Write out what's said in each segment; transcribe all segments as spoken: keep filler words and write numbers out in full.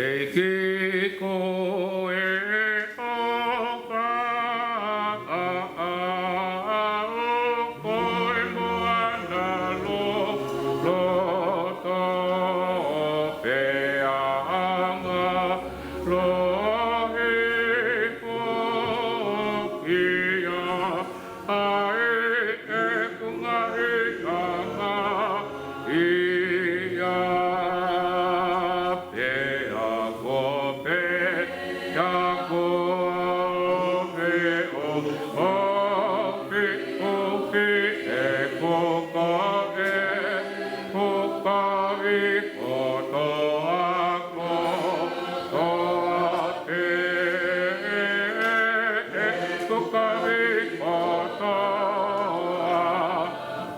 ʻEiki ko e ʻofa ʻaʻau, ko e moana lōloa ʻI he kuka ʻe, kuka ʻi kotoa, kotoa te, ʻe, kuka ʻi kotoa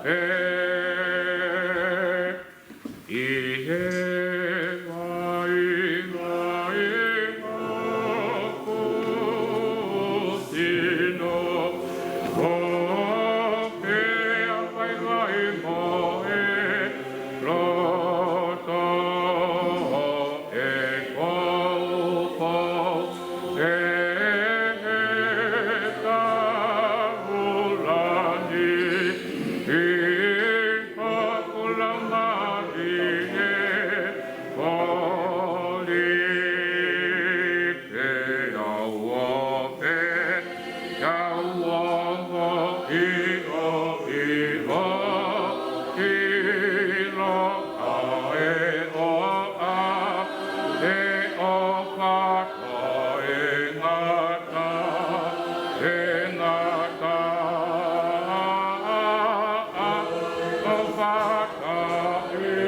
te. ʻI he vaivai hoku sino, ʻo pea vaivai mo e loto, ʻe koupou ʻe he taulani ʻi hoku laumālie ʻe kole, pea u ʻofa, pea u ʻofa ʻiʻo, ʻiʻo, ʻiloa ʻe ʻofa, ʻe ʻofa taʻengata, taʻengata, ʻofa taʻengata.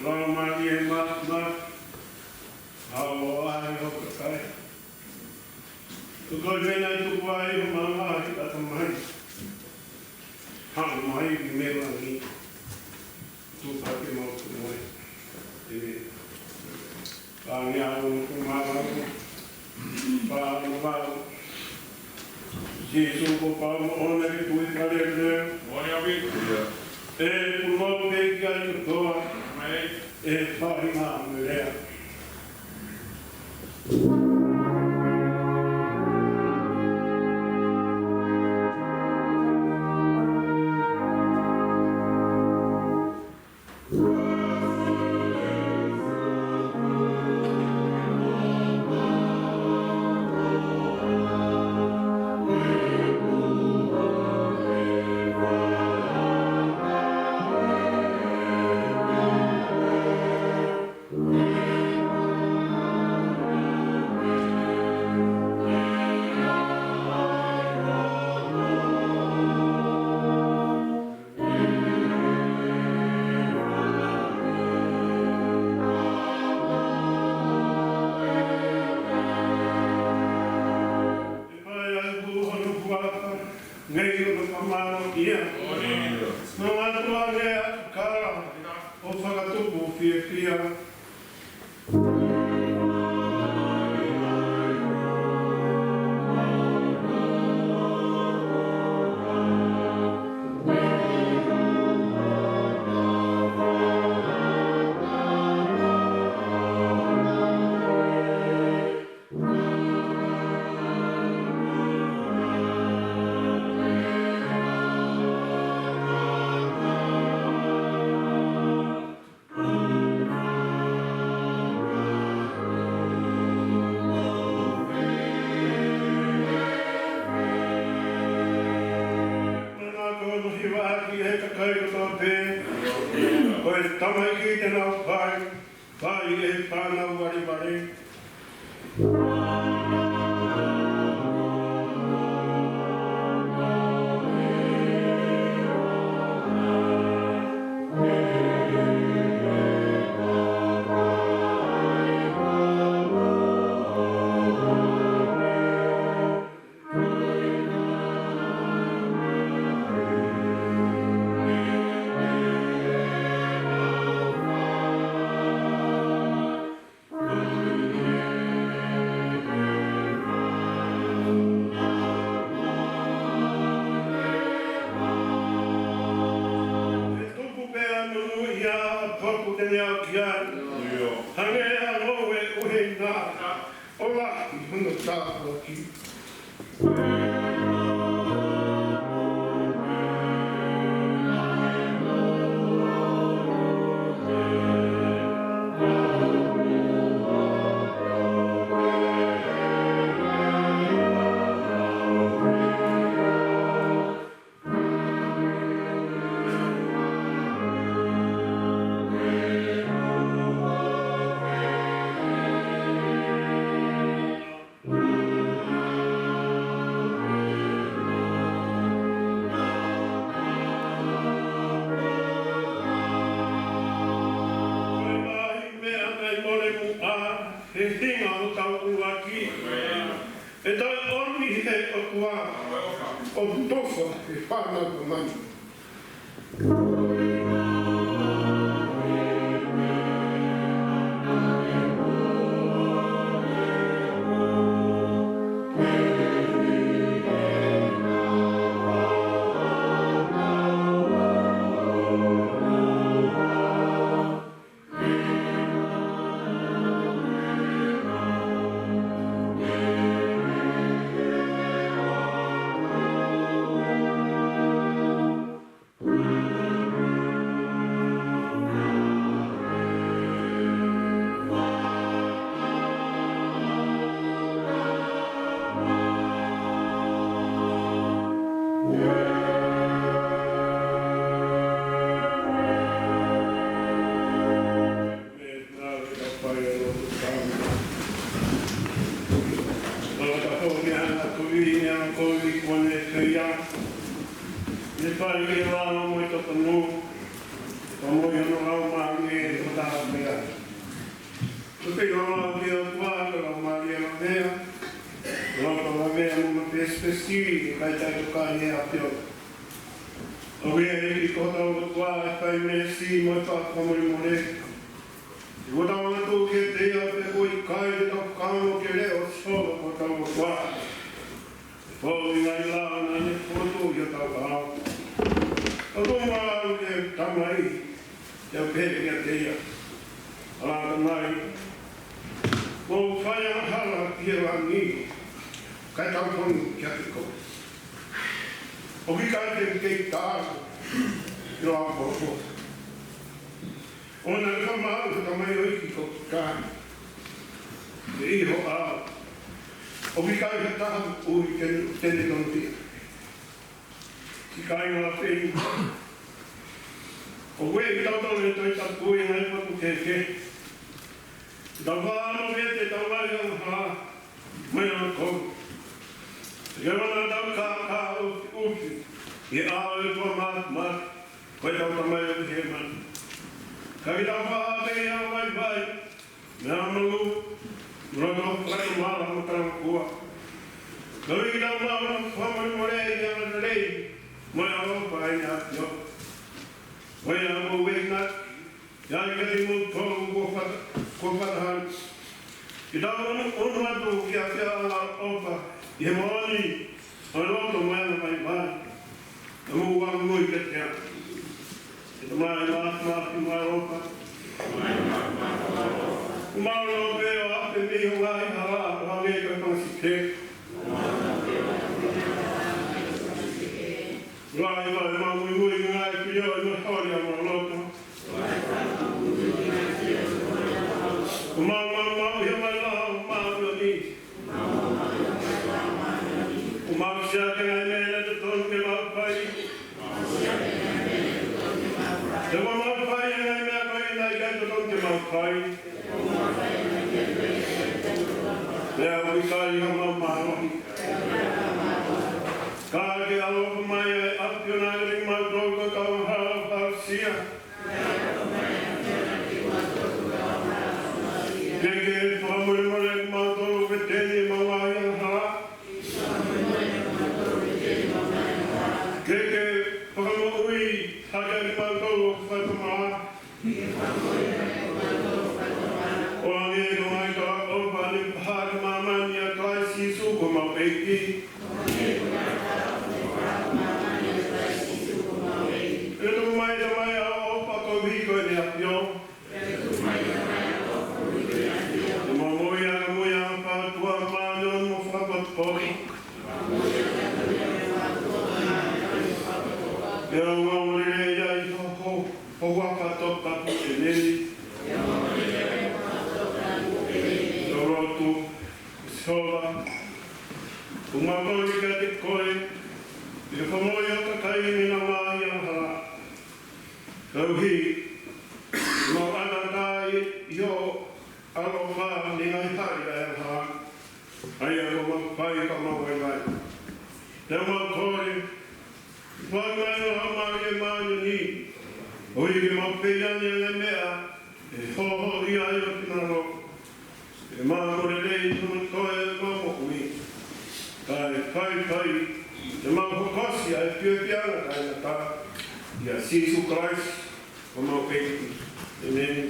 Lau mālie e maama, ʻa e ʻaho ʻo e kakai. Ko koe pē naʻe tuku ai ho maama ki ʻatamai. Haʻu mai ki mei langi. Tuʻu pē ke mau tuʻu mai. ʻĒmeni. Pāngia ʻo e moʻui māʻoniʻoni. Pāngia ʻo e moʻui. Sīsū ko e pā moʻoni ke tui pale leo. Moʻoni ʻaupito. ʻE punou pē ki ai kotoa. ʻĒmeni. ʻE faʻahinga mo e lea. Pia. Manako hono hiva ʻaki ʻe he kakai kotoa pē, ko e tamaiki te nau fai, fai ʻe he fānau valevale. He tupu pē ʻa e monūʻia ʻa Poku Teneau ki ai. Hangē ha ngoue ʻuhinga, ʻo lahi hono tāpuaki. Ko e ngaahi meʻa naʻe mole muʻa he hinga ʻo hotau ʻuluaki, ʻe toe ʻomi ʻe he ʻOtua ʻo tufa ʻi he fānau ʻa māmani. Ne fai ʻe he lao mo e totonu, pea mo hono laumālie ʻo taha pē ia. Ko e pei ʻo e lao ʻa e ʻOtua, ko e laumālie ʻo e ʻAlo, ko e lao ʻo e ʻAlo mo e pesipesi, ʻikai toe tokanga ʻe he ʻAfio. ʻOku ʻi he ʻEiki ko hotau ʻOtua ʻa e fai meesi mo e fakamolemole. ʻOku tau ʻatu kiate ia pea ʻoku ʻikai te tau kamo ki he leʻo ʻo e solo ko hotau ʻOtua. Ko e ngaahi lao naʻa ne fokotuʻu ʻi hotau ʻao. ʻOku mau ʻalu ki he Tamai, ʻo pehē kiate ia: ʻAlā Tamai, kuo u fai angahala ki he langi, kae tau fonu kiate koe. ʻOku ʻikai te u kei taau ki ho ʻao polofosi. ʻOua naʻa fakamāuʻi ho tamaioʻeiki ko Kikani, ʻi ho ʻao. ʻOku ʻikai ha taha ʻoku ui te ne, te ne tonuhia. Siʻi kāinga ʻofeina, ʻoku ʻi ai kitautolu ʻi he Tohi Tapu ʻa e ngaahi potu kehekehe. Tau faʻa ʻamanaki ʻetau ngaahi angahala mo e angakovi. Ke ʻoua naʻa tau kākā ʻufiʻufi ʻi he ʻao ʻo e ʻOtua Māfimafi, ko ʻetau Tamai ʻoku ʻi hēvani. Ka ke tau faʻa ʻave ʻi he vaivai, mo e ʻamanaki, mo e loto fakatomala mo talangofua. Ka ke ui kitautolu ke tau fakamolemoleʻi ʻi he anga lelei mo e ʻaloʻofa ʻa e ʻAfio. Ko ia ʻoku ou enginaki ʻIkai ke mou tō kuo fata-, kuo fakahā. Ke tau ʻunu, ʻunu atu ki he ʻAfiona ʻa e ʻofa, ʻi he moʻoni ʻo e loto mo e ʻaloʻofa. Ke mou ʻalu mo e ke tea. ʻE Tamai māfimafi mo ʻaloʻofa. Kuo mau loto pē ʻo ʻave mei ho ngaahi hala, ʻo hangē ko e fanga sike. Ngaahi ʻofa ʻemau muimui, ngaahi fili ʻemau holi ʻemau loto. Kuo mau maumauʻi ʻi he ngaahi lao māʻoniʻoni. Kuo mau siʻaki ngaahi meʻa ʻoku totonu ke mau fai. He kuo mau fai ʻa e ngaahi meʻa ko ē naʻe ʻikai totonu ke mau fai. Pea ʻoku ʻikai haʻamau mālohi. Ka ke ʻaloʻofa mai ʻa e ʻAfiona kiate kimautolu ko e kau angahala ʻoku tausia. Ke ke fakamolemole kiate kimautolu ʻoku veteni ʻemau ngaahi angahala. Ke ke fakamoʻui hake ʻa kimautolu ʻoku fakatomala. ʻO hangē ko e ngaahi kalaʻofa naʻe fakahā ki māmani ʻia Kalaisi Sīsū ko homau ʻEiki. Ke tuku mai Tamai ʻa e ʻofa koeʻuhi ko ʻene ʻAfio. Ke mau moʻui ʻakamuia ʻa e ʻOtua māʻoniʻoni mo fakapotopoto. Ke mau lelei ai ho, ho, ho huafa toputapu, ʻēmeni. Tau lotu. Sihova, ʻoku mau kole kiate koe, ke ke fakamoʻui ho kakai mei heʻenau ngaahi angahala. Koeʻuhi ʻemau ʻatā ʻi ho ʻaloʻofa mei he ngaahi hali ʻa e angahala, ʻa ia kuo mau fai ka mau vaivai. Pea mau kole, fai mai ho Laumālie Māʻoniʻoni, koeʻuhi ke mau fai ʻa e ngaahi meʻa ʻe hohoʻi ai ho finangalo. ʻE mau lelei ʻi hono toe ʻemau moʻui. Kae fai, fai ke mau hokosia ʻa e fiefia ʻa e taʻengata. ʻIa Sīsū Kalaisi ko homau ʻEiki. ʻĒmeni.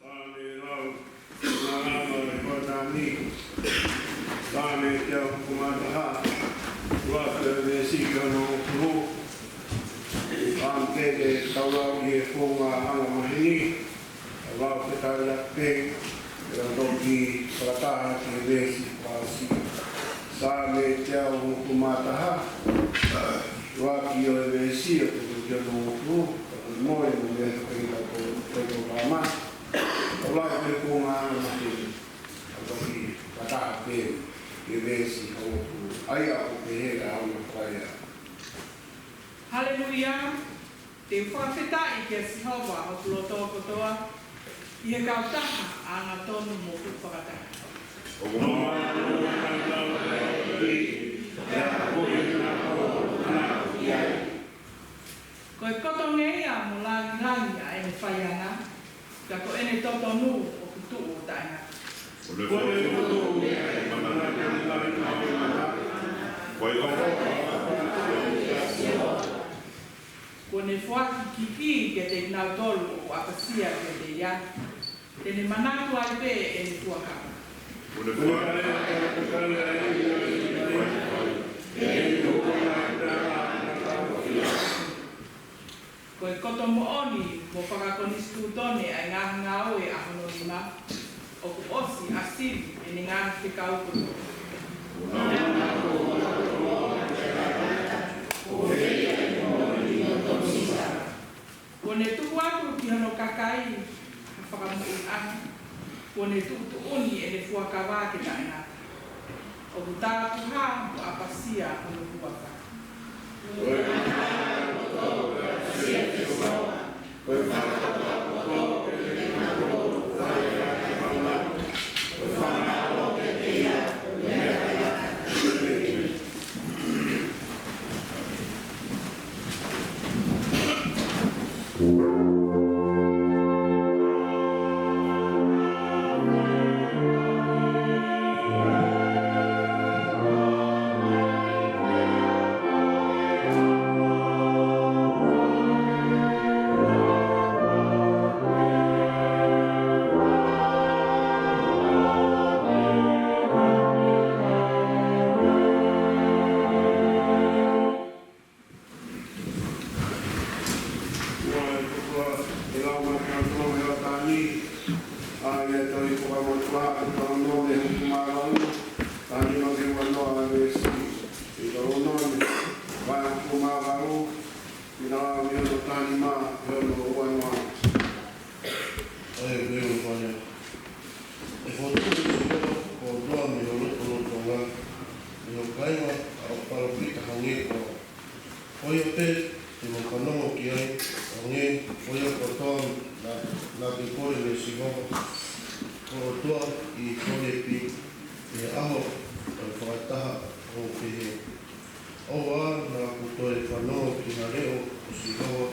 Saame lau, malanga ʻi he hoʻatā ni. Saame teau hongofulu mā taha. ʻUluaki veesi ki hono hongofulu. Saame ke tau lau ʻi he founga angamaheni. Tau lau fakataha pē, pea toki fakataha ki he veesi fakaʻosi. Saame teau hongofulu mā taha. ʻUluaki ʻo e veesi ʻo aʻu ki hono hongofulu. Tau moe mo e meʻa ko e tau ko e tau lama. Tau lau ʻi he founga angamaheni. Tau toki fakataha pē ki he veesi hongofulu. ʻA ia ʻoku pehē ʻa hono fakalea. Haleluia. Te u fakafetaʻi kia Sihova ʻi hoku loto kotoa, ʻi he kautaha angatonu mo hoku fakataha. Ko e koto ngeia mo langilangi ʻa ʻene faiʻanga, ka ko ʻene totonu ʻoku tuʻu ʻo taʻengata. Kuo ne foaki ki kiate kinautolu ʻoku ʻapasia kiate ia, te ne manatu ai pē ʻene fuakava. Ko e koto moʻoni mo fakakonisitūtone ʻa e ngaahi ngāue ʻa hono nima, ʻoku ʻosi ʻa Sivi ʻene ngaahi fekau kotoa. Kuo ne tuku atu ki hono kakai ha fakamoʻui ʻaho, kuo ne tuʻutuʻuni ʻene fuakava ke taʻengata. ʻOku tāpuhā mo ʻapasia hono huafa. Ua e kupu ʻe lau mai ki he ʻOtua ʻi he hoʻatā ni, ʻa ia ko e Tohi Fuakava Motuʻa, Teutalōnome hongofulu mā valu, taha nima ki he ua noa, veesi. Teutalōnome vahe hongofulu mā valu, pea lau mei hono taha nima ki hono ua noa. ʻA ia ko e ʻofa ia. ʻE fokotuʻu ʻe Sihova ho ʻOtua mei ho lotolotonga, mei ho kāinga ʻa hoʻo palōfita hangē ko au. Ko ia pē te mo fanongo ki ai, ʻo hangē ko ia kotoa naʻa, naʻa ke kole meia Sihova ho ʻOtua ʻi Holepi, ʻi he ʻaho ʻo e fakataha ʻo pehē. ʻOua naʻa ku toe fanongo ki ha leʻo ʻo Sihova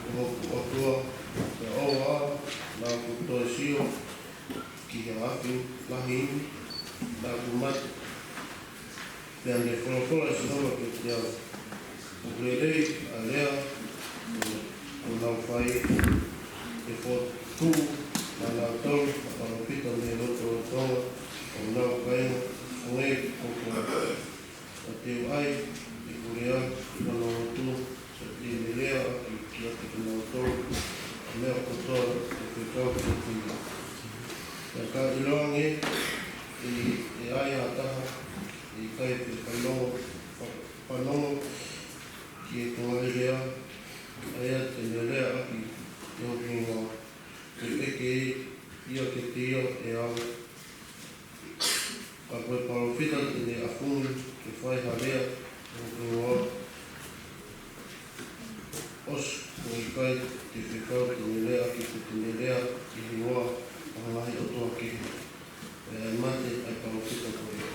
ko hoku ʻOtua, pea ʻoua naʻa ku toe sio ki he afi lahi ni, naʻa ku mate. Pea ne folofola ʻa Sihova kiate au, ʻoku lelei ʻa e lea kuo nau fai, he fokotuʻu ʻa kinautolu ʻa e palōfita mei he lotolotonga ʻo honau kāinga, hangē ko koe. Pea te u ʻai ʻeku lea ki hono loto, pea te ne lea ʻaki kiate kinautolu ʻa e meʻa kotoa te u fekau kiate ia. Pea ka ʻiloange ʻe, ʻe ai ha taha ʻe ʻikai ke fanongo, fa-, fanongo ki heʻeku ngaahi lea, ʻa ia te ne lea ʻaki ʻi hoku hingoa, te u ʻeke ia kiate ia ʻe au. Ka ko e palōfita te ne ʻafungi ke fai ha lea ʻi hoku hingoa, ʻosi ʻoku ʻikai te u fekau te ne lea ʻaki, pe te ne lea ʻi he hingoa ʻo ha ngaahi ʻotua kehe, pea ʻe mate ʻa e palōfita ko ia.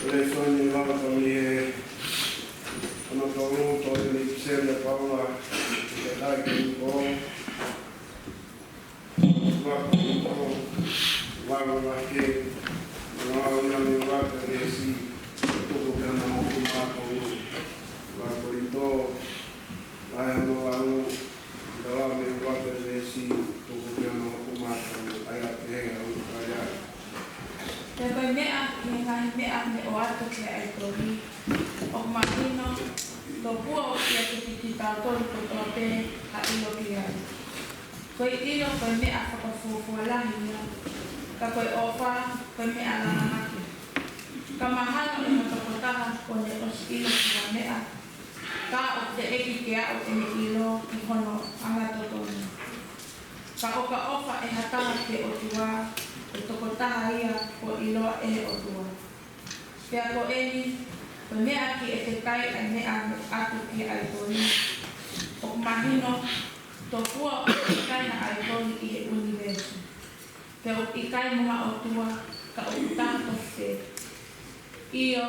Lēsoni lava ko eni ʻe ono tolu, tolu ni Pisele Paula, ki he kakai Kolinitō. Ua Kolinitō, ua vahe, ua ua ni ua te lesi, tuku ki hono hongofulu mā tolu. Ua Kolinitō, vahe hono ua, ua ni ua te lesi, tuku ki hono hongofulu mā tolu, ʻa ia pē ʻa e ʻuhinga ia. Pea ko e meʻa, ʻi he ngaahi meʻa ne ʻoatu ki he ʻaitoli, ʻoku mahino, tō kuo ʻoatu kiate kitautolu kotoa pē ha ʻilo ki ai. Ko e ʻilo ko e meʻa fakafuofua lahi ia, ka ko e ʻofa ko e meʻa langamaki. Ka mahalo ʻe ha tokotaha kuo ne ʻosi ʻilo ki ha meʻa, ka ʻoku teʻeki ke aʻu ʻene ʻilo ki hono angatotonu. Ka ʻo ka ʻofa ʻe ha taha ki he ʻOtua, ko e tokotaha ia kuo ʻiloa ʻe he ʻOtua. Pea ko eni, ko e meʻa ki he ʻikai ʻa e meʻa ne ʻoatu ki he ʻaitoli, ʻoku mahino, tō kuo ʻosi ʻikai ha ʻaitoli ʻi he ʻunivēsi. Pea ʻoku ʻikai mo ha ʻOtua, ka ʻoku taha tofu pē. ʻIo,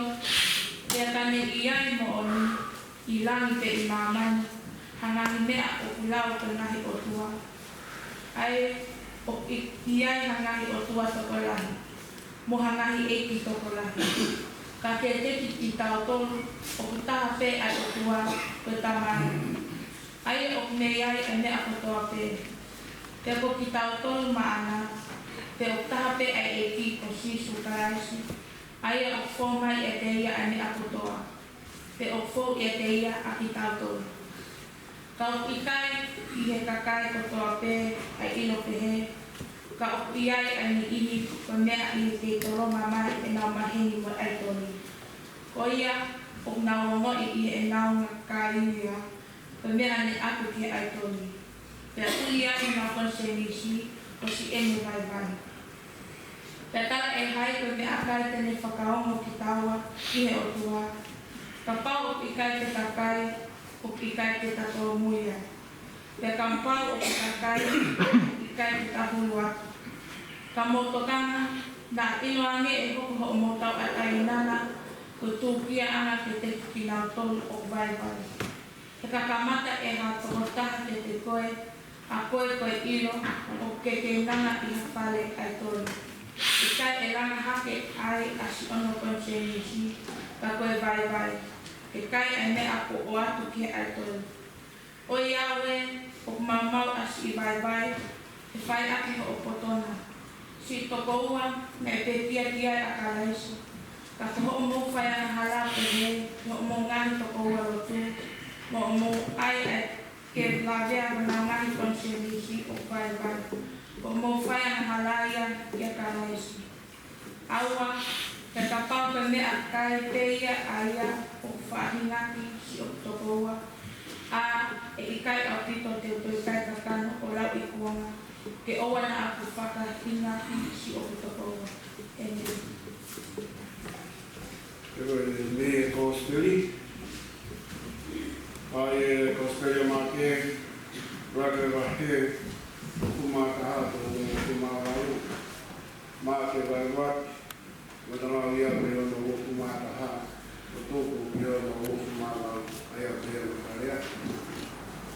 pea ka ne ʻi ai moʻoni, ʻi langi pe ʻi māmani, ha ngaahi meʻa ʻoku lau ko e ngaahi ʻotua, ʻa e ʻOku ʻi ai ha ngaahi ʻotua tokolahi, mo ha ngaahi ʻeiki tokolahi. Ka kiate kitautolu, ʻoku taha pē ʻa e ʻOtua, ko e Tamai, ʻa ia ʻoku mei ai ʻa e meʻa kotoa pē. Pea ko kitautolu maʻana, pea ʻoku taha pē ʻa e ʻEiki ko Sīsū Kalaisi, ʻa ia ʻoku fou mai ʻiate ia ʻa e meʻa kotoa, pea ʻoku fou ʻiate ia ʻa kitautolu. Ka ʻoku ʻikai ʻi he kakai kotoa pē ʻa e ʻilo pehē, ka ʻoku ʻi ai ʻa e niʻihi ko e meʻa ʻi he kei tolonga mai ʻenau maheni mo e ʻaitoli. Ko ia ʻoku nau ongoʻi ʻi heʻenau ngākalia ko e meʻa ne ʻatu ki he ʻaitoli, pea ʻuli ai honau konisēnisi ko siʻene vaivai. Pea talaʻehai ko e meʻakai te ne fakaongo kitaua ki he ʻOtua, kapau ʻoku ʻikai te ta kai, ʻoku ʻikai te ta tōmui ai. Pea kapau ʻoku ta kai, ʻoku ʻikai te ta hulu atu. Ka mou tokanga, naʻa ʻiloange ʻe hoko hoʻomou tauʻatāina ko e tūkiaʻanga kiate kinautolu ʻoku vaivai. He ka kamata ʻe ha tokotaha kiate koe, ʻa koe ko e ʻilo ʻoku ke keinanga ʻi ha fale ʻaitoli, ʻikai ʻe langa hake ai ʻa siʻono konisēnisi, ka ko e vaivai, ke kai ʻa e meʻa kuo ʻoatu ki he ʻaitoli. ʻOiauē, ʻoku maumau ʻa siʻi vaivai, he fai ʻaki hoʻo poto na. Siʻi tokoua, naʻe pekia ki ai ʻa Kalaisi. Ka ko hoʻomou faiangahala pehē, ki hoʻomou ngaahi tokoua lotu, mo hoʻomou ʻai ʻa e ke lavea honau ngaahi konisēnisi ʻoku vaivai, ko hoʻomou faiangahala ia kia Kalaisi. ʻAua, pea kapau ko e meʻakai pē ia ʻa ia ʻoku faʻahinga ki siʻoku tokoua, ʻa, ʻe ʻikai ʻaupito te u toe kai kakano ʻo lauikuonga, ke ʻoua naʻa ku fakahinga ki siʻoku tokoua. ʻĒmeni. Ko e meʻa ko e Kosipeli, ʻa e Kosipeli ʻa Maʻake, ʻuluaki vahe, hongofulu mā taha ki he hongofulu mā valu. Maʻake vahe ua, ʻoku tau lau ia mei hono hongofulu mā taha, ʻo tuku ki hono hongofulu mā valu, ʻa ia ʻoku pehē ʻa e lea.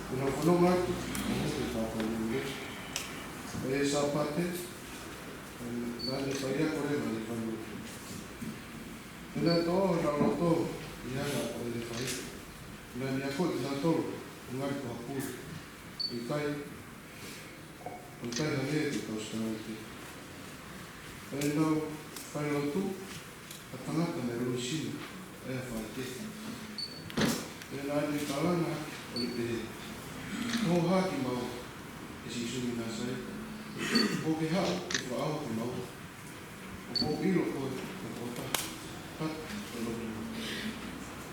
Ko e fononga atu, ʻo hoko e pāpā ni. ʻI he Sāpate, naʻa ne fai ako leva ʻi he fale lotu. Pea naʻe toʻo honau loto ʻi he anga ʻo ʻene fai. Naʻa ne akoʻi kinautolu, ʻo ngali ko ha pule. ʻIkai, ʻo ʻikai hangē ko e kau sikalaipe. Pea naʻe fai lotu ha tangata naʻe loi sino, ʻa ia ʻa e faʻahikehe. Pea naʻa ne kalanga hake ʻo ne pehē, Ko hai kimaua, ʻe Sīsū mei Nāsaleti? Kuo ke haʻu ke fakaʻauha kimaua? ʻOku ou ʻilo koe ko e tokotaha tata ʻo e lotu.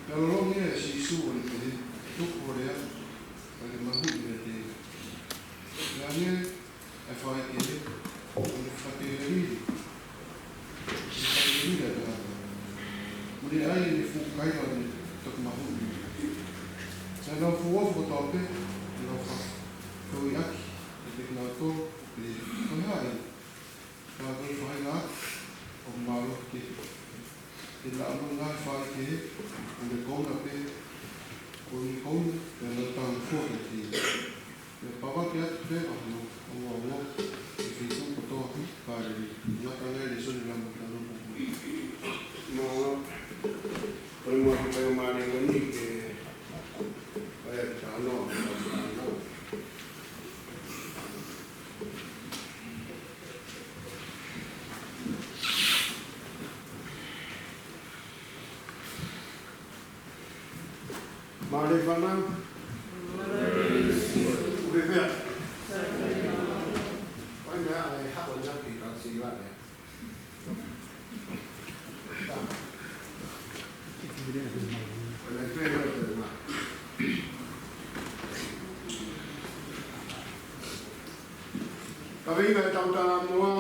Pea lolomi ia ʻe Sīsū ʻo ne pehē, Tuku ho lea, ka ke mahuʻinga meiate ia. Pea hangē ʻa e faʻahikehe, ʻo ne fakatevelili, ʻo ne fakatevelili ʻa e tangata. Mo ne ʻai ʻene fuʻu kaila ʻo ne toki mahuʻinga. Pea nau fuʻu ofo kotoa pē, ʻo nau fakafehuʻiʻaki ʻiate kinautolu, ʻo pehē, Ko hai eni, ka ko e faʻahinga ʻoku mālohi kehe. He naʻa mo e ngaahi faʻahikehe, ʻo ne kouna pē, ʻo ne kouna, pea nau tangafua kiate ia. Pea pāpaki atu pē ʻa hono ongoongo ʻi he feituʻu kotoa ʻi Kāleli. Ngata ngai lēsoni ʻa e Laumālie ki he ʻaho ni. Mālō, ko e muʻa ki he Laumālie ko eni ke fai ʻaki e talanoa, talanoa. Mālō e fānau. ʻOku pehē. Ko e meʻa ʻe haʻu ʻo nau ki he kau sivile. Kaveinga ʻetau talanoa,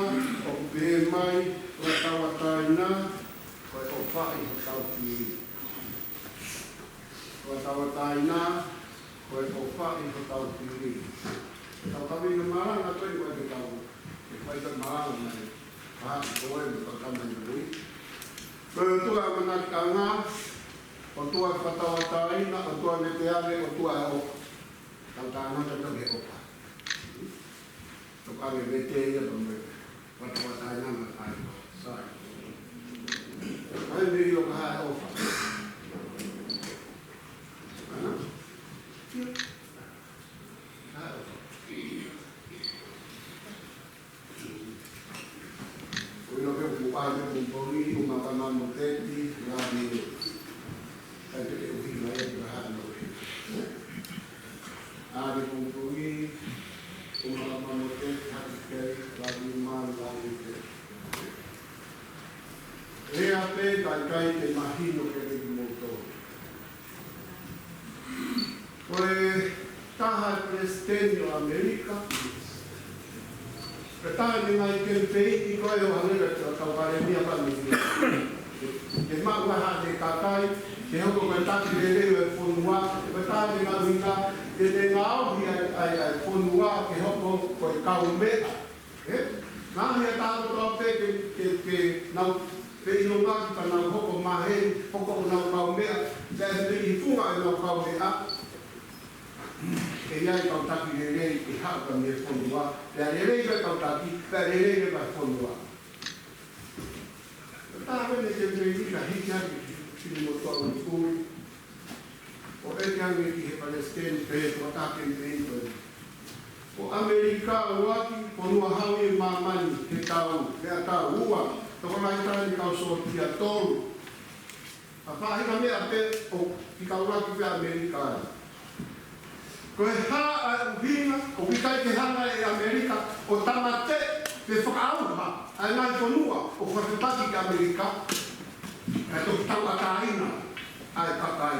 ʻoku pehē mai, fakatauʻatāina, ko e ʻofaʻi hotau fili. Fakatauʻatāina, ko e ʻofaʻi hotau fili. Tau kaveinga malanga ko eni ʻoku ʻikai ke tau, ʻe fai ʻetau malanga mai. Ka ko e mo e kama i nui. Ko e ʻOtua ʻo e ʻamanakiʻanga, ʻOtua ʻo e fakatauʻatāina, ʻOtua ʻo e veteange, ʻOtua ʻo e ʻofa. Tau talanoa atu ki he ʻofa. Ka me vete ia pa me watawata ina na kai. Sai. Ai me io ka haʻu ʻofa. Ana? Haʻu ʻofa. ʻOi, ʻilo ke u pā me pumpoʻi, ʻuma ka mamo teti, la ni. Kai te ke uhi mai e ka hano. ʻA, me pumpoʻi, ʻuma ka mamo teti, haki kei, la ni ma, la ni te. ʻE a pe, kai kai te mahino ke te ki moto. Ko e taha e palesiteni ʻo ʻAmelika, ko e taha e ngaahi kemipeini ko ē ʻo hangē ko e kau palēmia pea mo e ke maʻu ai haʻane kakai, ke hoko ko e taki lelei ʻo e fonua, ko e taha e ngaahi ʻuhinga, ke ne ngaohi ai, ai, ai fonua, ke hoko ko e kaumeʻa. ʻE, naʻa hia tākoto pē ke, ke, ke nau feʻiloaki pea nau hoko maheni, hoko ʻo nau kaumeʻa, pea ʻe feʻifunga ʻenau kaumeʻa. ʻE ʻi ai e kau taki lelei ʻe haʻu ka mei he fonua, pea lelei e kau taki, pea lelei e kau fonua. Taha pē ne ke mei nika hiki hake ki, ki mo tua ui kui. ʻO ʻeke ange ki he palesiteni pe ko e taha kemipeini ko ē. Ko ʻAmelika ʻuluaki, fonua hau ʻi māmani he tau, meʻatau ua, tokolahi taha ni kau sōtia tolu. Ka faʻahinga meʻa pē ʻoku ʻikai ʻuluaki pē ʻAmelika ai. Ko e hā ʻa e ʻuhinga ʻoku ʻikai ke hanga ʻe ʻAmelika ʻo tāmateʻi pe fakaʻauha ʻa e ngaahi fonua ʻoku fakafepaki ki ʻAmelika, kae toki tauʻatāina ʻa e kakai.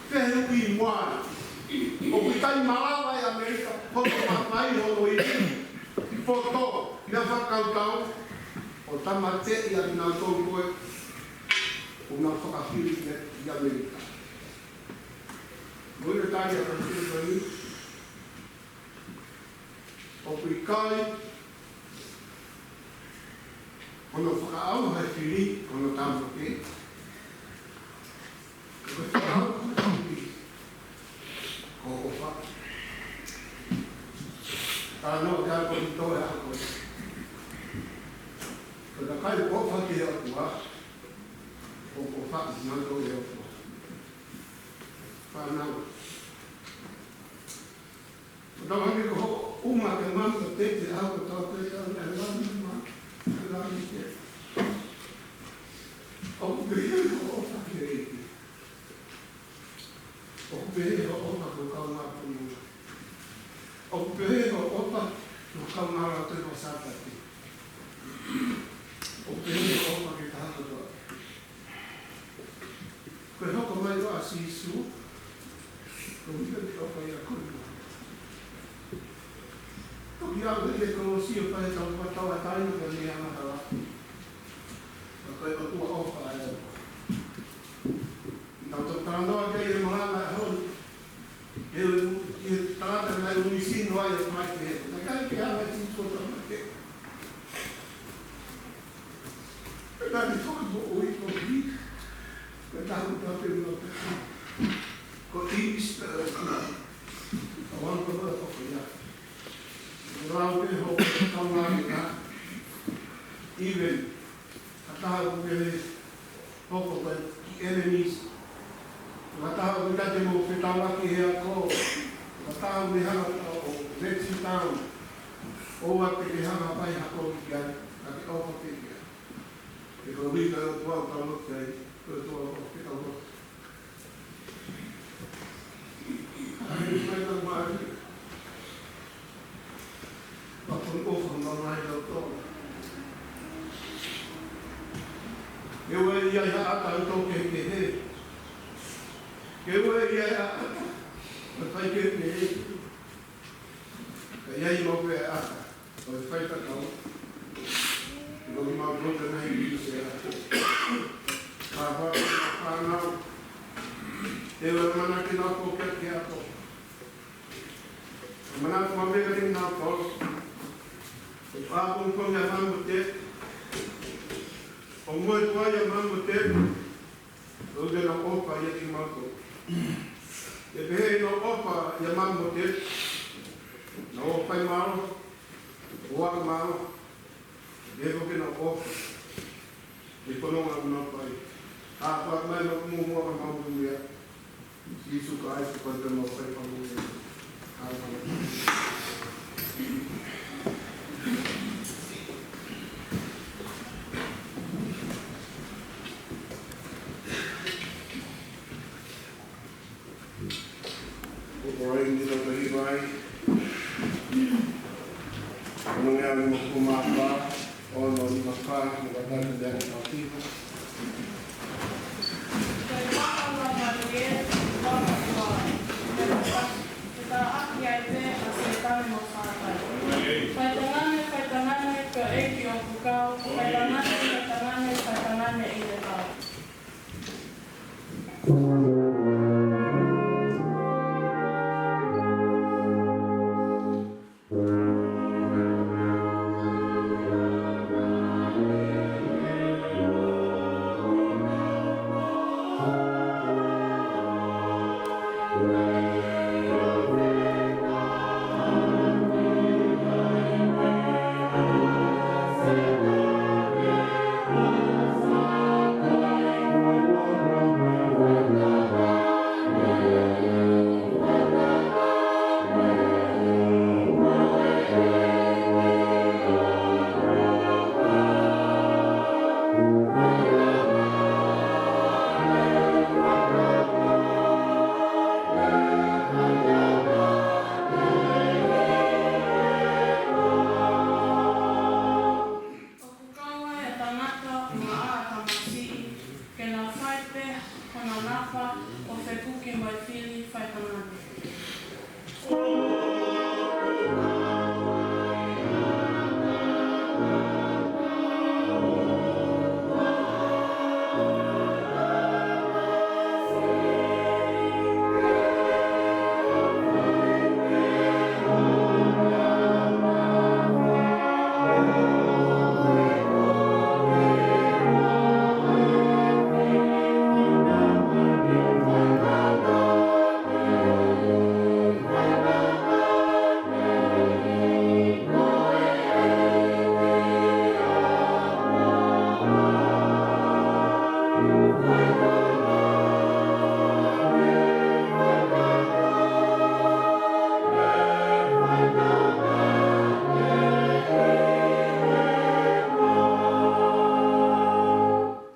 Pehē ʻi muʻa, ʻoku ʻikai malava ʻe ʻAmelika, hono mafai, hono ivi, poto, meʻa fakakautau, ʻo tāmateʻi ʻa kinautolu ko ē ʻoku nau fakafili ʻi, ʻi ʻAmelika. Mo ia tali ʻa Palesiteni Tony, ʻoku ʻikai hono fakaʻauha e fili, hono tāmateʻi. Ko e fakaʻauha e fili, ko e ʻofa. Talanoa ki ai ko e toe ako. Ko e kakai ʻoku ʻofa ki he ʻOtua, ʻoku ʻofa ʻi he ʻOtua. Fānau. ʻO tau hake ko hoʻo ʻuma ke mamo teti ʻa e ʻOtua, ko e tau ʻe lani ma, ʻe lani te. ʻOku pehē hoʻo ʻofa ki he ʻEiki. ʻOku pehē hoʻo ʻofa ki ho kaungāfonua. ʻOku pehē hoʻo ʻofa ki ho kaungāfonua ʻi he Sāpate. ʻOku pehē hoʻo ʻofa ki he taha kotoa. Ko e hoko mai ko ē ʻa Sīsū, ko ia te ke ʻofa ai ko ia. Toki aʻu ki he kolosi ʻo fai e tauʻatāina ka ne angatala. Ka ko e ʻOtua ʻofa ʻa e ʻOtua. Tau toki talanoa ki ai he malanga ʻo e ʻaho ni. He ʻoku ʻi ai e tangata naʻe ʻumisino ai ʻo mai ki he ʻEiki. Naʻe ʻikai ke hanga ʻe Sīsū ʻo tāmateʻi. Pea naʻe fakamoʻui ko ia. Pea tahu tape ua pea. Ko East, uh, I want to know ko ia. Lau pē hoʻo kaungāfonua. Even. Ka taha ʻoku ke hoko ko e enemies. Ka taha ʻoku ʻikai te mou fetaulaki he ako. Ka taha ʻoku ne hanga ʻo let you down. ʻOua te ke hanga ʻo fai ha kovi ki ai, ka ke ʻofa pē ki ai. He ko e ʻuhinga ʻo e ʻOtua ʻoku tau lotu ki ai, ko e ʻOtua ʻoku fetaulaki. Ke ʻoua ʻe ʻi ai ha ʻata ʻoku tō kehekehe. Ke ʻoua ʻe ʻi ai ha ʻata ʻoku fai kehekehe. Ka ʻi ai maʻu pē ʻata ʻoku fai tatau. Ko kimautolu ko e ngaahi ʻi se ako. Ka fā, fānau. Te u ʻamanaki naʻa ko ke ako. Manatu maʻu pē kiate kinautolu. ʻOku ʻapongipongi ʻa Mamo Teti. ʻOku motuʻa ʻa Mamo Teti. ʻOku ʻikai ke nau ʻofa ʻiate kimautolu. ʻE pehē ʻenau ʻofa ʻia Mamo Teti. Naʻa ʻo fai mālohi, ʻo aka mālohi, ʻe ko ke na ʻofa. ʻI he fononga ʻoku nau fai. ʻA, pea mai mo muʻa ka mau muia. Sīsū Kalaisi ko e tama ʻo fai famu ia. ʻA, pea mai. Ko e ʻaho ni ʻoku tau hiva ai. Ko e ʻaho ni ʻoku mafā, ʻo nau ni mafā, mo ka tau ni ʻoku mafā. Faitangane, faitangane, ko e ʻEiki ʻoku kau, faitangane, faitangane, faitangane ʻi he tau. ʻOku kau ai ʻa e tangata mo e tamasiʻi, ke na fai pē honau nafa ʻo fekuki mo e fili faitangane.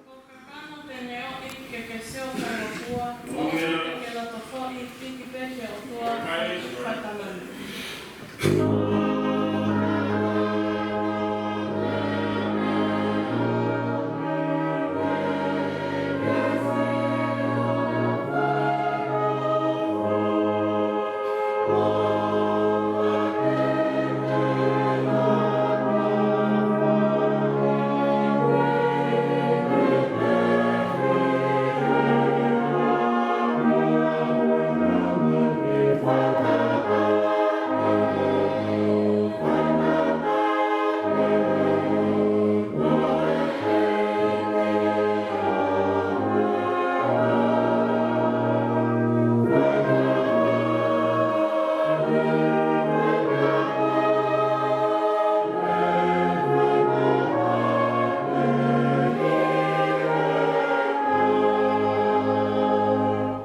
Ko e kakano te ne ʻoʻi ke ke sio ki he ʻOtua, ʻoua te ke loto foʻi, piki pē ki he ʻOtua, faitangane.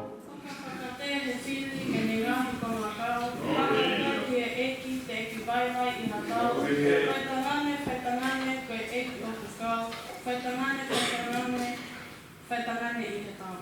Fakafakatehe fili ʻene ngaahi konga kau, fakafetaʻi ki he ʻEiki, teʻeki vaivai ʻi ha tau, faitangane, faitangane, ko e ʻEiki ʻoku kau, faitangane, faitangane, faitangane ʻi he tau.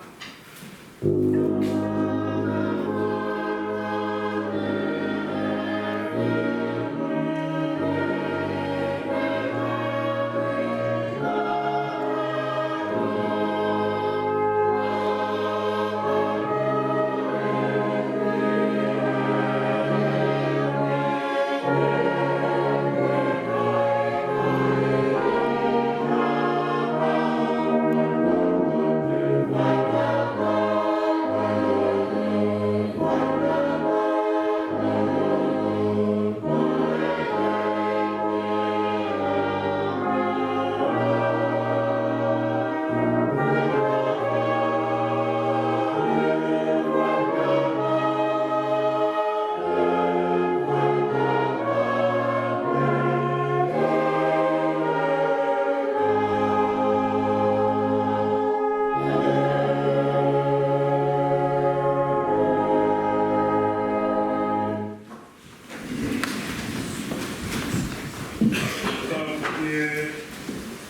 ʻE,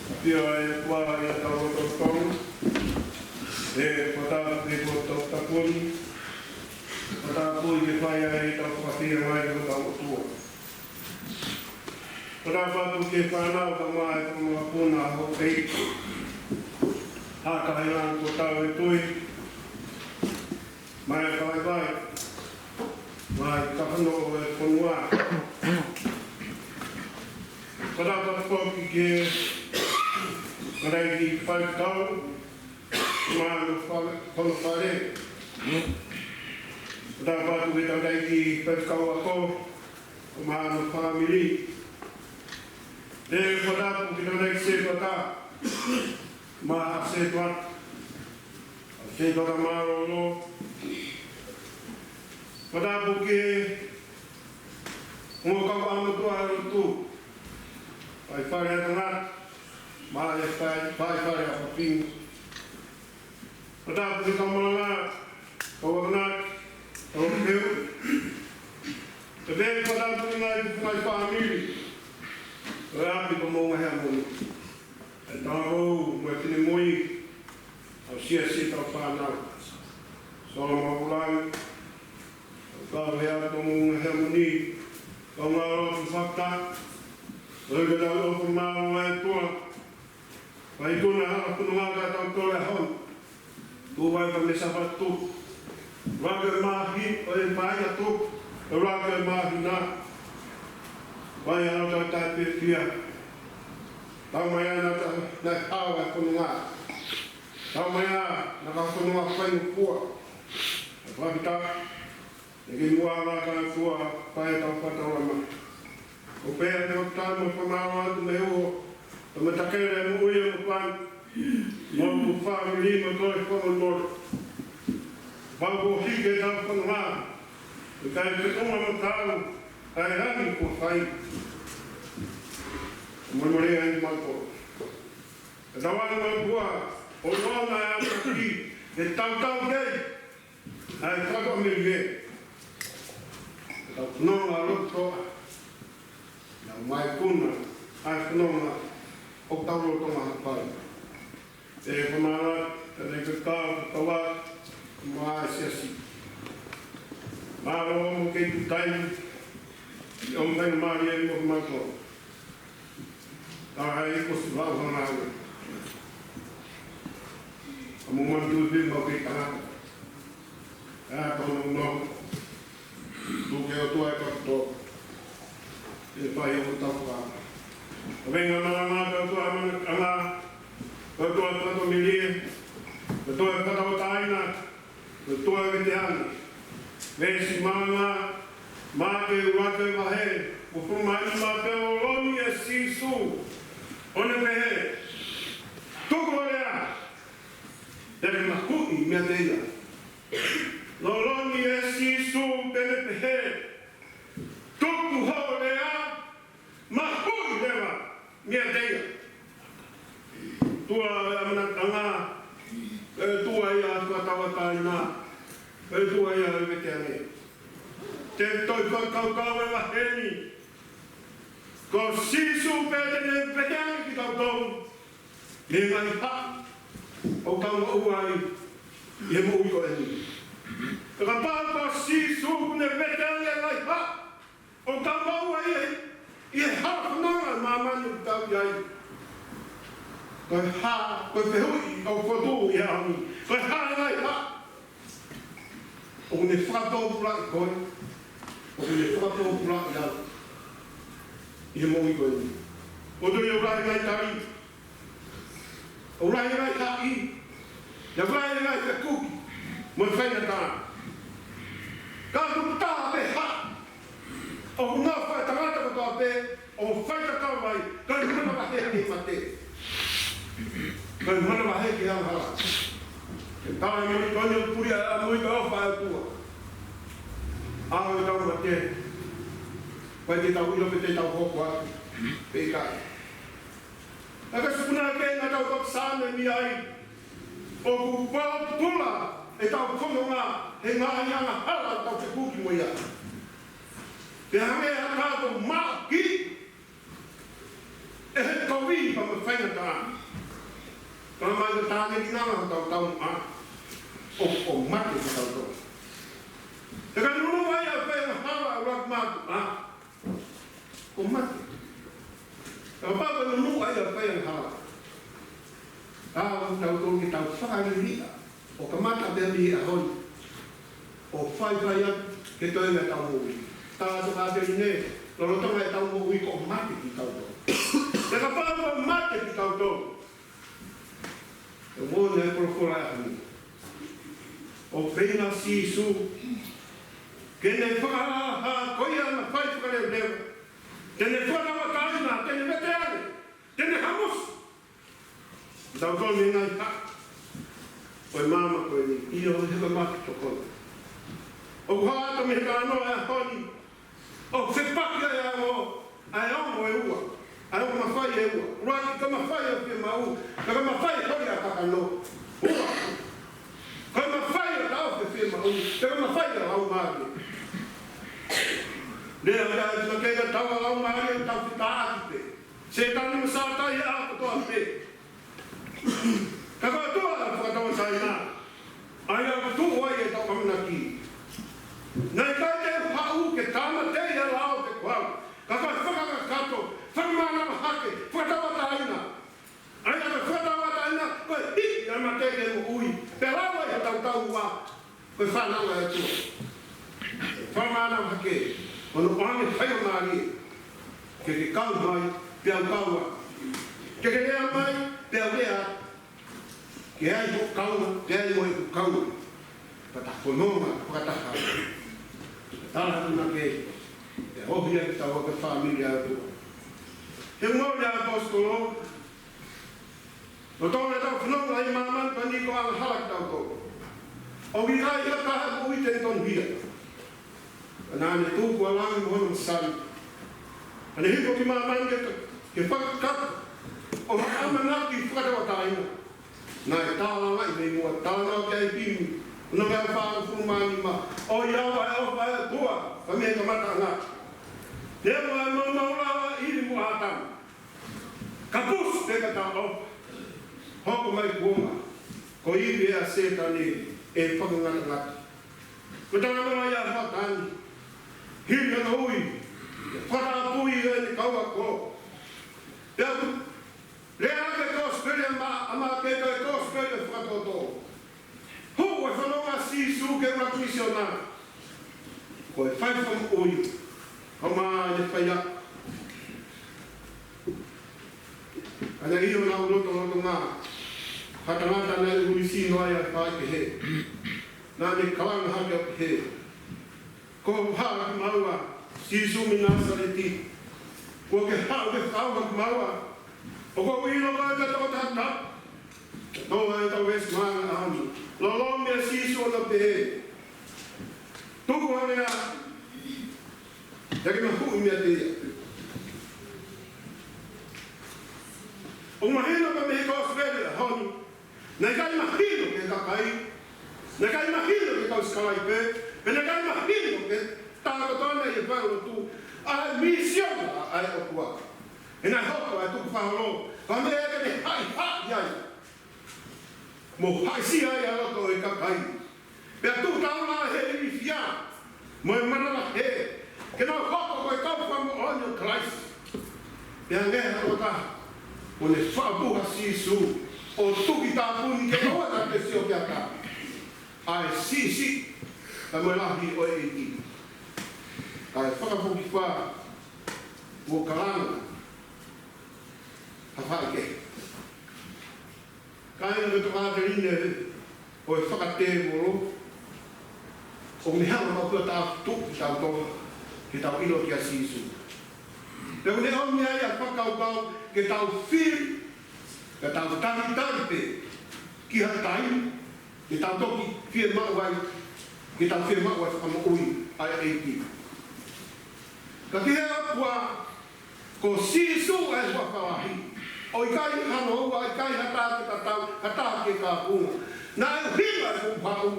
ʻafio ʻa e ʻOtua ʻi hotau lotolotonga. ʻE, fakatapu ki he ʻOtua toputapu ni. Fakatapu ke fai ai ʻetau fakafeangai ki hotau ʻOtua. Fakatapu atu ki he fānau kae ʻumaʻā e kau mokopuna, houʻeiki, hā kahenga kuo tau ʻi he tui, mo e vaivai, mo e kakano ʻo e fonua. Fakatapu atu foki ki he tangataʻeiki faifekau, mo hono fale, hono fale. Fakatapu atu ki he tangataʻeiki faifekau ako, mo hono fāmili. ʻE, fakatapu ki he tangataʻeiki sētuata, mo e sētuata, sētuata mālōlō. Fakatapu ki he ongo kau ʻāmotuʻa lotu, faifale ʻa tangata, mo e fai-, faifale ʻa fafine. Fakatapu ki he kau malanga, kau akonaki, kau peu. Pea fakatapu ki he ngaahi, ngaahi fāmili ʻo e ʻapi ko Moʻunga Heamoni. ʻE tau mo e finemui ʻo e siasi, ʻetau fānau. Solo Mapulang, kau hea ko Moʻunga Heamoni, kau ngalo ku fakta, ʻo e kau ʻofa mālō ʻa e ʻOtua. Fai kona ha fononga ka tau tole a hon. Tuʻu ai pea mei Sāpate tupu. Laka māhi, ʻo e māhina tupu. ʻO laka māhina. Fai ʻa e tau taʻefiefia. Tau mai ana ta, na hau a fononga. Tau mai ana, na ka fononga fai nukua. Fakafetaʻi. ʻE ke muʻa la ka tua, fai ʻetau fakataulama. ʻO pea te o tama fakamālō atu mei he uho, tama takele mo ia mo pan, mo mo fāmili mo toe fakamolemole. Pau ko hiki ʻetau fononga, ʻe kai te toma mo tau, kai rani ko fai. Molemole ai mau ko. ʻE tau ana mau kua, ʻo nona e amaki, ʻe tau tau kei. ʻA e fakamelie. Ka fononga loto ʻa. Naʻa mai kuna, ʻa e fononga, ʻo tau loto ma hapai. ʻE kamala, ka ne ka kau, ka kaua, ma e siasi. Mālō mo ke tutai, ʻi ʻo mai mālie mo mātou. Ka hai ko si vau hanga ai. Ka mo mantu i pē mau kei tangata. ʻA tau no no. Tuku ke ʻOtua ʻe ka to. ʻE fai ʻo tapu ka. Ka venga mana ngā ka ʻOtua mana anga. Ka ʻOtua ka to melie. Ka ʻOtua ka to taina. Ko e toa ke te ane. Veesi manga, Maʻake ʻuluaki vahe, ʻo fuma ʻi ma pea lolomi ʻe Sīsū. ʻO ne pehē, tuku ʻo lea, te ne mahuʻi meiate ia. Lolomi ʻe Sīsū, te ne pehē, tuku hoʻo lea, mahuʻi leva meiate ia. Tua e amana tanga, e tua ia tua tawa taina, e tua ia e vete ane. Te toi fakakaukau e vaheni. Ko Sīsū pē te ne vete ane ki tautolu. Mei he ngaahi haʻa, ʻo kau ua ai, ʻi he moʻui ko eni. Ka kapau ko Sīsū ne vete ane e ngaahi haʻa, ʻo ka mau ai ʻi he, ʻi he hā fononga ʻa māmani ʻoku tau ʻi ai. Ko e hā, ko e fehuʻi ʻoku fotu ʻi he ʻaho ni. Ko e hā e ngaahi haʻa ʻoku ne fakatōpulaʻi koe, ʻoku ne fakatōpulaʻi au ʻi he moʻui ko eni. ʻOku toe ʻi ai e ngaahi tali. ʻOku lahi e ngaahi haʻi, ʻoku lahi e ngaahi fekuki, mo e faingataʻa. Ka ʻoku taha pē haʻi, ʻoku nau fai tangata kotoa pē, ʻo fai tatau ai, ka ʻi mana vahe ke mate. Ka ʻi mana vahe ke angahala. Ke tala e moʻui ko eni ʻoku puli ʻa e moʻui ko e ʻofa ʻa e ʻOtua. ʻAho ʻetau mate, ʻikai ke tau ʻilo pe te tau hoko atu, pe ʻikai. Ka ka sukuna ke na tau tau sāme mi ai. ʻOku pōpula ʻetau fononga he ngaahi angahala ʻoku tau fekuki mo ia. Pea hangē ha kātoa maʻaki. ʻe he kovi pea mo e faingataʻa. Ka mai ka tāne ki nanga hotau taumuʻa, ʻoku mate kitautolu. He ka nunuʻa ia ʻa e fai angahala ʻa e ʻuluaki mātuʻa, ʻoku mate. Ka pau ka nunuʻa ia ʻa e fai angahala, ka ʻoku tautolu ke tau fakaliliʻa ʻo kamata pē mei he ʻaho ni ʻo faifai atu ke toe ʻi ai ʻetau moʻui. Tala atu ʻa e tokāteline, lolotonga ʻetau moʻui ʻoku mate kitautolu. He kapau ʻoku mate kitautolu, ʻe moʻoni ʻa e folofola ʻa e ʻaho ni. ʻOku feinga ʻa Sīsū ke ne fakahā ko ia ʻa e fai fakaleveleva. Te ne fakatauʻatāina, te ne vete ange, te ne hamusi. Tau tau mei he ngaahi haʻa ʻo e māmani ko eni, ʻio, he ko e mātuʻa tokoni. ʻOku hā atu mei he talanoa ʻo e ʻaho ni, ʻoku fepaki ʻa e ongo, ʻa e ongo ʻe ua, ʻa e ongo mafai ʻe ua. ʻUluaki, ko e mafai ʻo e fiemaʻu, pea ko e mafai ʻo e kakano. Ua, ko e mafai ʻo e taʻofi e fiemaʻu, pea ko e mafai ʻo e laumālie. Lea ʻa e ʻOtua ke tau laumālie, tau fetaʻaki pē. Sētane mo Sātai ʻa kotoa pē. Ka ko e ʻOtua ʻa e fakatauʻatāina, ʻa ia ʻoku tuʻu ai ʻetau ʻamanaki. Naʻe ʻikai te u haʻu ke tāmateʻi ʻa e lao pe ko au, ka ko e fakakakato, fakamānava hake, fakatauʻatāina. ʻA ia ko e fakatauʻatāina, ko e hiki ʻa e mate ki he moʻui, pea lau ai hotau taumuʻa ko e fānau ʻa e ʻOtua. Fakamānava hake, ʻo ne ʻoange faingamālie ke ke kau mai, pea u kau atu. Ke ke lea mai, pea u lea atu. Ke ʻi ai hoʻo kaunga, ke ʻi ai mo ʻeku kaunga. Pea ta fononga fakataha. Tala atu naʻa ke, ʻe ohi ai kitaua ko e fāmili ʻa e ʻOtua. He moʻoni ʻa e ʻaposetolo, lolotonga ʻetau fononga ʻi māmani ko eni, ko e angahala kitautolu. ʻOku ʻikai ha taha ʻoku ʻi ai e tonuhia. Naʻa ne tuku ʻa langi mo hono masani, ʻo ne hifo ki māmani ke, ke fakakakato ʻa e ʻamanaki fakatauʻatāina. Naʻe tālangaʻi mei muʻa, talanoa ki ai e himi, ʻo nau ʻe fāngofulu mā nima, ʻoiauē ʻa e ʻofa ʻa e ʻOtua, ka mei he kamataʻanga. Neongo ʻa e maumau lava ʻa ʻIvi mo ʻĀtama, ka pusi pē ka tau ʻofa. Hoko mai kuonga, ko ʻIvi ʻa Sētane ʻe fakangatangata. Ko e talanoa ia ʻa Sētane, hili ʻa e ui, fakatapui ʻa ʻene kau ako. Pea ʻoku lea ʻa e kosipeli ʻa Ma-, ʻa Maʻake ko e kosipeli ʻo e fakatōtō. Hū ʻa e fononga ʻa Sīsū ki he ʻuluaki misiona, ko e fai fakamoʻui, ʻo ma ne fai ʻa. Ka naʻe ʻi honau lotolotonga ha tangata naʻe ʻulisino ai ʻa e faikehe. Naʻa ne kalanga hake ʻo pehē, Ko hoʻo haʻu kimaua, Sīsū mei Nāsaleti. Kuo ke haʻu ke fakaʻauha kimaua. ʻOku ou ʻilo ko e tokotaha tapu. Tō ai ʻetau veesi mahuʻinga ʻaho ni. Lolomi ʻa Sīsū ʻo na pehē, Tuku hoʻo lea, ʻiate ia, ke mahuʻi meiate ia. ʻOku mahino pē mei he kosipeli ʻo e ʻaho ni, naʻe ʻikai mahino ki he kakai, naʻe ʻikai mahino ki he kau sikalaipe, pea naʻe ʻikai mahino ki he taha kotoa naʻe ʻi he fale lotu, ʻa e misiona ʻa e ʻOtua. He naʻe hoko ʻa e tukufakaholo ko e meʻa ke ne haʻihaʻi ai mo haʻisia ai ʻa e loto ʻo e kakai. Pea tuʻu taula ʻa e ilifia mo e manavahē, ke nau hoko ko e kau fakamoʻoni ʻo Kalaisi. Pea ʻi he ʻaho ʻe taha, kuo ne fakapuha ʻa Sīsū ʻo tuki tāpuni ke ʻoua te tau sio ki ai. ʻA e siʻisiʻi pea mo e lahi ʻo e ʻEiki. Kae fakafokifā, kuo kalanga ha faikehe. Kāinga, ko e tokāteline ʻo e fakatēvolo, ʻoku ne hanga ʻo fakatuʻu kitautolu, ke tau ʻilo kia Sīsū. Pea ʻoku ne ʻomi ai ʻa e fakakaukau ke tau fili, ke tau talitali pē ki ha taimi, ke tau toki fiemaʻu ai, ke tau fiemaʻu ai e fakamoʻui ʻa e ʻEiki. Ka ki he ʻOtua, ko Sīsū ʻa e huafa lahi. ʻOku ʻikai hano ua, ʻikai ha taha ke tatau, ha taha ke kāpui. Naʻe ʻuhinga ʻeku haʻu,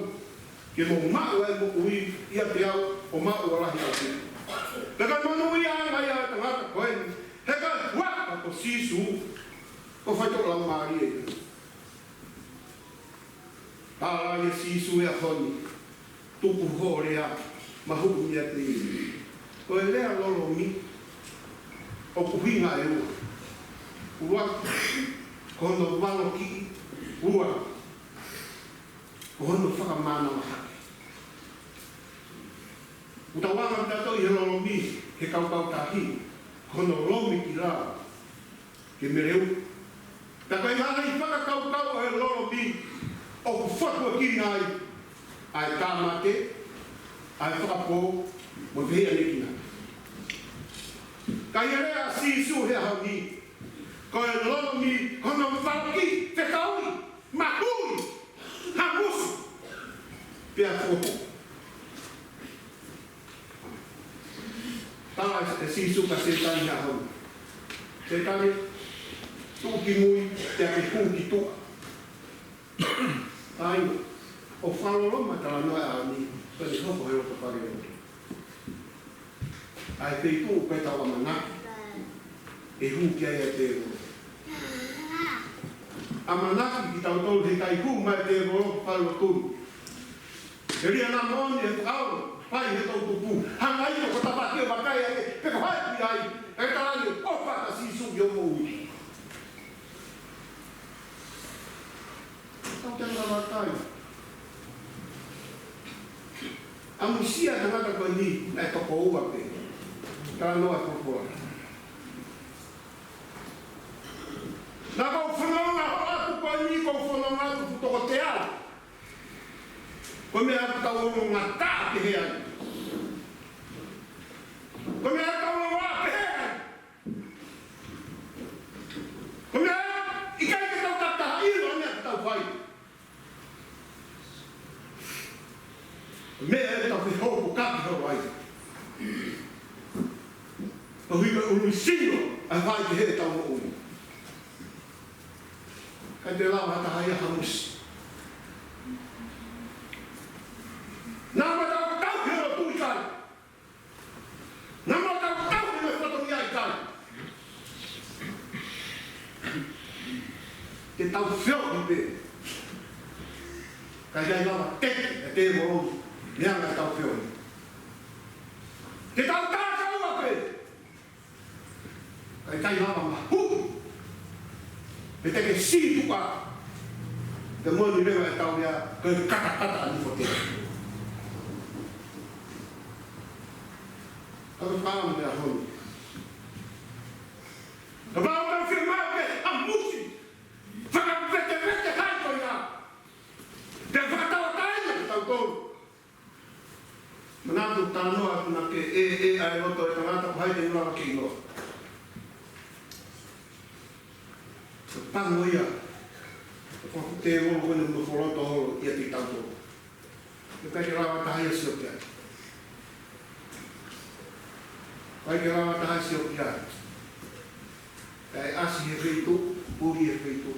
ke mou maʻu ʻa e moʻui ʻiate au ʻo maʻu ʻo lahi ʻaupito. Pea ka monūʻia ange ʻa e tangata ko eni, he ko e huafa ʻo Sīsū, ko e faitoʻo laumālie ia. Tala ʻe Sīsū he ʻaho ni, tuku hoʻo lea, mahuʻinga pē ia. Ko e lea lolomi, ʻoku ʻuhinga ʻe ua. ʻUluaki, ko hono valokiʻi. Ua, ko hono fakamānava hake. ʻOku tau anga ʻetau tui he lolomi, he kaukau tahi, ko hono lomi ki lalo, ke meleu. Ka ko e ngaahi fakakaukau ʻo e lolomi, ʻoku fotu ʻaki ai ʻa e tāmate, ʻa e fakapō, mo e fehiʻanekina. Ka ʻi he lea ʻa Sīsū he ʻaho ni, ko e lolomi, ko hono valokiʻi, fekauʻi, mahuʻi, hamusi, pea fokotuʻu. Tala ʻe Sīsū kia Sētane he ʻaho ni: Sētane, tuʻu ki mui, pea ke hū ki tuʻa. Taimi, ʻoku fakaloloma e talanoa he ʻaho ni, pea ne hoko he loto fale lotu. ʻA e feituʻu ʻoku ʻikai ke tau ʻamanaki ʻe hū ki ai ʻa e tēvolo. ʻAmanaki kitautolu he ʻikai hū mai e tēvolo ki he fale lotu ni. He lia naʻa moʻoni e fekau, fai he toʻutupu. Hanga ʻo ko e tafaʻaki ʻo vakai ai, pe ko hai ʻoku ʻi ai, ʻe tala ni ʻoku ʻofa ʻa Sīsū ki hoʻo moʻui. Tau te lava tai. ʻAmusia e tangata ko eni, naʻe toko ua pē. Talanoa e folofola. Naʻa ku fononga hoʻo atu ko eni, ko u fononga atu ʻoku toko teau. Ko e meʻa ʻoku tau ongo ngata pehē ai. Ko e meʻa ʻoku tau ongo pehē ai. Ko e meʻa ʻikai ke tau takitaha ʻilo ʻa e meʻa ʻoku tau fai. Ko e meʻa ʻoku tau fehokokaki holo ai. Ko e ʻuhinga ʻuluisino ʻa e fai ki heʻetau moʻui. ʻIkai te lava ha taha ia hamusi. Naʻa mo tau tau he lotu ʻikai. Naʻa mo tau tau he fatongia ʻikai. Te tau feohi pē. Ka ʻikai lava teke ʻe he tēvolo e meʻa naʻa tau feohi. Te tau takaua pē. Ka ʻikai lava mahuʻi. He te ke sītuʻa. Te moʻoni leva ʻetau lea, ko e katakata ʻa Nifotea. Ka ko e fakaʻamu he ʻaho ni. Kapau ʻoku tau fiemaʻu ke hamusi, fakavetevete hai ko ia. Te fakatauʻatāina kitautolu. Manatu talanoa atu naʻa ke ʻe, ʻe ʻai loto e tangata ko hai te ne lava ke ʻilo. Ko e pango ia. Ko e tēvolo ko eni mo foloto holo ia kitautolu. ʻIkai ke lava taha ia sio ki ai. ʻIkai ke lava taha sio ki ai. ʻE ʻasi he feituʻu, puli he feituʻu.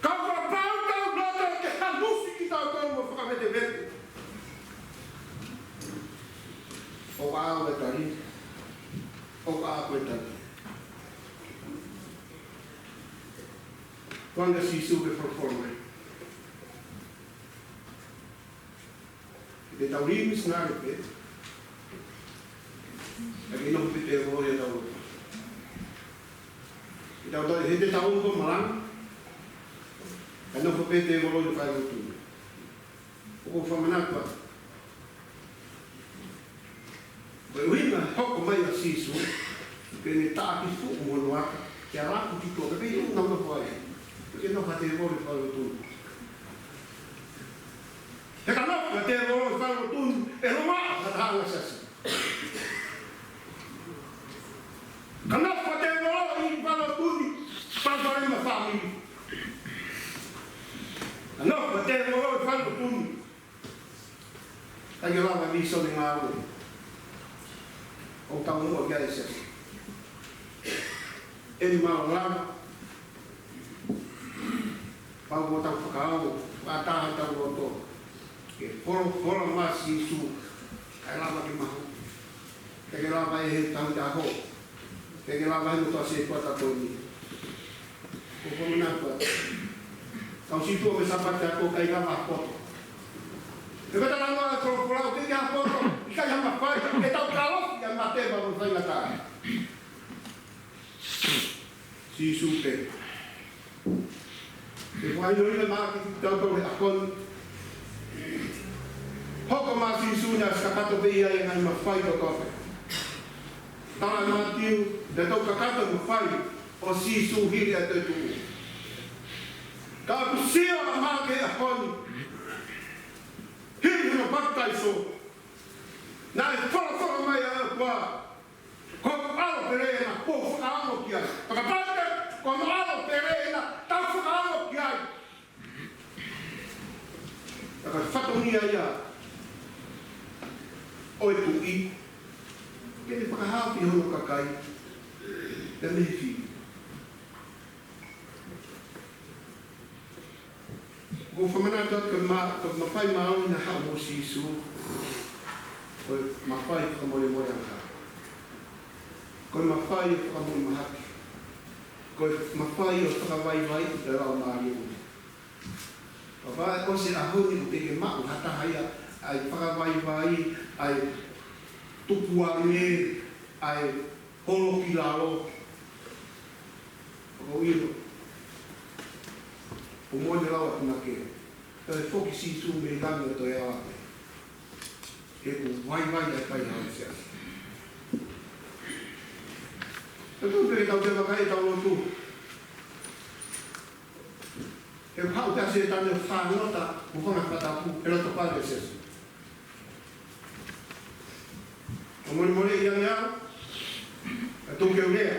Ka kapau ʻoku tau loto ke hamusi kitautolu mo fakavetevete. ʻOku ʻaʻau e tali. ʻOku ʻaʻau e tali. Ko e anga ʻa Sīsū ke folofola mai. Ke tau lī misinale pē. Ka ke nofo pē tēvolo ia tau. Ke tau tau, he te tau ongo malanga. Ka nofo pē tēvolo ia fai lotu. ʻOku ou fakamanatu atu. Ko e ʻuhinga hoko mai ʻa Sīsū, ke ne taʻaki fuʻu mo hono aka, ke ala atu ki tuʻa, ke pei ʻuna ʻuna ko ai. Ke nofo ʻa tēvolo ʻi fale lotu ni. He ka nofo ʻa tēvolo ʻi fale lotu ni, ʻe longoaʻa ha taha ʻa e siasi. Ka nofo ʻa tēvolo ʻi fale lotu ni, palopalema fāmili. Ka nofo ʻa tēvolo ʻi fale lotu ni, ʻikai ke lava e vīsone ngāue ʻoku tau muʻa ki ai e siasi. ʻE ni mālō lava, pau ko ʻetau fakaʻau, fakataha ʻetau loto. Ke folofola mai ʻa Sīsū, kae lava ke mahuʻi. Ke ke lava ʻe he tau te aho. Ke ke lava ʻe he motuʻa sētuata ko eni. Ko ko mena ko. Tau sītuʻa mei he Sāpate Ako, ʻikai lava ha poto. He ko e talanoa ʻa e folofola, ʻoku ʻikai ha poto, ʻikai ha mafai, ke tau kalofi ʻa e mate mo e faingataʻa. Sīsū pē. Ke fai ʻo ʻilo mai kiate kitautolu he ʻaho ni. Hoko mai Sīsū naʻe ʻosi kakato pē ia ʻi he ngaahi mafai kotoa. Tala ʻe Mātiu, naʻe toki kakato e mafai ʻo Sīsū hili ʻa e toetuʻu. Ka ʻoku sio ʻa Maʻake he ʻaho ni. Hili hono papitaiso. Naʻe folofola mai ʻa e ʻOtua. Ko hoku ʻAlo pele ena, ʻoku ou fakaongo ki ai. Fakapapau, ko hono ʻAlo pele ena, tau fakaongo ki ai. Ka ko e fatongia ia ʻo e tuʻi, ke ne fakahaofi hono kakai, pea mei he fili. ʻOku ou fakamanatu atu ko e ma-, ko e mafai māʻoniʻoni naʻe haʻu mo Sīsū, ko e mafai fakamolemole angahala. Ko e mafai ʻo e fakamoʻui mahaki. Ko e mafai ʻo e fakavaivai ʻi he Laumālie Māʻoniʻoni. Pea ʻosi e ʻaho ni ʻoku teʻeki ke maʻu ʻe ha taha ia ʻa e fakavaivai, ʻa e tukuange, ʻa e holo ki lalo. ʻOku ou ʻilo. ʻOku moʻoni e lau ʻa e punake. Kae foki Sīsū mei langi ʻo toe ʻalu pē. He ʻoku vaivai ʻa e fai ʻa e siasi. He ʻoku pehē tau te vakai ʻetau lotu. He ʻoku haʻu pē ʻa Sētane ʻo fānota, mo fanga fakatapu, he loto fale ʻo e siasi. Fakamolemole ia meʻa, ʻa e tuku ke u lea.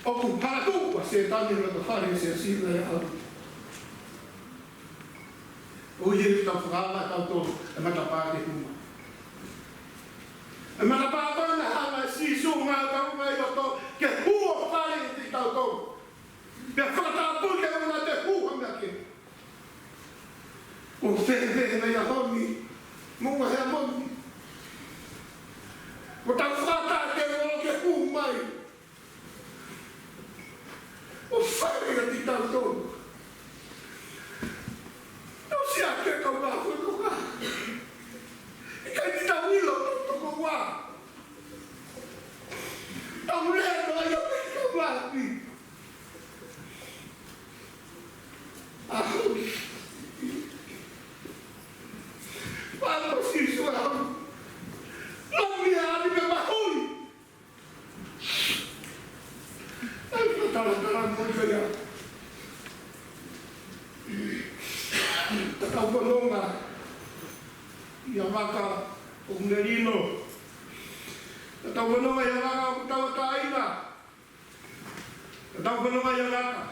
ʻOku palatu ʻa Sētane he loto fale ʻo e siasi naʻe ʻalu. ʻOku ʻi heni tau fakaava ʻe tautolu e matapā ke hū mai. E matapā ko ē naʻe hanga ʻe Sīsū ʻo ngāueʻaki mai ʻi loto ke hū ʻo fale ʻiate kitautolu. Pea fakatapui ke ʻoua te hū ha meʻa kehe. ʻOku fēfē nai ʻa e ʻaho ni, mo e ʻaho ni. ʻOku tau fakataha ke ʻoua ke hū mai. ʻO fale ʻiate kitautolu. Tau sio ki he kau vāfononga. ʻIkai te tau ʻilo ʻa e tokoua. Tau lea noa ia pē ki he kau vāʻapi. ʻAho ni. Pea ko Sīsū ʻaho ni. Lomi ʻa ni pē mahui. ʻAi, ka talatala mo ia. Tatau fononga ʻi ha vaka ʻoku melino. Tatau fononga ʻi ha vaka ʻoku tauʻatāina. Tatau fononga ʻi ha vaka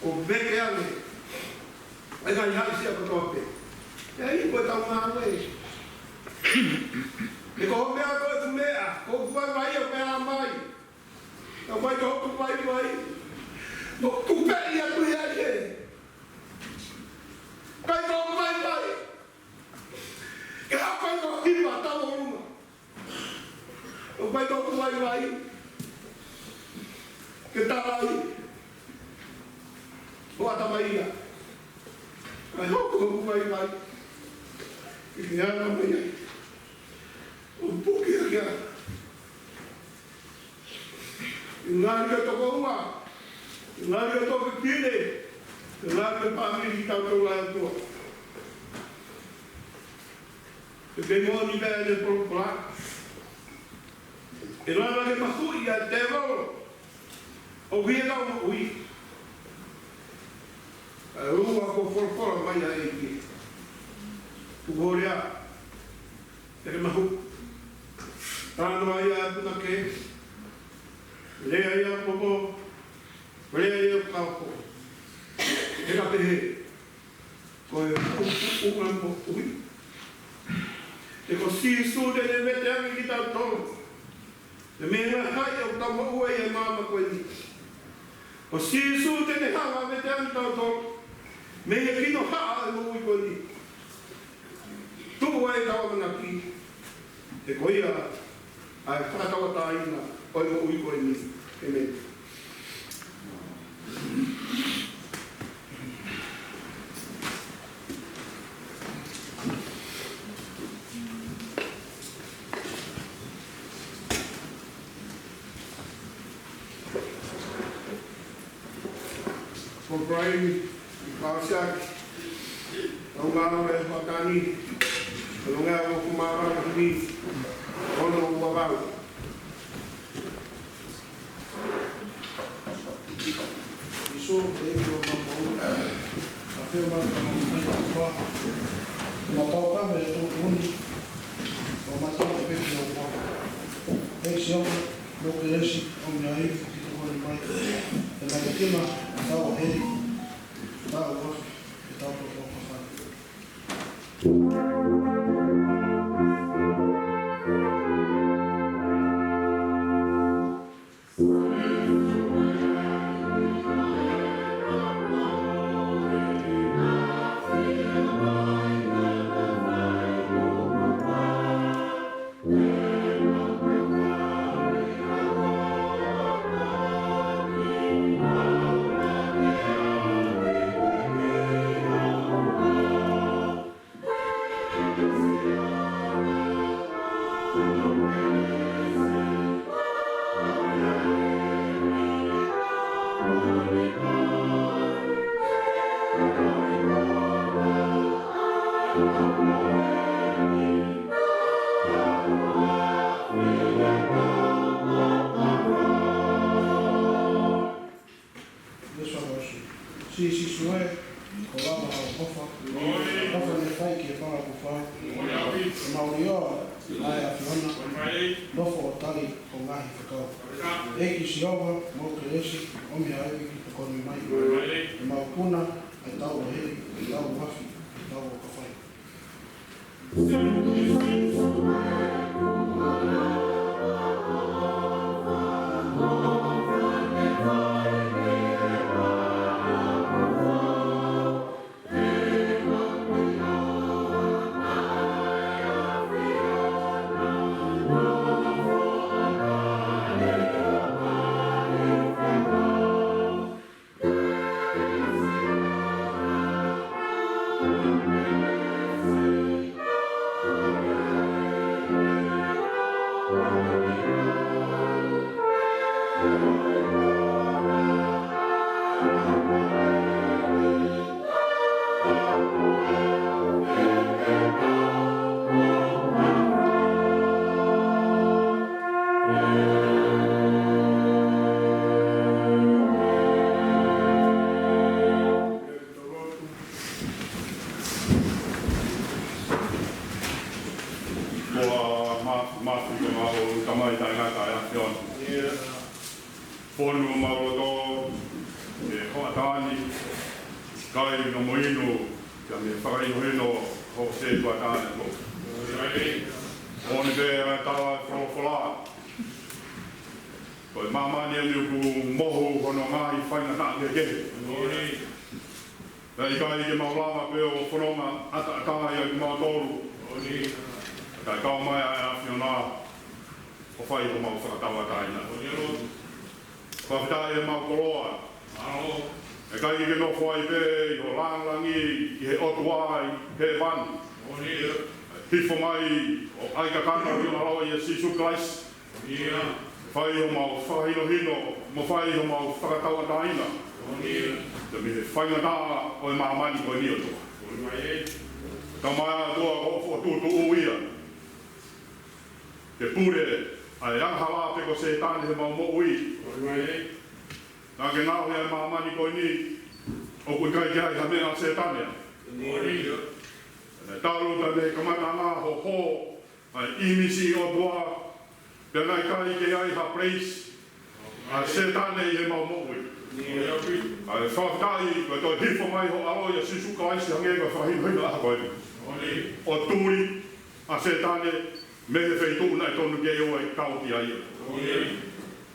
ʻoku veke ange ʻa e ngaahi haʻisia kotoa pē. ʻE ʻi ai ko e tau ngāue. He ko hoʻo meʻa ko e fuʻu meʻa, ko hoku vaivai ʻoku meʻa mai. Ka mai ko hoku vaivai. ʻOku tupeʻi atu ia ʻi he. Kai ko hoku vaivai. Ke hapai ko hiva tau o luma. ʻOku ʻikai ko hoku vaivai. Ke tala ai. ʻO ʻatamai ia. ʻAi hoku hoku vaivai. Ke ke ala mai ai. ʻO puke ake ai. Ngali ʻa e tokoua. Ngali ʻa e toketine. Ngali ʻa e fāmili kitautolu ʻa e ʻOtua. Ke kei moʻoni pē ʻene folofola. ʻE lava ke mahuʻi ʻa e tēvolo ʻoku ʻi heʻetau moʻui. ʻA e ua ko e folofola mai ʻa e ʻEiki. Tuku hoʻo lea. Te ke mahuʻi. Talanoa ia ʻa e punake. Lea ia ʻoku popo. Lea ia ʻoku kau ko. He ka pehē. Ko e ʻuhinga moʻui. He ko Sīsū te ne veteange kitautolu. He meʻa ʻi he ngaahi ʻoku tau maʻu ai ʻi he māmani ko eni. Ko Sīsū te ne hanga ʻo veteange kitautolu. Mei he kinohaʻa ʻo e moʻui ko eni. Tuku ai ʻetau ʻamanaki, he ko ia ʻa e fakatauʻatāina ʻo e moʻui ko eni. ʻĒmeni. Ko Brian Kawasaki, ʻa e ngāue ʻa e hoʻatā ni, ʻa e ngāue ʻa e kumara ni, ono ua vau. Iso, e iso mamau, a feo ma ka ma ma pa, ma pau ka me tu uni, ma ma tau pe ki o pa. E sio, mo ke lesi, o me ai, ki tu ko ni mai. E ma ke kima, tau hei, tau wa, e tau ko ko ka. Iesu ʻa Iesu. Siʻi Sīsū ē, ko lava ʻa e ʻofa. ʻOfa ne fai ki he fanga kuo fai. ʻE mau ʻiloa ʻa e ʻAfiona. Nofo ʻo tali ʻo ngaahi fekau. ʻEiki Sihova, mo ke lesi, ʻo me ai ki tokoni mai. ʻE mau kuna, ʻe tau ʻo heli, ʻe tau ʻo afi, ʻe tau ʻo ka fai. Ko e ma-, ma-, ko e ma-, ko e tamai taʻengata ʻa e ʻAfiona. Fonu ʻemau loto, ʻe hoʻatā ni, kai no mo inu, ka me fakahinohino, ho se tua tāne ko. ʻOni pē ʻa e tala folofola. Ko e māmani ʻeni ʻoku mohu hono ngaahi faingataʻa kehekehe. Pea ʻikai ke mau lava pē ʻo fononga ʻataʻatā ʻiate kimautolu. Kae kau mai ʻa e ʻAfiona ʻo fai homau fakatauʻatāina. Fakafetaʻi ʻemau koloa. ʻIkai ke ke nofo ai pē ʻi ho lāngilangi ʻi he ʻOtua ʻi hēvani. Hifo mai ʻo ʻai kakano ʻi ho ʻAlo ʻia Sīsū Kalaisi. Fai homau fakahinohino, mo fai homau fakatauʻatāina. Pea mei he faingataʻa ʻo e māmani ko eni ʻOtua. Tau mai ʻOtua ko hoʻo fokotuʻutuʻu ia. Ke pule ʻa e angahala pe ko Sētane he mau moʻui. Naʻa ke ngaohi ʻa e māmani ko eni, ʻoku ʻikai ke ʻi ai ha meʻa ʻa Sētane. Naʻe talu pē mei he kamataʻanga hoʻo hō ʻa e ʻīmisi ʻo e ʻOtua, pea naʻe ʻikai ke ʻi ai ha place ʻa Sētane ʻi he mau moʻui. ʻA e fakafetaʻi, ko e toe hifo mai ho ʻAlo ʻia Sīsū Kalaisi hangē ko e fakahinohino ʻaho ko eni. ʻO tuli ʻa Sētane mei he feituʻu naʻe tonu ke ʻoua ʻe kau ki ai.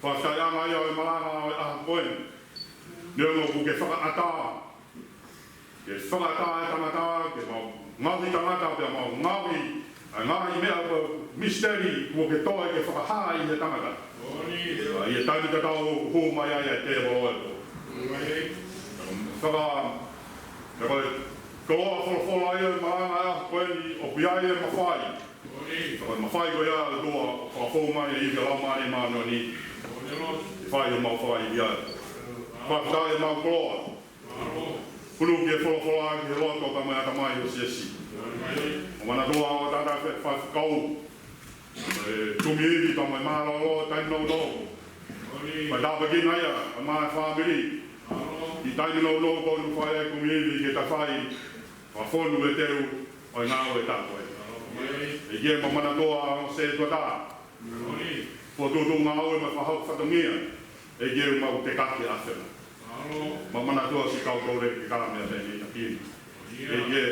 Fakafetaʻi ʻa e ngaahi ʻo e malanga ʻo e ʻaho ko eni. Neongo ʻoku ke fakaʻatā, ke fakaʻatā e tangata, ke mau Ngaohi tangata pea mau ngaohi ʻa e ngaahi meʻa ko e misiteli kuo ke toe ke fakahā ʻi he tangata. ʻI he taimi tatau ʻoku hū mai ai ʻa e tēvolo ē. Faka-, ʻa ko e koloa folofola ia ʻo e malanga ʻa ko eni ʻoku ʻi ai e mafai. Ka ko e mafai ko ia ʻa e ʻOtua ʻoku fakafou mai ʻi he Laumālie Māʻoniʻoni. ʻE fai ʻemau fai ia. Fakafetaʻi ʻemau koloa. Huluki e folofola ki he loto pea mo e ʻatamai ʻo e siasi. ʻO manatua ʻo tata fe faifekau. ʻE kumi ivi pea mo e mālōlō taimi nounou. Pea tāpuekina ia, pea mo e fāmili. ʻI he taimi nounou ko eni ʻoku fai ai e kumi ivi ke ta fai. Fakafonu e teu ʻo e ngāue ʻa e ʻOtua. ʻEiki ʻemau manatua ʻo sētuata. Fokotuʻutuʻu ngāue mo e fakahoko fatongia. ʻEiki ʻemau tekaki ʻa e ʻAfiona. Mau manatua siʻi kau tole ke kala mea pē ni taki. ʻEiki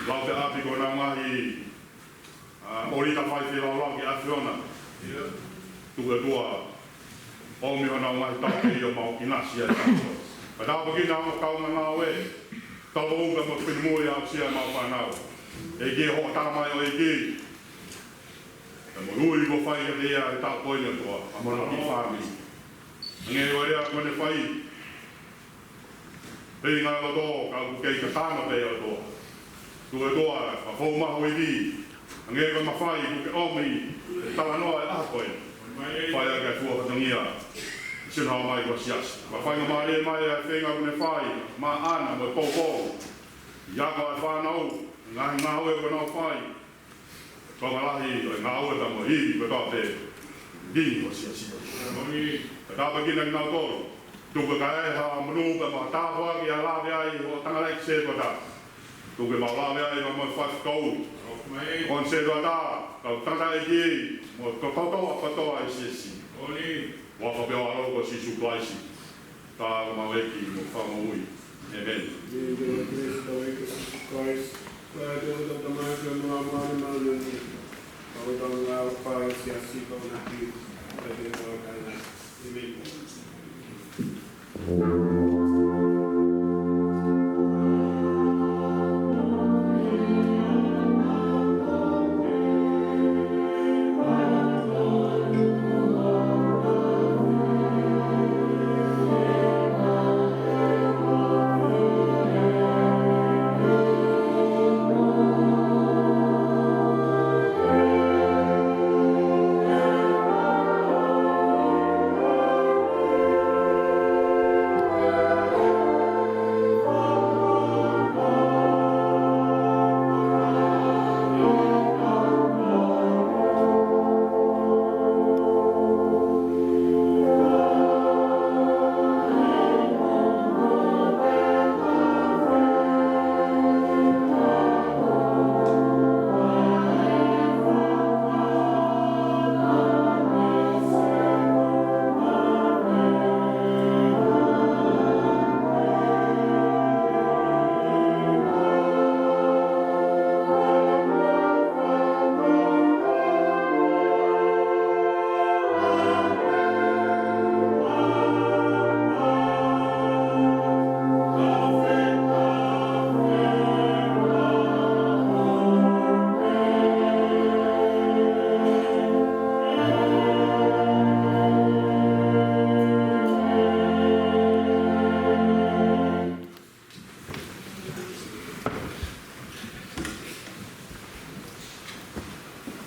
lau pē ʻapi ko ʻenau ngaahi, ʻa, ʻōlita fai feilaulau ki he ʻAfiona. Tuku ʻOtua. ʻOmi honau ngaahi tau pē ʻo mau ʻinasi ai. Ka tāpuekina ʻa e kau ngāue. Tau ʻo ka mau pini mui ʻa ʻosi ʻa ʻemau fānau. ʻEiki ʻe hoʻatā mai ʻo ʻEiki. Ka mo ui ko fai ka te ia e tau ko eni ʻOtua. ʻA mo na ki fāmili. Hangē ko e lea ko eni fai. Pei ngā loto ka ʻoku kei kakano pē ʻOtua. Tuku ʻOtua, ka fou maho ivi. Hangē ko e mafai ʻoku ke ʻomi, e talanoa e ʻaho ko ē. Fai ʻaki e fua fatongia. Sino hao mai ko siasi. Mafai ngā mālie mai e feinga ʻoku ne fai. Maʻana mo e poupou. ʻIa ko e fānau, ngaahi ngāue ko ʻenau fai. Ko e ngaahi lahi ʻo e ngāue ka mo e ivi ko e toa pē. Dini ʻo siasi. Ka tāpuekina kinautolu. Tuku ke ʻi ai ha monū pea mo ha tāpuaki ʻa e lave ai ʻo e tangataʻeiki sētuata. Tuku ke mau lave ai pea mo e faifekau. Ko e sētuata, kau tangataʻeiki, mo e kotoa kotoa ʻa e siasi. ʻI he huafa pē ʻo ho ʻAlo ko Sīsū Kalaisi. Ka mau ʻEiki mo Fakamoʻui. ʻĒmeni. Amen. Praise the Lord Jesus Christ. Praise the Lord, the Master, the Lord, the Lord. Kau tau ngā pai siasi kau na ki. Praise the Lord, the Lord. ʻĒmeni.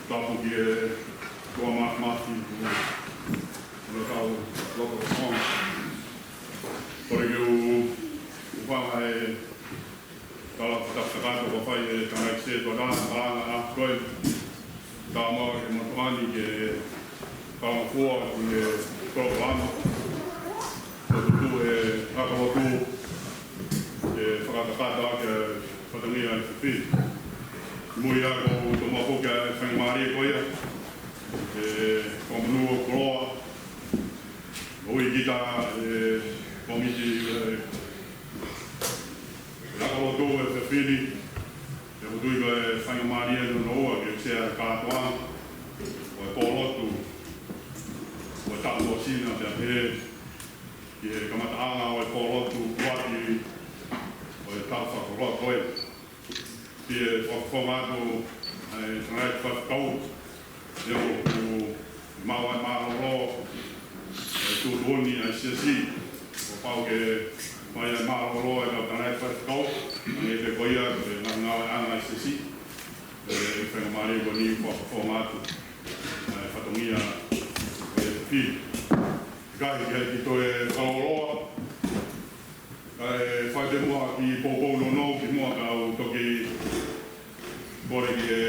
Tapu ki he ʻOtua Māfimafi, ʻoku ne kau loto ʻo. Kole ke u, u fanga e tala fakatapu kakato ko fai e tangataʻeiki sētuata, malanga ʻa ko ē. Ka mau ke mau tokoni ke talangofua ki he polokalama. Ko e tutu e ʻakalotu ke fakakakato ʻaki e fatongia ʻa e fefine. Mui ia ko u tomuʻa puke e faingamālie ko ia. E ko monū ʻo koloa. Ui kita e komiti e ʻakalotu e fefine. Pea ʻoku ou tui ko e faingamālie nounou ke sea kātoa ʻo e pōlotu ʻo e taʻu ʻo Sina pea pehē ki he kamataʻanga ʻo e pōlotu kuati ʻo e taʻu fakakoloa ko ē. Pea fakafofonga atu ʻa e tangataʻeiki faifekau, ʻio, ʻoku mau ʻai mālōlō ʻa e tuʻutuʻuni ʻa e siasi. Kuo pau ke fai ʻa e mālōlō ʻa e kau tangataʻeiki faifekau, ʻa e pē ko ia, ko e ngaahi ngāueʻanga ʻa e siasi. ʻE, ʻi he faingamālie ko eni fakafofonga atu ʻa e fatongia ʻo e fili. Kae ʻikai ke toe fakalōloa, kae fai pē muʻa ha kiʻi poupou nounou kimuʻa kae toki kole ki he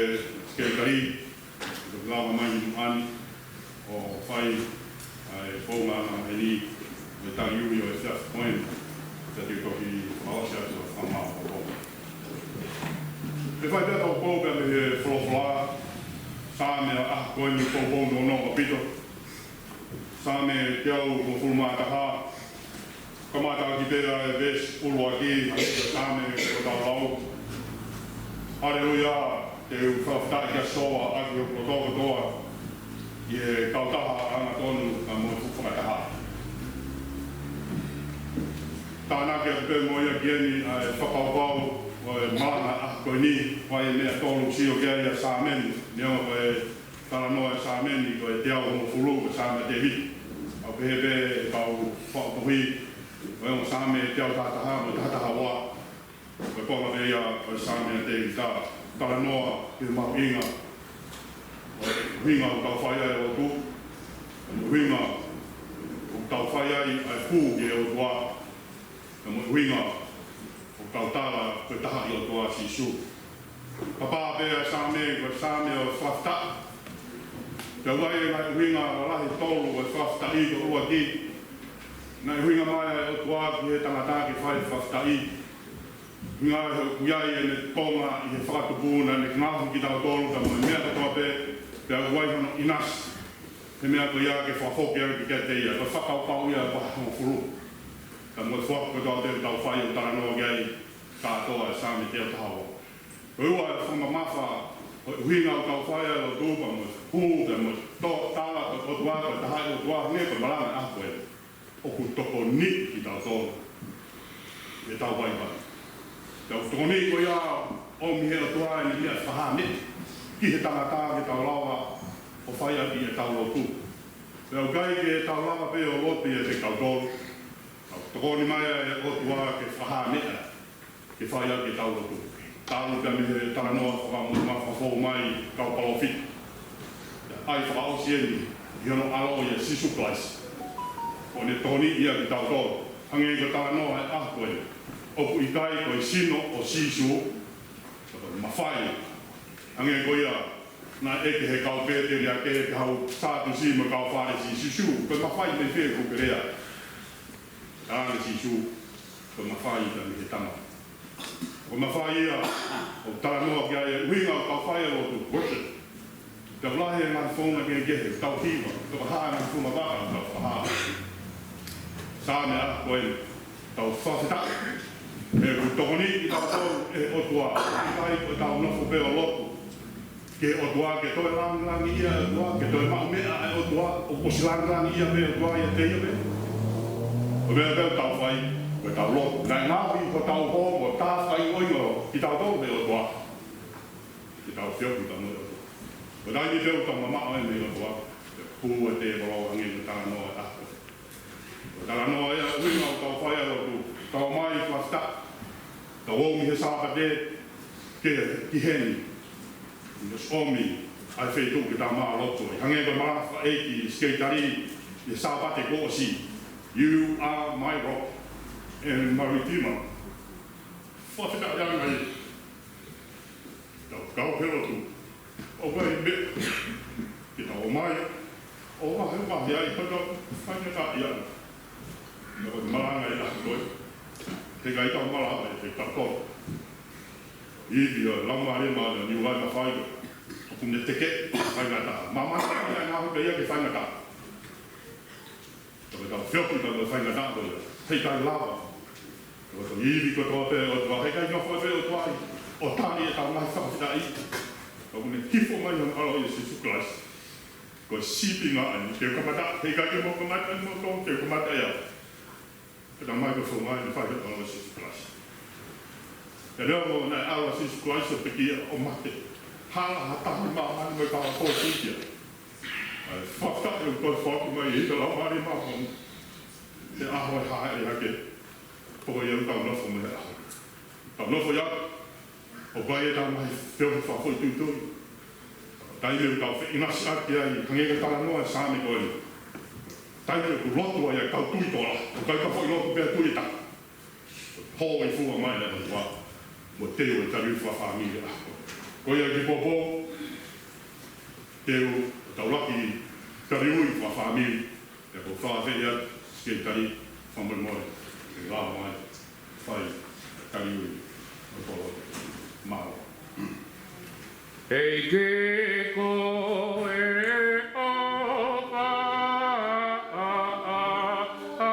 sekelitali ke toki lava mai ki muʻa ni ʻo fai ʻa e founga ʻana ʻi he taliui ʻo e efiafi ko eni. Pea te u toki fakaʻosi atu ʻa e fakamaau poupou. ʻE fai pē ʻa e poupou pea mei he folofola, Saame ʻa e ʻaho ko eni, poupou nounou ʻaupito. Saame teau hongofulu mā taha. Kamata ʻaki pē ʻa e veesi ʻuluaki ʻa e Saame, ko ʻetau lau: Haleluia, te u fakafetaʻi kia Sihova ʻaki hoku loto kotoa, ʻi he kautaha angatonu pea mo e fuʻu fakataha. Tānaki atu pē mo ia ki heni ʻa e fakakaukau ʻo e malanga ʻaho ko eni, ʻa e meʻa tolu ʻoku sio ki ai ʻa Saame ni, neongo ko e talanoa ʻa Saame ni ko e teau hongofulu, ko e Saame ʻa Tēvita. ʻOku pehē pē ʻe he kau faʻu tohi, ko e ongo Saame teau taha taha mo e taha taha ua, ko e konga pē ia ʻo e Saame ʻa Tēvita. Talanoa ki he mahuʻinga ʻo e ʻuhinga ʻoku tau fai ai ʻa e lotu, ʻuhinga ʻoku tau fai ai ʻa e hū ki he ʻOtua, pea mo e ʻuhinga ʻoku tau tala ko e taha ʻi he ʻOtua ʻa Sīsū. Kapau pē ʻa e Saame, ko e Saame ʻo e fakafetaʻi. Pea ʻoku ʻi ai e ngaahi ʻuhinga lalahi ʻe tolu ʻo e fakafetaʻi. Ko e ʻuluaki, naʻe ʻuhinga mai ʻa e ʻOtua ki he tangata ke fai e fakafetaʻi. ʻUhinga he ʻoku ʻi ai ʻene konga ʻi he fakatupu naʻa ne ngaohi kitautolu pea mo e meʻa kotoa pē, pea ʻoku ʻi ai hono ʻinasi he meʻa ko ia ke fakafoki ange kiate ia. Ko e fakakaukau ia ʻa e vahe hongofulu. Pea mo e foaki kotoa pē ʻoku tau fai ʻo talanoa ki ai kātoa ʻa e Saame teau taha ua. Ko e ua, ʻa e fakamamafa ʻo e ʻuhinga ʻoku tau fai ai ʻa e lotu pea mo e hū pea mo e tō tala ko e ʻOtua ko e taha ʻi he ʻOtua, hangē ko e malanga ʻaho ko ē. ʻOku tokoniʻi kitautolu ʻe heʻetau vaivai. Pea ʻoku tokoniʻi ko ia ʻomi ʻe he ʻOtua ʻene meʻa fakahā meʻa ki he tangata ke tau lava ʻo fai ʻaki ʻetau lotu. Pea ʻoku ʻikai ke tau lava pē ʻo lotu ʻiate kitautolu. Ka ʻoku tokoni mai ʻa e ʻOtua ke fakahā meʻa ke fai ʻaki ʻetau lotu. Talu pē mei he talanoa fakamuʻa fakafou mai ʻa e kau palōfita, ʻa ia ʻoku fakaʻosi eni ʻi hono ʻaloʻi ʻa Sīsū Kalaisi, ʻo ne tokoniʻi kitautolu. Hangē ko e talanoa ʻa e ʻaho ko ē, ʻoku ʻikai ko e sino ʻo Sīsū, ka ko e mafai. Hangē ko ia naʻe ʻeke ʻe he kau Pēteliake, ʻe he kau Sātusi mo e kau Fālesi, Sīsū, ko e mafai mei fē ʻoku ke lea? Talaange ʻe Sīsū, ko e mafai ia mei he Tama. Ko e mafai ia ʻoku talanoa ki ai e ʻuhinga ʻoku tau fai ai e lotu, worship. Pea ʻoku lahi e ngaahi founga kehekehe ʻoku tau hiva, ʻoku tau fakahā e ngaahi founga vaka ʻoku tau fakahā. Saame ʻaho ko ē, tau fakafetaʻi he kuo tokoniʻi kitautolu ʻe he ʻOtua. ʻIkai ko ʻetau nofo pē ʻo lotu ki he ʻOtua ke toe langilangiʻia e ʻOtua, ke toe maʻu meʻa ʻa e ʻOtua, ʻoku ʻosi langilangiʻia pē e ʻOtua ʻiate ia pē. Ko e meʻa pē ʻoku tau fai, ko ʻetau lotu. Naʻe ngaohi hotau hoko mo e tā fakaʻilonga kitautolu mei he ʻOtua, ke tau feohi pea mo e ʻOtua. Ko e taimi pē ʻoku tau mamaʻo ai mei he ʻOtua, ʻe pū e tēvolo, hangē ko e talanoa ʻa e ʻaho. Ko e talanoa ia ʻa e ʻuhinga ʻoku tau fai ai e lotu. Tau ō mai fakafetaʻi, tau ō mei he Sāpate ki, ki heni, ʻi he ʻomi ʻa e feituʻu ke tau maʻu lotu ai. Hangē ko e malanga ʻa e ʻEiki ʻi he sekelitali ʻi he Sāpate kuo ʻosi: You are my rock and my redeemer. Fakafetaʻi ange ai. Tau kau he lotu. ʻOku ʻi ai e meʻa ke tau ō mai ʻo vahevahe ai, pea tau faingataʻaʻia. Naʻa ko e malanga ʻi he ʻaho ko ē, heʻikai tau malanga ʻe kitautolu. Ivi ʻo e Laumālie Māʻoniʻoni ʻoku ʻi ai e mafai, ʻoku ne teke faingataʻa. Mamata ia ʻa e ngaahi ʻaho ko ia ke faingataʻa. Ka ko ʻetau feohi pea mo e faingataʻa ko ia, heʻikai lava. Ko e ivi kotoa pē ʻa e ʻOtua, heʻikai nofo pē ʻa e ʻOtua ai ʻo tali ʻetau ngaahi fakafetaʻi. Ka ʻoku ne hifo mai hono ʻAlo ʻia Sīsū Kalaisi, ko e sīpinga ʻeni, ke kamata, heʻikai ke mou kamata ʻeni moutolu, ke kamata ia. Pea tau mai ko e founga ʻeni ʻoku fai ʻe he ʻAlo ʻia Sīsū Kalaisi. Pea neongo naʻe ʻalu ʻa Sīsū Kalaisi ʻo pekia ʻo mate, hala ha taha ʻi māmani mo e kau ʻaposetolo ia. ʻA e fakafetaʻi ʻoku toe foaki mai ʻe he Laumālie Māʻoniʻoni he ʻaho ʻe hāʻele hake. Pea ko ia ʻoku tau nofo mai he ʻaho ni. Tau nofo ia, ʻoku ʻi ai e tau mai feo fafoi tuitui. Taimi ʻoku tau feʻinasiʻaki ai, hangē ko e talanoa ʻa e Saame ko eni. Taimi ʻoku lotu ai ʻa e kau tui kola, ʻoku ʻikai ko ha foʻi lotu pē ʻa e tui ʻe taha. Hōifua mai ʻa e ʻOtua mo teu e taliui fakafāmili ʻa e ʻaho. Ko ia kiʻi pōpō, teu ʻo tau laki taliui fakafāmili, pea ʻoku ou fakaafeʻi atu Sekelitali fakamolemole ke lava mai fai taliui ʻo e koloa. Mālō. ʻEiki ko e ʻofa ʻa e ʻOtua,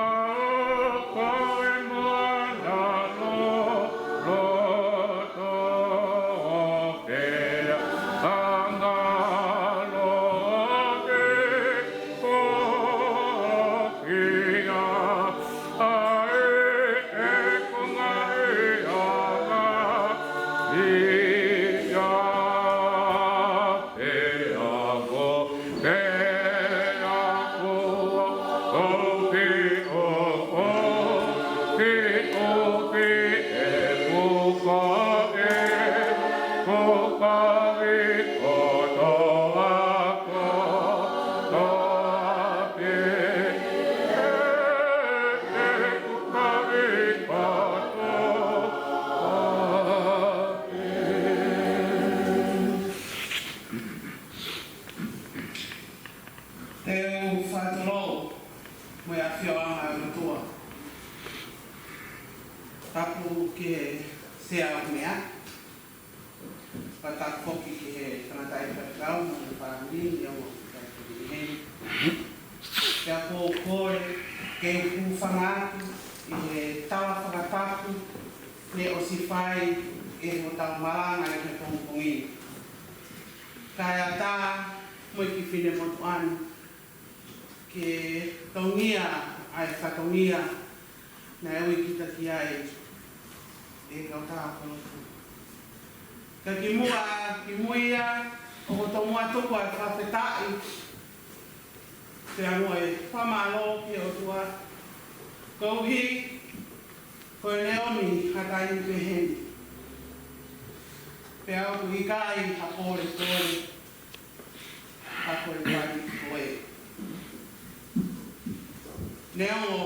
ko e moana loloto, ke anga loa ke fokia ai e konga ʻe anga ia. Te u fakatulou mo e ʻafioʻanga ʻo e ʻOtua. Tapu ki he Sea ʻo e meʻa. Pea tapu foki ki he tangataʻeiki faifekau mo e fāmili, ʻa ia ʻoku ʻikai ke ʻi heni. Pea ʻoku ou kole ke u hūfanga atu ʻi he tala fakatapu ne ʻosi fai ʻe hotau malanga ʻi he pongipongi ni. Kae ʻatā mo e kiʻi finemotuʻa ni ke tongia ʻa e fatongia naʻe ui kita ki ai ʻe he kautaha koloa. Ka kimuʻa, kimui ia, ʻoku ou tomuʻa tuku ʻa e fakafetaʻi pea mo e fakamālō ki he ʻOtua, koeʻuhi ko e leʻo ni ha taimi pehē ni. Pea ʻoku ʻikai ha polepole, ka ko e pali ko ē. Neongo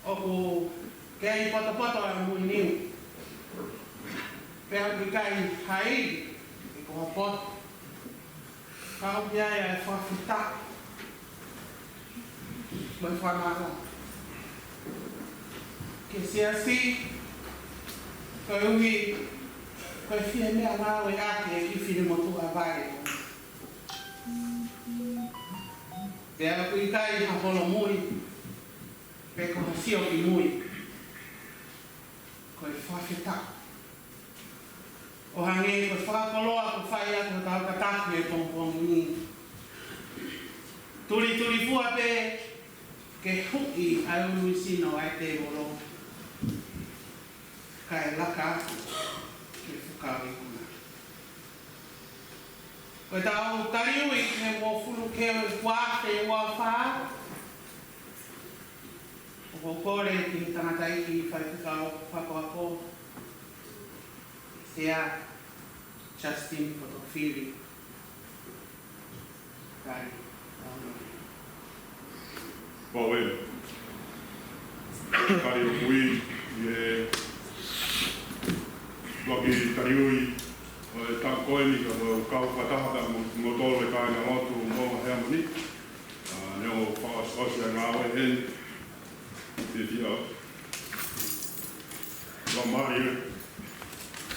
ʻoku kei potopoto ʻa e muiniu, pea ʻoku ʻikai ha ʻi ko ha poto, ka ʻoku ʻi ai ʻa e fakafetaʻi mo e fakamālō ki he siasi, koeʻuhi ko e fie meʻangāue ʻaki e kiʻi finemotuʻa vai. Pea ʻoku ʻikai ha holomui, pe ko ha sio ki mui. Ko e fakafetaʻi. ʻO hangē ko e fakakoloa kuo fai atu ʻe hotau kau taki he pongipongi ni. Tulitulifua pē ke huʻi ʻa e ʻunuʻusino ʻa e tēvolo, kae laka atu ki he fuka ʻo e ikuna. Ko ʻetau taliui ki he uofulu ki he uaafe uafā, ʻoku ou kole ki he tangataʻeiki faifekau fakaako, Sea Justin Potofili. Kali, amen. Pau ē. Kali ʻoku ui ʻi he ʻuluaki taliui ʻo e taʻu ko eni, ka ʻoku ou kau fakataha mo kimoutolu e kāingalotu mo e Hāmani. ʻA, neongo ʻoku fakaʻosiʻosi ʻa e ngāue heni. Fiefia. Laumālie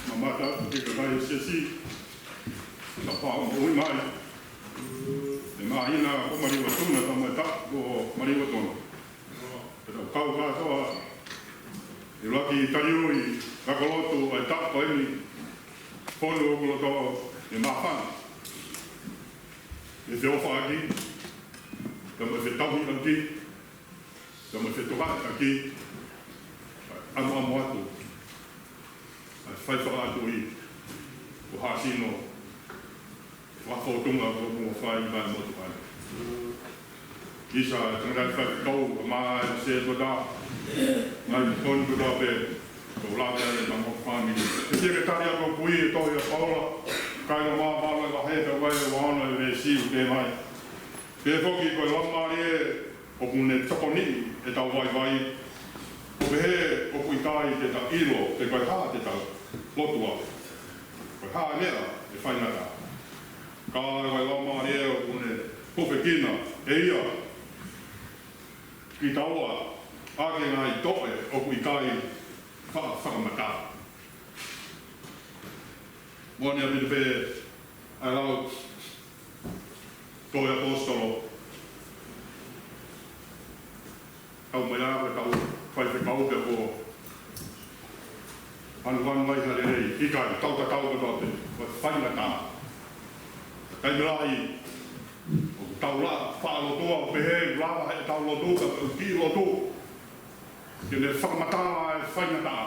mamata, ke ka kai siasi. Ka pau mo ui mai. ʻE māhina ko Maliuatuna, ka mo e taʻu ko Maliuatuna. Pea tau kau kātoa ʻi he ʻuluaki taliui fakakoloa ʻo e taʻu ko eni. Fonu ʻoku loto ʻe māfana. ʻE feʻofaʻaki, ka mo e fetauhiʻaki, ka mo e fetokaiʻaki, ʻamuʻamu atu. ʻa e fai fakaʻatuʻi ʻo e haʻa sino, fakafotunga ko mo fai mai mo tukai. Isa, tangata faifekau, ʻa mai ʻa se tota, mai tonu tota pē, ko lave ai mo e fāmili. Ke tali ʻa e kui ʻi he tohi ʻa Paula, kaila mā Paula ʻi he vahe pē ʻa e vaono ʻe veesi ʻoku pehē mai. Pehē foki ko e Laumālie ʻoku ne tokoniʻi ʻetau vaivai, ʻo pehē ʻoku ʻikai te tau ʻilo pe ko e hā te tau lotua, ko e hā e meʻa ʻe faingataʻa. Ka ko e Laumālie ʻoku ne hūfekina ʻe ia kitaua ʻaki e ngaahi toʻe ʻoku ʻikai faʻa fakamatala. Moʻoni ʻaupito pē ʻa e lau ko e ʻaposetolo. Kau mai ʻa e kau faifekau pea ko anu anu ai ha lelei, ʻikai, tau tatau kotoa pē, ko e faingataʻa. Taimi lahi, ʻoku tau lava faʻa lotua, ʻo pehē, lava heʻetau lotu, ka ʻoku kiʻi lotu ke ne fakamatala e faingataʻa.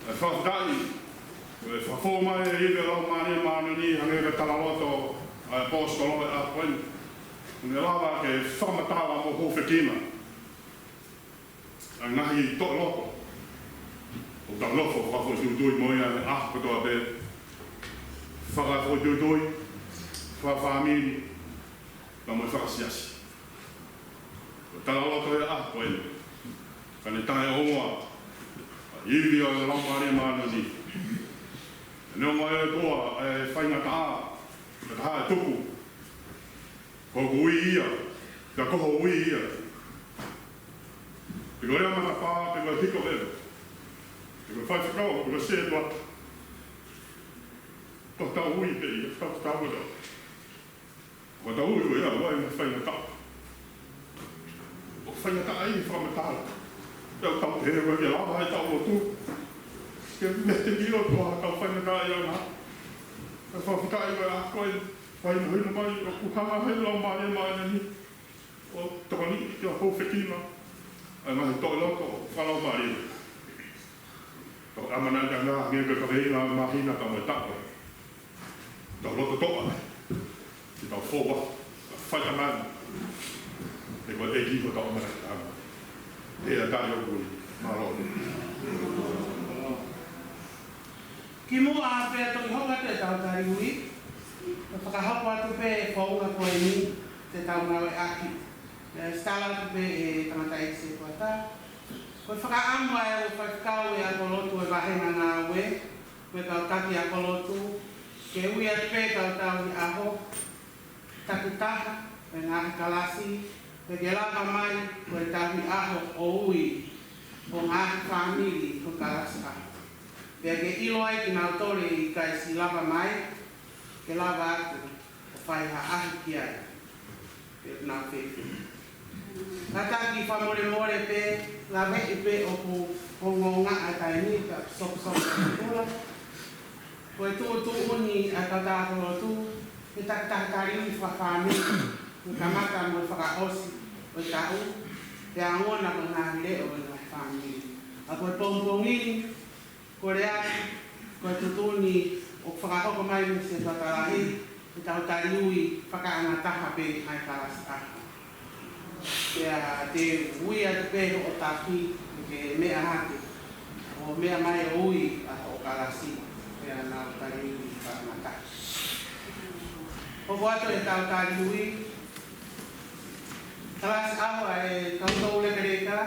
ʻE fakafetaʻi, ʻe fakafou mai e ivi ʻa e Laumālie Māʻoniʻoni, hangē ko e talaloto ʻa e ʻaposetolo ʻi he ʻaho ko eni. ʻOku ne lava ke fakamatala mo hūfekina ʻa e ngaahi toʻe loto ʻoku tau nofo fakafoʻituitui mo ia he ʻaho kotoa pē. Fakafoʻituitui, fakafāmili, pea mo e fakasiasi. Ko e talaloto ia ʻa ko eni. Ka ne taʻeʻoua ʻa e ivi ʻo e Laumālie Māʻoniʻoni. Neongo ʻa e ʻOtua ʻa e faingataʻa, ka taha ʻe tuku. Ko hoku ui ia, pea ko ho ui ia. Pe ko e lea matapā, pe ko e hiko leva. Pe ko e faifekau, pe ko e sētuata. Ko hotau ui pē ia, tau tau ʻo tau ui ko ia, ʻoku ʻi ai e faingataʻa. ʻOku faingataʻa ʻi he fakamatala. Pea ʻoku tau pehē ʻoku ʻikai ke lava heʻetau lotu ke mete ki loto ʻa hotau faingataʻaʻia na. Ka fakafetaʻi ko e ʻaho ko eni, fakahinohino mai ʻoku hanga ʻe he Laumālie Māʻoniʻoni ʻo tokoniʻi ke hūfekina ʻa e ngaahi toʻe loto fakalaumālie. Ko e ʻamanaki ʻa e ngaahi, hangē ko e kaveinga ʻa e māhina ka mo e taʻu. Tau loto toʻa, ke tau fou ʻa, fai ʻa e mana. He ko e ʻEiki ko hotau ʻamanaki ʻaʻana. He ʻa e tali ʻoku ui, mālō. Kimuʻa pea toki hoko atu ʻetau tali ui, ʻe fakahoko atu pē e founga ko eni te tau ngāueʻaki. ʻE sitala atu pē ʻe he tangataʻeiki sētuata. Ko e fakaʻamu ʻa e faifekau ʻi he ʻaho lotu ʻo e vahenga ngāue, ko e kau taki ʻaho lotu, ke ui atu pē ʻetau tauhi ʻaho takitaha ʻo e ngaahi kalasi, pea ke lava mai ko e tauhi ʻaho ʻo e ui ʻo e ngaahi fāmili ʻo e kalasi ʻaho. Pea ke ʻilo ai kinautolu ʻe ʻikai siʻi lava mai, ke lava atu ʻo fai ha ʻaho ki ai. Pea ʻoku nau fefe. Kātaki fakamolemole pē, laveʻi pē ʻoku ongoongo ʻa e taimi ka soposopo ʻa e kula. Ko e tuʻutuʻuni ʻa e kau taki ʻaho lotu, ke takitaha tali ui fakafāmili, ke kamata mo e fakaʻosi ʻo e taʻu, pea ongona ko e ngaahi leʻo ʻo e ngaahi fāmili. ʻA ko e pongipongi ni, kole atu, ko e tuʻutuʻuni ʻoku fakahoko mai mei he sētuata lahi, ʻetau tali ui fakaʻangataha pē ʻa e kalasi ʻaho. Pea te u ui atu pē hoʻo taki, ke meʻa hake, ʻo meʻa mai ʻo ui ʻa hoʻo kalasi, pea nau tali ui fakaʻangataha. Hoko atu ʻetau tali ui, kalasi ʻaho ʻa e kau toulekeleka,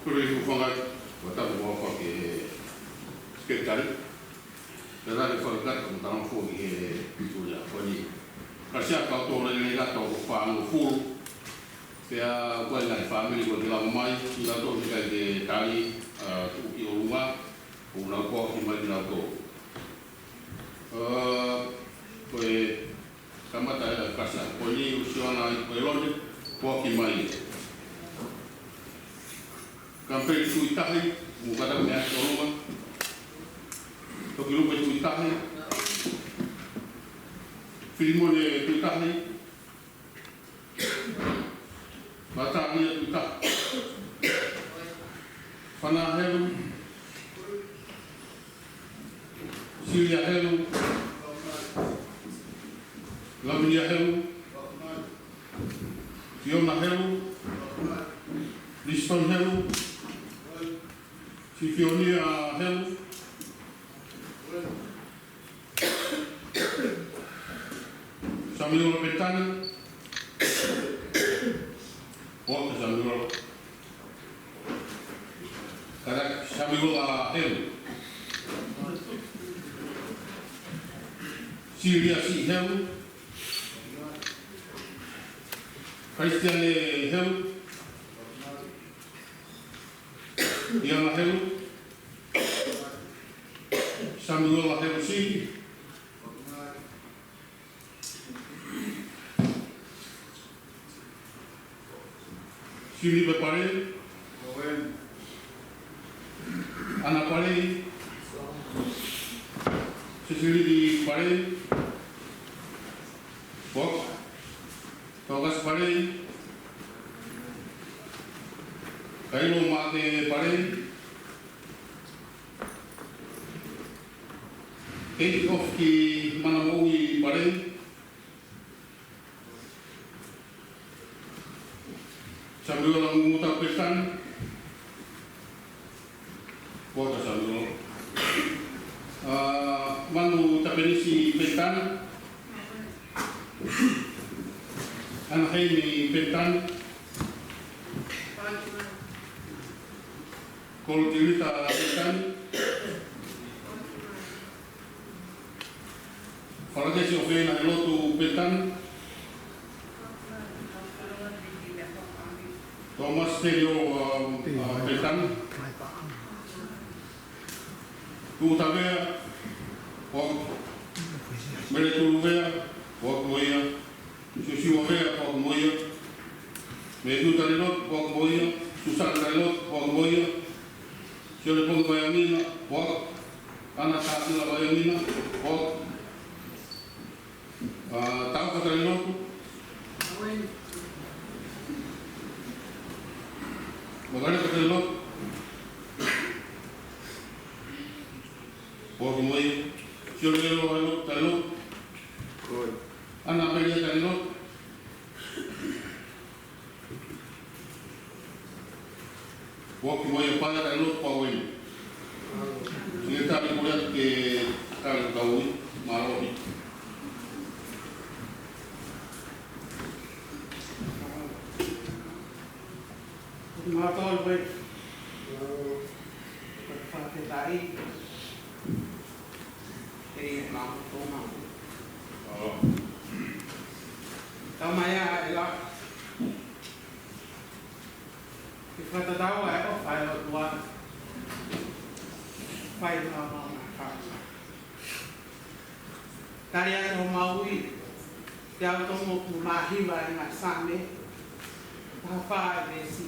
Kole ke u hūfanga atu, ʻo tapu mo fake sekelitali. Pea tali fakakata mo tala foki he pitulia ko eni. Kalasi ʻa e kau toulekeleka ʻoku fāngofulu. Pea ko e ngaahi fāmili ʻoku ʻikai ke lava mai, ʻi he ʻaho ni ʻikai ke tali, ʻa, tuʻu ki ʻolunga, ʻoku nau foaki mai kinautolu. ʻA, ko e kamata e kalasi ko eni, ʻoku sio ʻana ai ko ʻElone, foaki mai. Tuʻitahi, mo kata me a tolonga. Toki Lupe Tuʻitahi. Filimone Tuʻitahi. Matānia Tuʻitahi. Fana Helu. Silia Helu. Lavinia Helu. Fiona Helu. Liston Helu. Sifionia Helu. Samuela Petani. Walter Samuela. Kata Samuela Helu. Silia C. Helu. Christiane Helu. Iana Helu. Samuela Helu C. Silipe Palei. Ana Palei. Sesilili Palei. Walk. Tokas Palei. Kailo Maʻake Palei. Kei ofi ki Mana Moʻui Palei. Samuela Ngutau Petani. Walter Samuela. Ah, Manu Tapenisi Petani. Ana Heini Petani. Kolotilita Petani. Falakesi ʻOfeina Helotu Petani. Thomas Telio, uh, uh, Petani. Tuʻutavea, Walk. Mele Tuluvea, Walk mo ia. Siosiua Vea, Walk mo ia. Metu Talilot, Walk mo ia. Susana Talilot, Walk mo ia. Sione Pongi Vaiangina, Walk. Ana Tāsila Vaiangina, Walk. Ah, Tauka Talilot. Magaleka Talilot. Walk mo ia. Sione Lelo Talilot. Ana Amelia Talilot. Walk mo ia. Paea Talilot Paueni. Singeta ni kuliat ke kali kaui. Mālō. Mālō. Fakafetaʻi. ʻE ia, mālō, tō mālō. Tau mai ā, ʻe la. Ke fakatatau ʻa e ʻofa ʻa e ʻOtua. Fai ma ma ma ka. Tali atu homau ui, te au tomo ku mahiva ʻi he ngaahi Saame, taha fā ʻi he veesi.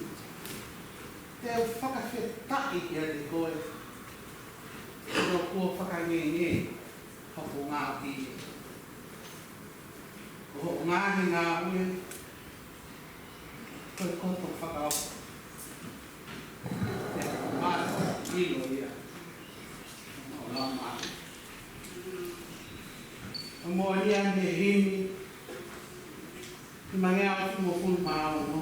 Te u fakafetaʻi kiate koe, ʻi hoʻo kuo fakangeingeia hoku ngaahi. Ko hoʻo ngaahi ngāue, ko e koto fakaʻofa. Te u mata ʻilo ia. Mo lama. Mo ia ne himi. Mangea o mo fun mao no.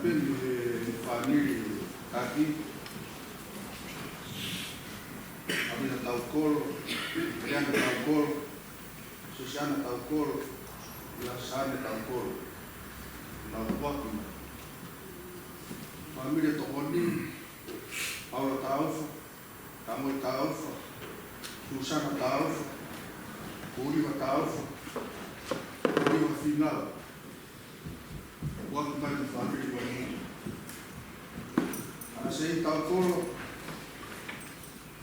Peni he fāmili taki, Amina Taukolo, Leana Taukolo, Sosiana Taukolo, Lasane Taukolo, nau foaki mai. Fāmili tokoni, Paula Taufa, Tamoi Taufa, Susana Taufa, Oliva Taufa, Oliva Fingau. Foaki mai mo e fāmili ko eni. ʻAna Sei Taukolo,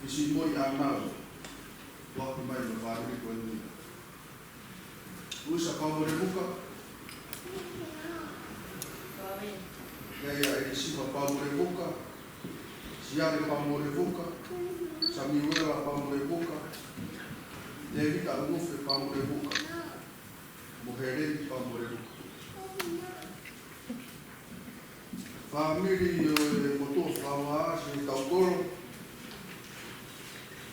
Fisimoi ʻAnau. Foaki mai mo e fāmili ko eni. Luisa Paumolevuka. Ia, ia, Elisiva Paumolevuka. Siale Paumolevuka. Samiuela Paumolevuka. Tēvita Ugufe Paumolevuka. Mo Heleni Paumolevuka. Fāmili ʻo e motuʻa fakahoha, Sei Taukolo,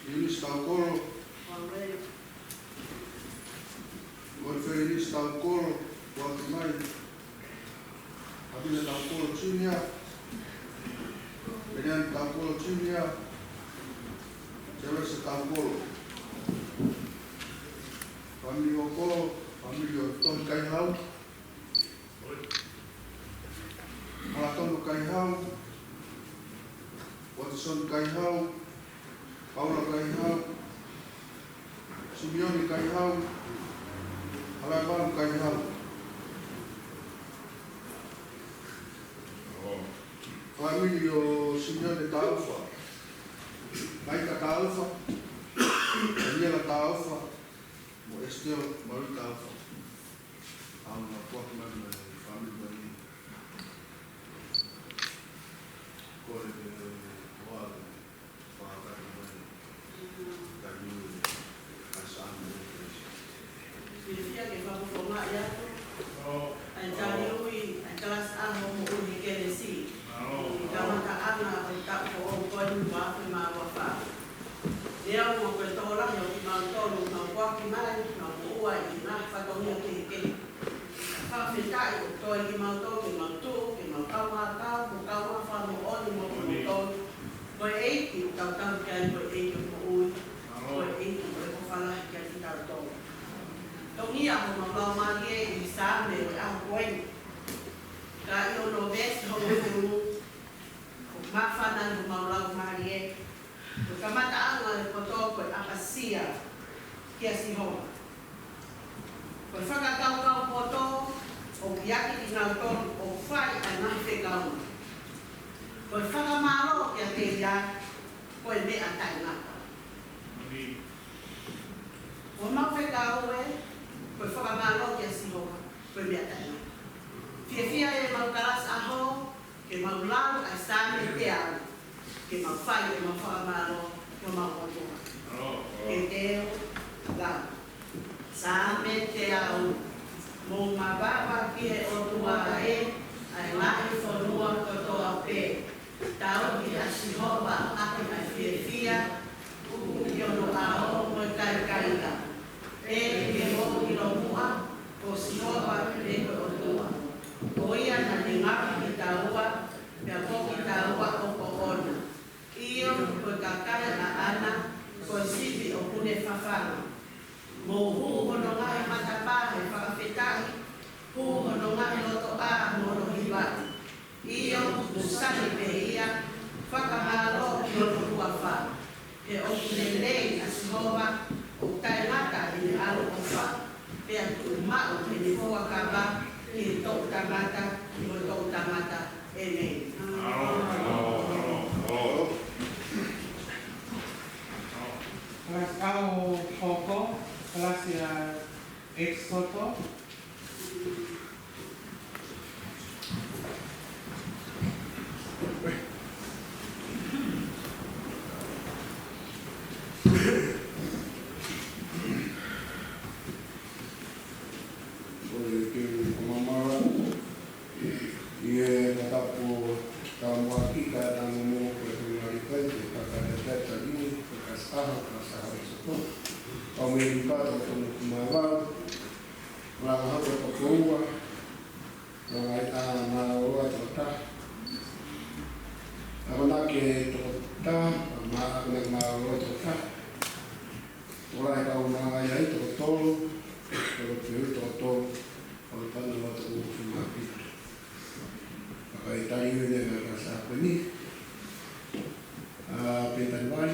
Eunice Taukolo, Godfrey Eunice Taukolo, foaki mai, Avila Taukolo Junior, Meliani Taukolo Junior, Teresa Taukolo. Fāmili ʻo ko, fāmili ʻo Tohi Kaihau, Malatono Kaihau, Watson Kaihau, Paula Kaihau, Simeoni Kaihau, Alabama Kaihau. Fāmili ʻo Simeoni Taufa, Maika Taufa, Daniela Taufa, mo Estela Marie Taufa. ʻAna foaki mai mo e fāmili ko eni. Ko e ke ʻoua ʻe fakakata mai. Ka ni e ʻai saame. Fiefia ke fakafofongaʻi atu ʻa e tali ui ʻa e kalasi ʻaho moʻui he kelesi. ʻI he kamataʻanga ʻo e taʻu foʻou ko eni ua afe mā uofulu. Neongo ko e tokolahi ʻo kimautolu ʻoku mau foaki mai, mau moʻua ʻi he ngaahi fatongia kehekehe. Fakafetaʻi ʻoku toe kimautolu ke mau tuʻu, ke mau kaungā kau, mo kaungā fakamoʻoni mo kimautolu. Ko e ʻEiki ʻoku tau tauhi ki ai, ko e ʻEiki ʻoku moʻui, ko e ʻEiki ʻoku ʻofa lahi kiate kitautolu. Tongia homau laumālie ʻi he saame ʻo e ʻaho ko eni. Ka ʻi hono veesi hongofulu, ʻoku māfana ai homau laumālie. Ko e kamataʻanga ʻo e poto ko e ʻapasia kia Sihova. Ko e fakakaukau poto ʻoku ʻiate kinautolu ʻoku fai ʻa e ngaahi fekau. Ko e fakamālō kiate ia ko e meʻa taʻengata. Ko homau fekau ē, ko e fakamālō kia Sihova ko e meʻa taʻengata. Fiefia ʻemau kalasi ʻaho, ke mau lau ʻa e Saame teau, ke mau fai ʻemau fakamālō ki homau ʻOtua. Ke teu lau. Saame teau. Mou mavava ki he ʻOtua ē, ʻa e ngaahi fonua kotoa pē. Tauhi ʻa Sihova ʻaki ʻa e fiefia, tuku ki hono ʻao mo e kaikaila. Pea ke mou ʻilo muʻa, ko Sihova pē ko e ʻOtua. Ko ia naʻa ne ngaohi kitaua, pea ko kitaua ʻoku ʻona. ʻIo, ko e kakai ʻaʻana, ko e sipi ʻoku ne fafanga. Mou hū hono ngaahi matapā he fakafetaʻi, hū hono ngaahi lotoʻā mo hono hiva. ʻIo, mou sani pē ia, fakamālō ki hono huafa. He ʻoku lelei ʻa Sihova, ʻoku taʻengata ʻene ʻaloʻofa, pea tuʻumaʻu ʻene fuakava ki he toʻu tangata, ki he toʻu tangata. ʻĒmeni. Kalasi ʻaho hoko, kalasi ʻa e ʻEkisoto. Ko e ke ko mamala. ʻI he tatapu taumuʻa ki ka tanu mo ko e hunga rikai ke kaka te tata rini, ko ka saha, ka saha i soto. Kau me ripa to kono kumavau. Langa hoko to koua. Langa i a na o atu. Akonaki toko taha, ma-, akonaki mālōlō toko taha. Tokolahi kaunanga ia ʻi toko tolu, toko tolu, toko tolu, ʻo e pana loto ʻo Fumapina. Pea ʻe tali ʻi he ngaahi kalasi ko eni. ʻA, Pētani Vai,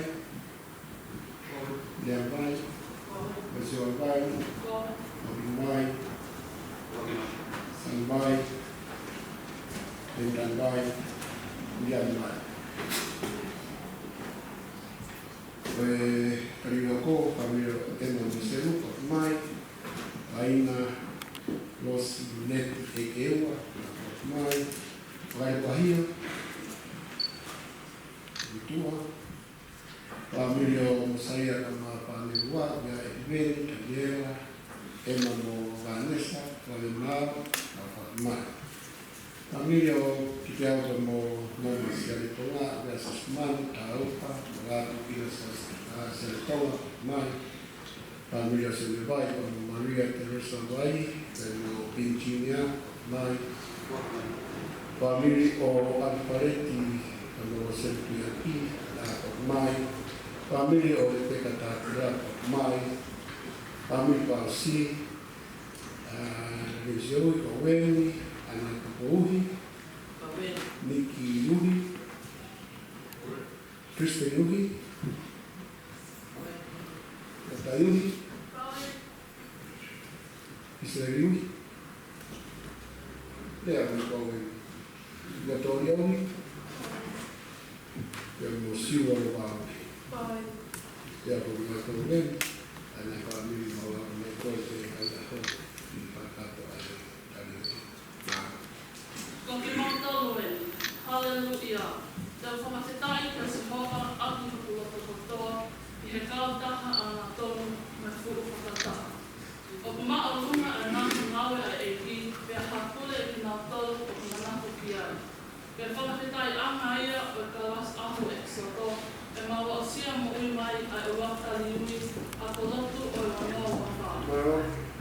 Lea Vai, Masiwa Vai, Mapi Vai, Sani Vai, Pētani Vai, Liani Vai. Ko e kaliuako, fāmili ʻo ʻEma mo Selu, ʻoku mai, Paina, Losi, Neti, ʻEkeua, ʻoku mai, Vai Pahia, Utua, fāmili ʻo Mosaia, ka ma fāmili ua, ia ʻEtiveni, Taniela, ʻEma mo Vanessa, Valemao, ʻoku mai. Fāmili ʻo Kiteauta mo Noma Sialitola, Vea Sasimani, Taupa, mo Latu Kina Sas-, a, Sialitola, mai. Fāmili ʻo Semevai, ko Maria Teresa Vai, pea mo Virginia, mai. Fāmili ʻo Alifaleti, ko Setiaki, a, mai. Fāmili ʻo Lepeka Tatila, mai. Fāmili Pasi, a, Lesioi, ko Weni, Ana Tupouhi, Niki Uhi, Kristen Uhi, Tata Uhi, Israel Uhi, Lea Uhi, Latoria Uhi, pea mo Siua Lopau. Pea ko e meʻa ko eni, ʻa e fāmili mo e meʻa ko ē ʻi he kautaha ko eni, ʻi he fakatapu ʻa e tali. Ko kimautolu eni. Haleluia. Te u fakafetaʻi kia Sihova ʻaki hoku loto kotoa, ʻi he kautaha ʻangatonu mo e fuʻu fakataha. ʻOku māʻolunga ʻa e ngaahi ngāue ʻa e ʻEiki, pea hā pule ʻe kinautolu ʻoku manako ki ai. Ko e fakafetaʻiʻanga ia ʻo e kalasi ʻaho ʻEkisoto, ʻe mau aʻusia moʻui mai ʻa e ʻuluaki tali ui ʻa e lotu ʻo e ua noa ua fā.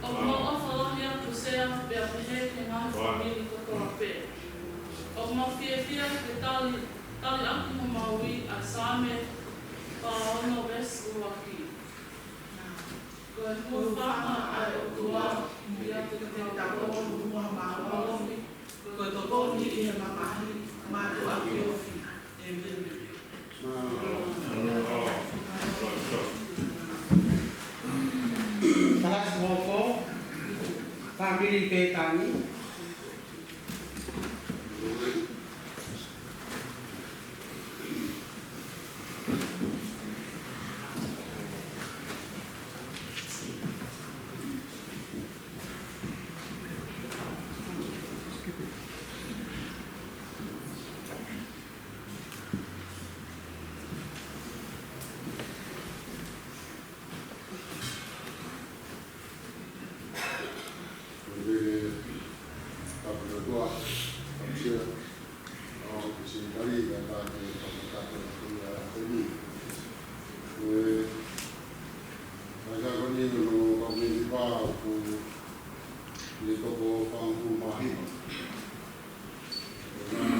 ʻOku mau ʻofa lahi atu Sea, pea pehē ki he ngaahi fāmili kotoa pē. ʻOku mau fiefia ke tali, tali ʻaki homau ui ʻa e Saame fā ono veesi ʻuluaki. Ko e hūfanga ʻa e ʻOtua ʻiate kitautolu, ʻoku mau ʻofa. Ko e tokoni ʻi he mamahi, mātuʻaki ofi. ʻĒmeni. Kalasi hoko, fāmili Pētani. Ko e ngaahi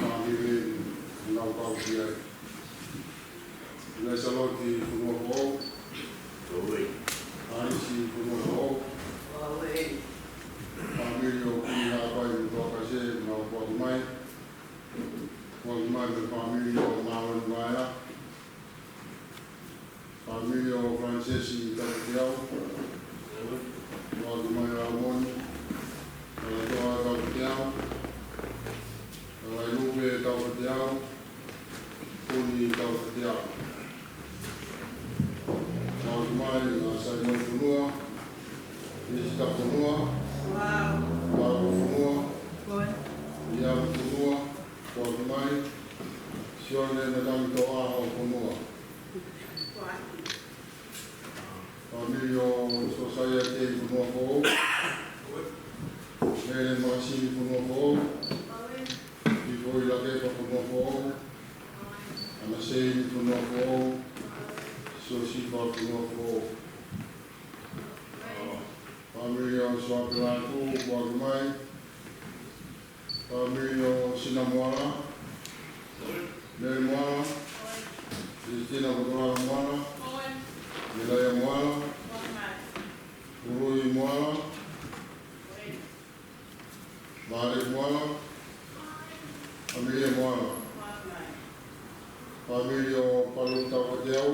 fāmili ʻoku nau kau ki ai. Laisaloti Funuafoʻou. Palisi Funuafoʻou. Fāmili ʻo Kuini Haʻapai mo Toakase, nau foaki mai. Foaki mai mo e fāmili ʻo Māloni Vaea. Fāmili ʻo Falanisesi Taukiteau, foaki mai ʻa Moni, Talatoa Taukiteau, Talailupe Taukiteau, Puni Taukiteau. Foaki mai ʻa Saimoni Funua, Nisita Funua, Paulu Funua, Ia Funua, foaki mai, Sione Natamitoʻaho Funua. Fāmili ʻo Sosaiate Funuafoʻou, Mele Makasini Funuafoʻou, Pipoi Lakepa Funuafoʻou, ʻAnaseini Funuafoʻou, Siosifa Funuafoʻou. Fāmili ʻo Suapelatu, foaki mai, Fāmili ʻo Sina Moala, Mele Moala, Kristina Kotolaga Moala, Melaia Moala, Ului Moala, Māleki Moala, Amelia Moala. Fāmili ʻo Palu Taukateau,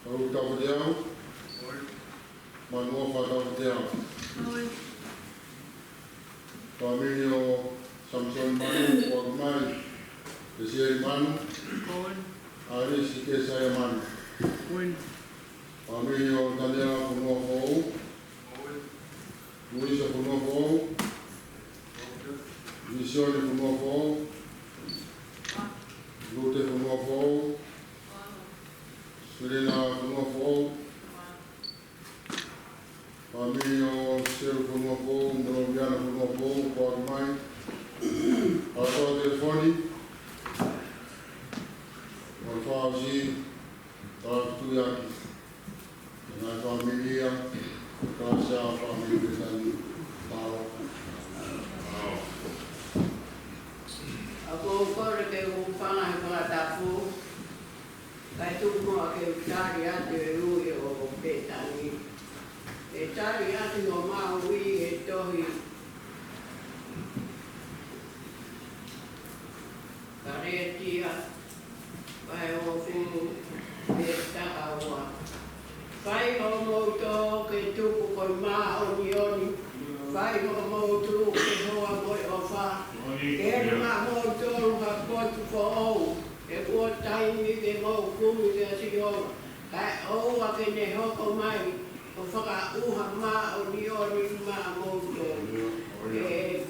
Palu Taukateau, Manuofa Taukateau. Fāmili ʻo Samson Manu, Kuakimai, Esieli Manu, Alisi Kesaia Manu. Fāmili ʻo Taniela Fonuafoʻou, Luisa Fonuafoʻou, Misioni Fonuafoʻou, Lute Fonuafoʻou, Selena Fonuafoʻou, fāmili ʻo Selu Fonuafoʻou, Moloviana Fonuafoʻou, Kuakimai, ʻa e telefoni, ʻo e fāʻosi, Talafituiaki. Ngaahi fāmili ia, ka sa fāmili Pētani, mālō. ʻOku ou kole ke u hūfanga he fakatapu, kae tuku muʻa ke u tali atu e ui ʻo Pētani. ʻE tali atu ʻo maʻu ʻi he tohi Kalētia, vahe hongofulu, veesi taha ua. Fai hoʻomou tō ke tupu ko e māʻoniʻoni. Fai hoʻomou tū ke hoa mo e ʻofa. Ke maʻamoutolu ha potu foʻou, he kuo taimi ke mou kumi kia Sihova, kae ʻoua ke ne hoko mai ʻo fakaʻuha māʻoniʻoni maʻamoutolu. ʻE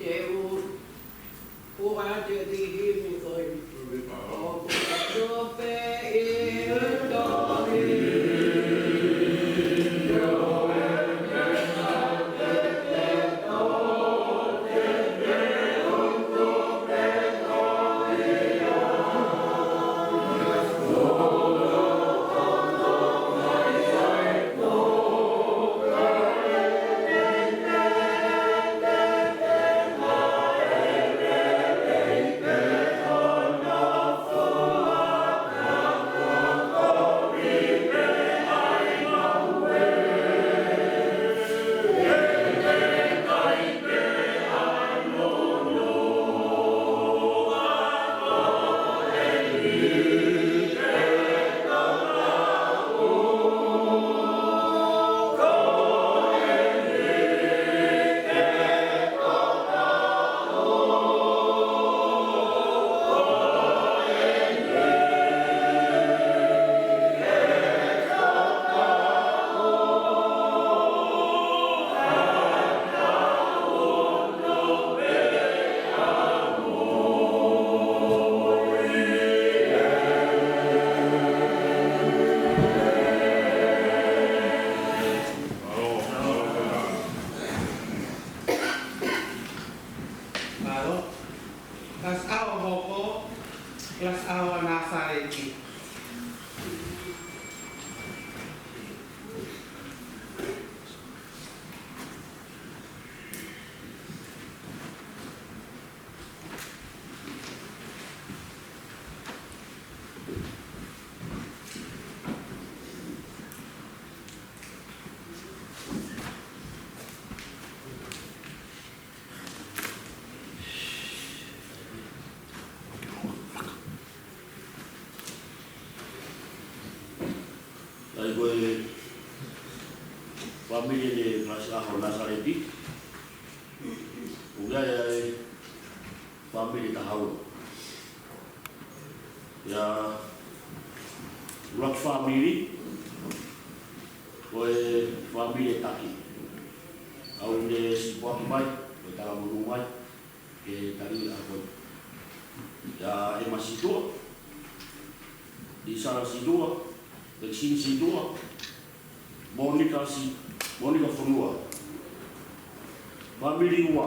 Te u hū atu e kiʻi himi ko eni. ʻOku tuʻu pē ʻi he tohi. Mālō. Kalasi ʻAho Hopo, kalasi ʻaho ʻa Nāsaleti. ʻA ia ko e fāmili ʻene kalasi ʻaho Nāsaleti, ʻoku ʻi ai e fāmili ʻe taha ua. ʻA ia, ʻuluaki fāmili, ko e fāmili ʻe taki. ʻOku ne sipoaki mai, ko e talamonū mai, ke tali ʻa ko. ʻA ia, ʻEma Situa, Lisala Situa, Lexini Situa, Monika Si-, Monika Fonua. Fāmili ua.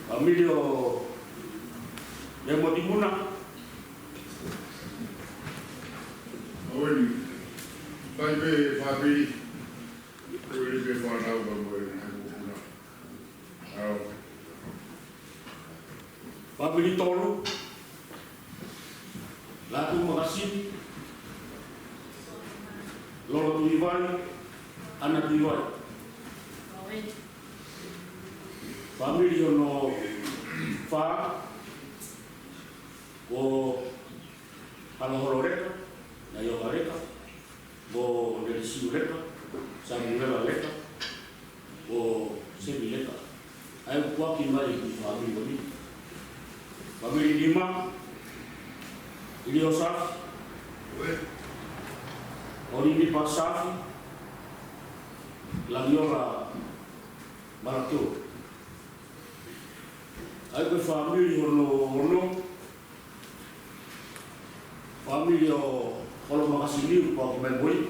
Fāmili ʻo Lemoti Muna. ʻOku ʻi ai pē fāmili Ko e fānau ka mo e, he mokopuna. ʻAo. Fāmili tolu, Lātū Makasini, Lolo Tuʻivai, ʻAna Tuʻivai. Fāmili hono fā, ko Haloholo Leka, Naioka Leka, mo Nelisiu Leka, Samuela Leka, mo Semi Leka. ʻA ia ʻoku foaki mai ʻi he fāmili ko eni. Fāmili nima, ʻIlio Safi, ʻOlinipa Safi, Langiola Malakio. ʻA ia ko e fāmili hono ono, fāmili ʻo Holo Makasini, ʻoku foaki mai mo ia.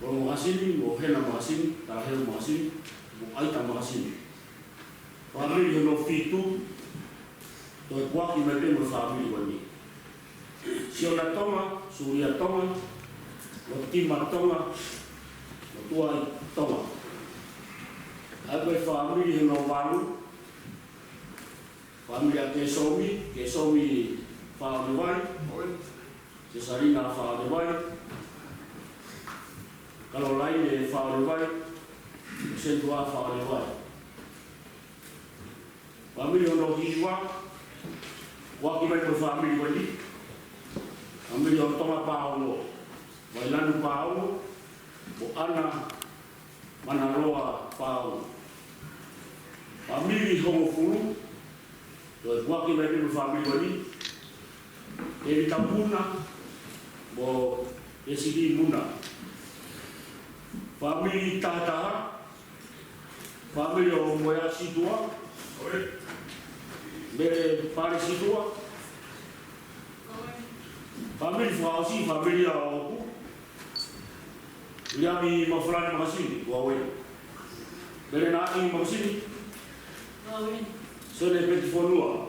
Holo Makasini, mo Hena Makasini, Talaheu Makasini, mo ʻAita Makasini. Fāmili hono fitu, toe foaki mai pē mo e fāmili ko eni. Siona Tonga, Sulia Tonga, Lotima Tonga, mo Tuai Tonga. ʻA ia ko e fāmili hono valu, fāmili ʻa Kesomi, Kesomi Faolevai, Sesalina Faolevai, Kalolaine Faolevai, Sentua Faolevai. Fāmili hono hiva, foaki mai ko e fāmili ko eni. Fāmili ʻo Tonga Paolo, Vailanu Paolo, mo ʻAna Manaloa Paolo. Fāmili hongofulu, toe foaki mai pē mo e fāmili ko eni. Tēvita Muna, mo Esili Muna. Fāmili tahataha, fāmili ʻo Moea Situa, Mele Pale Situa, fāmili fakaʻosi, fāmili ʻa ʻOku, Viliami Mafulani Makasini, ʻoku ʻi ai. Mele Naʻi Makasini, Sione Peti Fonua.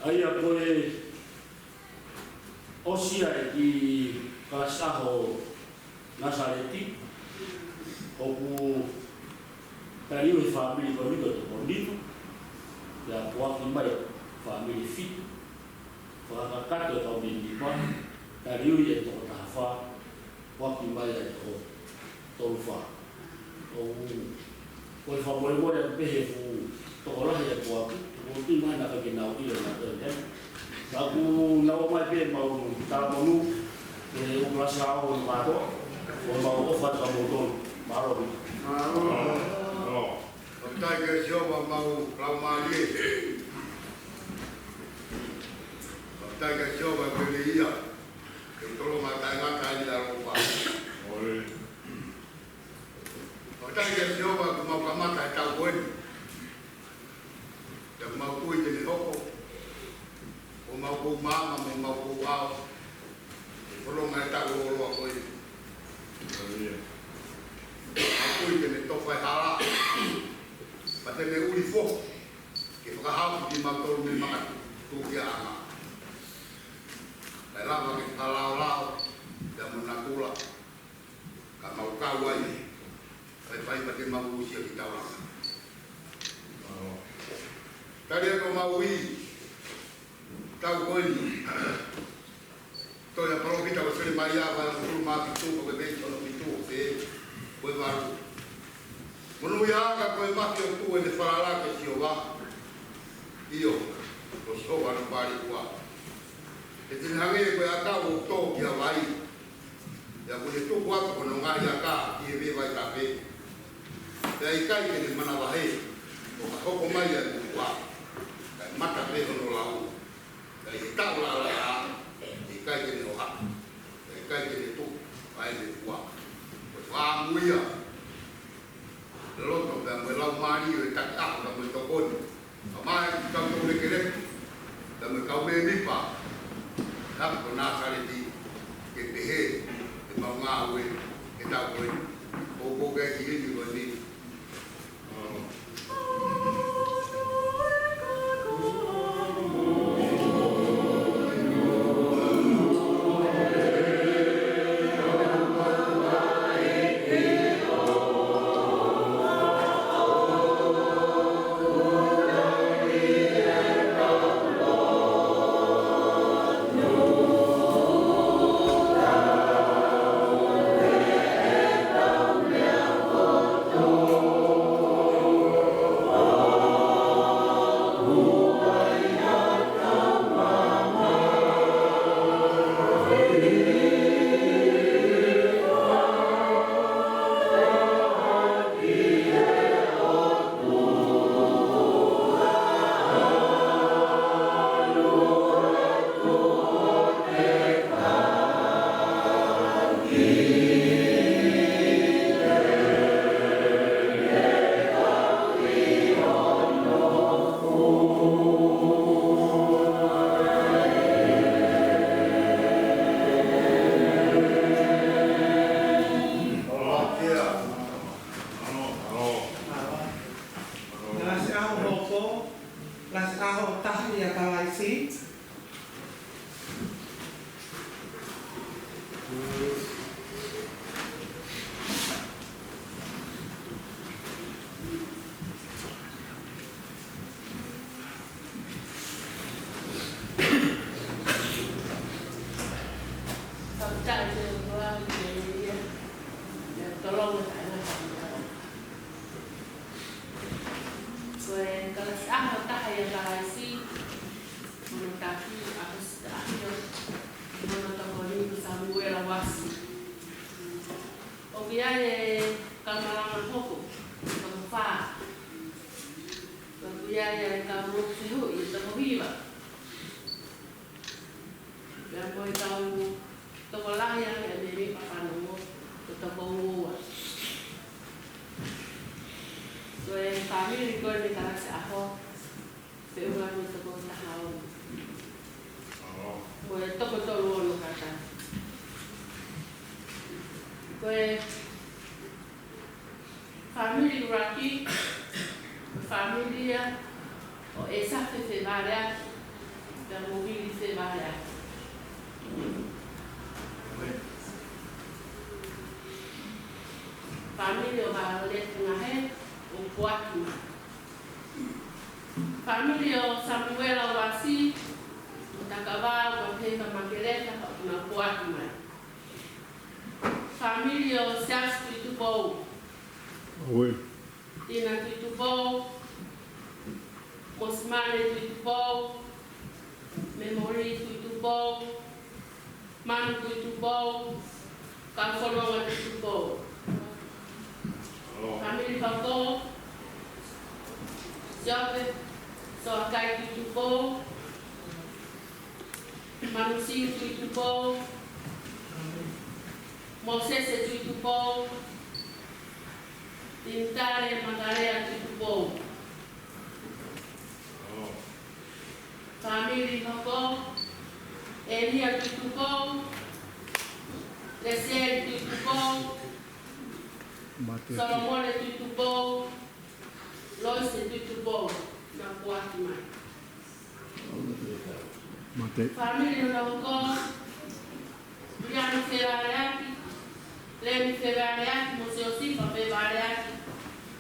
ʻA ia ko e ʻosi ia ʻi he kalasi ʻaho Nasaleti, ʻoku taliui e fāmili ko eni ko e toko nima, pea foaki mai fāmili fitu, fakakakato e kau mēmipa, taliui e toko taha fā, foaki mai e toko tolu fā. ʻOku, ko e fakamolemole atu pē he fuʻu tokolahi e foaki, ʻoku ou tui mai naʻa ʻikai ke nau ʻilo naʻa toe, ē. Ka ʻoku nau ō mai pē mau talamonū, ʻe ʻoku lasi ʻa ʻoku mātou, ʻo mau ʻofa atu kia moutolu. Mālō. Mālō. Mālō. Fakafetaʻi kia Sihova mau laumālie. Fakafetaʻi kia Sihova ko e meʻa ia. Ke tolo mata e ngata i la ropa. Fakafetaʻi kia Sihova kuo mau kamata e taʻu ko eni. Pea mau tui te ne hoko. Ko mau kou maama mo mau kou ʻao. Ko e lolotonga e taʻu lōloa ko eni. Mau tui te ne tofa e hala. Pea te ne ʻuli foki. Ke fakahau kimautolu mei he makatuʻunga. Kae lava ke fakalaolao, pea mo natula. Ka mau kau ai, kae fai pē ke mau uesia ki taulanga. Tali atu mau ui, taʻu ko eni. Tohi ʻa e palōfita ko Selemaia, vahe hongofulu mā fitu, ko e veesi hono fitu, ʻo pehē, ko e valu. Monūʻia ka ko e mafi ʻoku tuʻu ʻene falala kia Sihova. ʻIo, ko Sihova hono pale ua. He te ne hangē ko e ʻakau ʻoku tō ki ha vai. Pea kuo ne tuku atu hono ngaahi aka ʻi he veʻe vaitafe. Pea ʻikai ke ne manavahē, ʻo ka hoko mai ʻa e motuʻa. Kae mata pē hono lau. Pea ʻi he taʻu laʻalaʻā, ʻikai ke ne hohaʻa. Pea ʻikai ke ne tuku, ʻa ʻene fua. Ko e fakaʻamu ia. Loto pea mo e laumālie ʻo e taki ʻaho pea mo e tokoni. Ka mai ki he kau toulekeleka, pea mo e kau mēmipa. Hako ko Nasaleti, ke pehē, ke mau ngāue, ke tau ko eni. Ko, ko ke ki hini ko eni. Ko e kalasi ʻaho taha ʻia Kalaisi, mo hono taki, ʻa Kosita ʻAhio, mo hono tokoni ko Samuela Uasi. ʻOku ʻi ai e kau malanga hoko, toko fā. ʻOku ʻi ai e kau lotu fehuʻi, toko hiva. Pea mo e kau tokolahi ʻa e mēmipa fanongo, ko e toko ua. Ko e fāmili ko eni kalasi ʻaho, feʻunga mo e toko taha ono. Mo e toko tolu ono kata. Ko e fāmili ʻuluaki, fāmili ia ʻo ʻEsafe Fevaleaki, pea mo Vili Fevaleaki. Fāmili ʻo Vaoleta Ngahe, ʻo poaki mai. Fāmili ʻo Samuela Uasi, ʻo Takavā, ʻo Peka Makeleka, ʻo na poaki mai. Fāmili ʻo Siaosi Tuʻitupou. Tina Tuʻitupou, Mosimane Tuʻitupou, Memori Tuʻitupou, Manu Tuʻitupou, Kaufononga Tuʻitupou. Fāmili hoko, Siope Soakai Tuʻitupou, Manusiu Tuʻitupou, Mosese Tuʻitupou, Tinitale Makalea Tuʻitupou. Fāmili hoko, ʻElia Tuʻitupou, Lesieli Tuʻitupou, Solomone Tuʻitupou, Loise Tuʻitupou, na poaki mai. Fāmili hoko, Liana Fevaleaki, Leni Fevaleaki, mo Siosifa Fevaleaki,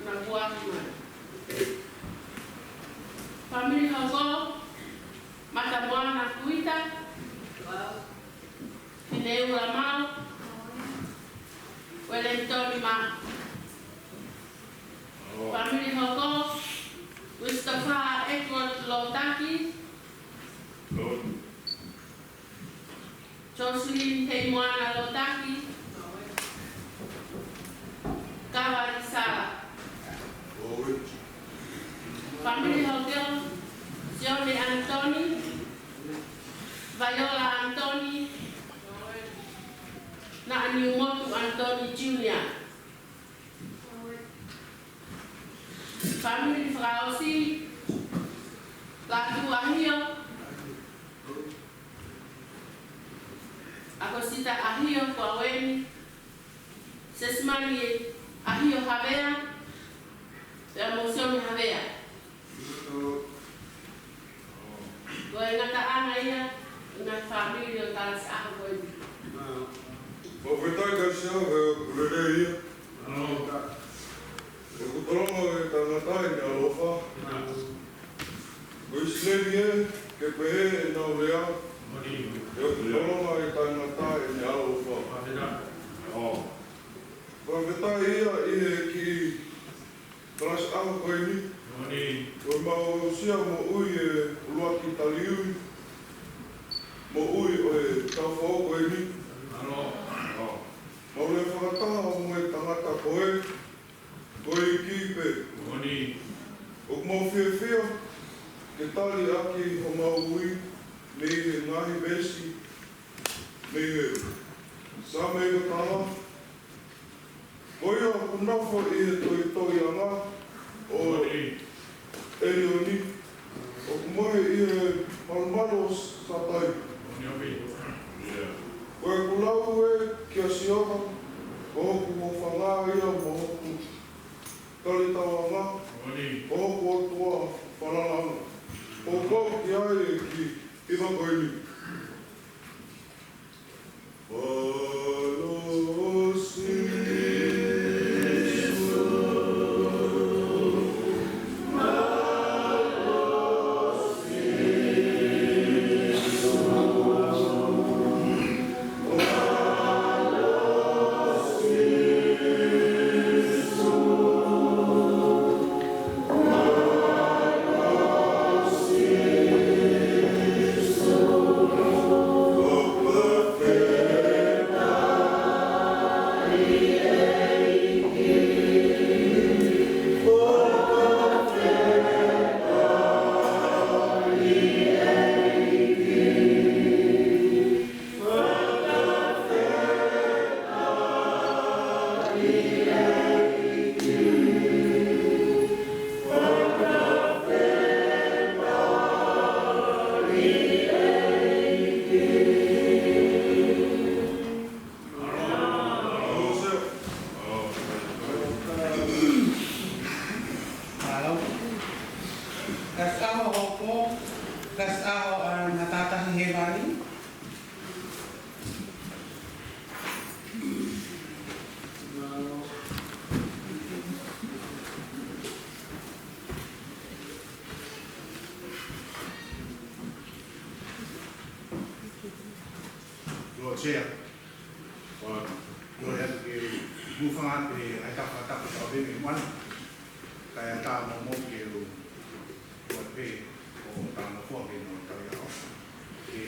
na poaki mai. Fāmili hoko, Matamoana Kuita, Fineula Mau, Wellington Mau. Fāmili hoko, Christopher Edward Lotaki, Jocelyn Heimoana Lotaki, Kavalisala. Fāmili hoko, Sione Anthony, Viola Anthony, Naʻaniumotu Anthony Junior. Fāmili fakaʻosi, Latu ʻAhio, ʻa Kosita ʻAhio, ko au eni, Sesimani ʻAhio Havea, pea mo Sione Havea. Ko e ngataʻanga ia, ngaahi fāmili ʻo e kalasi ʻaho ko eni. Fakafetaʻi kae ʻoua ʻe pule ia. ʻOku tolonga e tangata ʻi he ʻaloʻofa. Ko ʻIsileli ē, ke pehē ʻenau lea. ʻOku tolonga e tangata ʻi he ʻaloʻofa. Fakafetaʻi ia ʻi he kiʻi kalasi ʻaho ko eni. Ko ʻemau aʻusia moʻui ʻe ʻuluaki taliui. Moʻui ʻo e taʻu foʻou ko eni. Mau lea fakataha mo e tangata ko ē, ko e iiki pē. ʻOku mau fiefia ke tali ʻaki homau ui mei he ngaahi veesi mei he Saame ʻe taha. Ko ia ʻoku nofo ʻi he toitoiʻanga ʻo ʻElioni, ʻoku mohe ʻi he malumalu ʻo Satai. Ko ʻeku lau ē kia Sihova, ko hoku hūfanga ia mo hoku talitauʻanga, ko hoku ʻOtua falalaʻanga. Ko au ki ai ʻEiki, ʻi he ʻaho ko eni. Mālō. Kalasi ʻaho hopo, kalasi ʻaho ʻa e Matātahi Hēvani. Lord Chair, ʻoku ou lea atu ke u hūfanga atu he ʻai tafa tafa tau pē me muana. Kae ʻatā momo ke u ʻoatu pē ʻo tau mo fua ke mo tau ia ʻo. Ke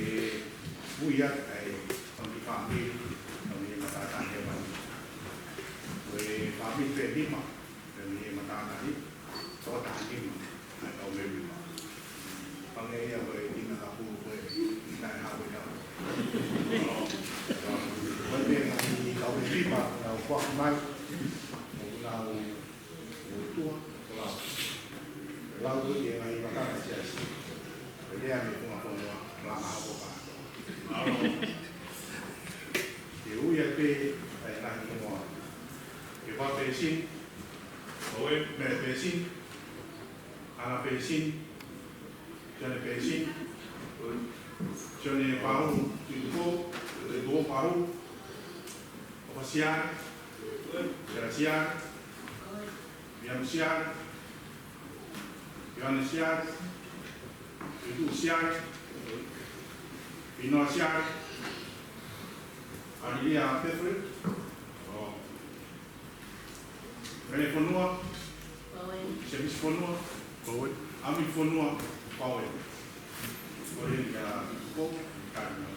ui atu ai ʻa e fāmili, fāmili Matātahi Hēvani. Ko e fāmili pē nima, fāmili Matātahi, toko taha nima, ʻa e kau mēmipa. Pange ia ko e tina kapu ko e tina e hawe ia. Ko e meʻa ngaahi kau mēmipa, nau kuaki mai, ʻo nau ʻo tua, ʻo lau. Lau ʻi he ngaahi vaka ʻa e siasi. Ko e lea mei he funga fonua, langa hoko kātoa. Ke ui ai pē ʻa e ngaahi hingoa. Ke vā Pēsini, ʻo e Mele Pēsini, Ana Pēsini, Sione Pēsini, Sione Paulu Tuʻitupo, Tuʻitupo Paulu, ʻOfa Siale, Siale Siale, Miami Siale, Ioane Siale, Tuʻituʻu Siale, Pinoa Siale, Amelia Pefre, ʻo Mele Fonua, Semisi Fonua, Paue. ʻAmi Fonua, Paue. Ko e ia ko e tali mai.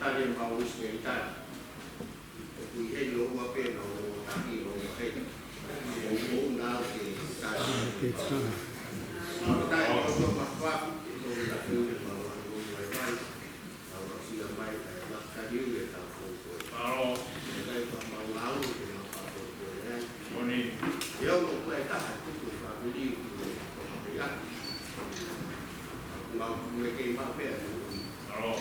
Tali mai usi ke tali. ʻOku ʻi heni ʻoua pē na o taki ʻoua heni. ʻOku ou na ke tali. Ke tali. Au tai o tua mafafi, ʻe tau na fiu le mau anu o mai vai. Au na sila mai, ʻe la kariu le tau fou koe. Mālō. ʻE kai pa mau lau, ʻe mau pa fou koe ai. Moni. ʻE au ʻoku ʻai taha tuku fāmili, ʻoku ʻoku ʻai aki. Mau me kei mau pē anu. Mālō.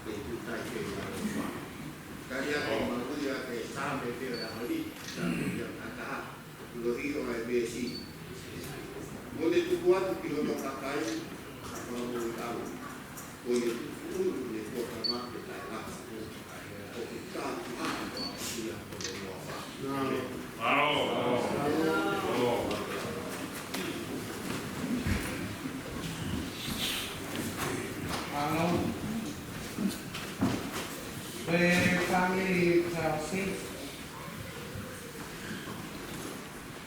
Kei tutai kei mau pa. Kari ake mau ia ke same pē ʻa holi, same ia kakaha. Lohi ʻo e meesi. Mo ne tuku atu ki hono kakai, ʻa kua mo i au. Ko ne tuku ulu ne kua kama ke tae laka. ʻO ki ka ki ha kua ia ko ne moa pa. Mālō. Mālō. Ko e fāmili Tausi.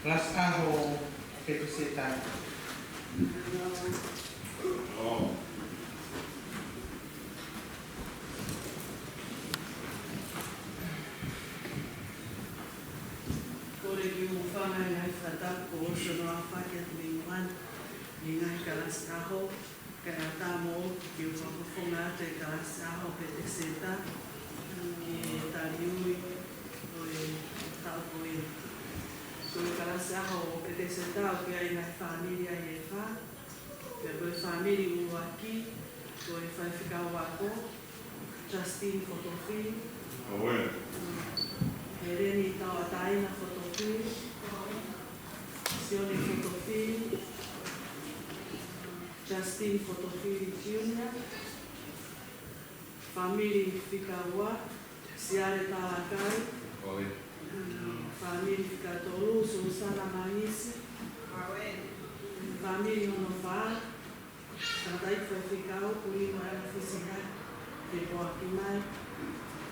Kalasi ʻaho Peteseta. Kole ke u hūfanga he ngaahi fakatapu kuo ʻosi hono aofaki atu mei muʻa ni, ʻi he ngaahi kalasi ʻaho. Kae ʻatā moʻoku ke u fakafofonga atu e kalasi ʻaho Peteseta, ke taliui ʻo e taʻu ko ē. Ko e kalasi ʻaho Peteseta ʻoku ʻi ai e ngaahi fāmili ʻe fā. Pea ko e fāmili ʻuluaki, ko e faifekau ako, Justine Fotofili. Aue. Heleni Tauʻatāina Fotofili. Sione Fotofili. Justine Fotofili Junior, fāmili fika ua, Siale Talakai, fāmili fika tolu, Susana Mangisi, fāmili hono fā, tangataʻeiki faifekau, Kulima Ana Fisiha, ke poaki mai,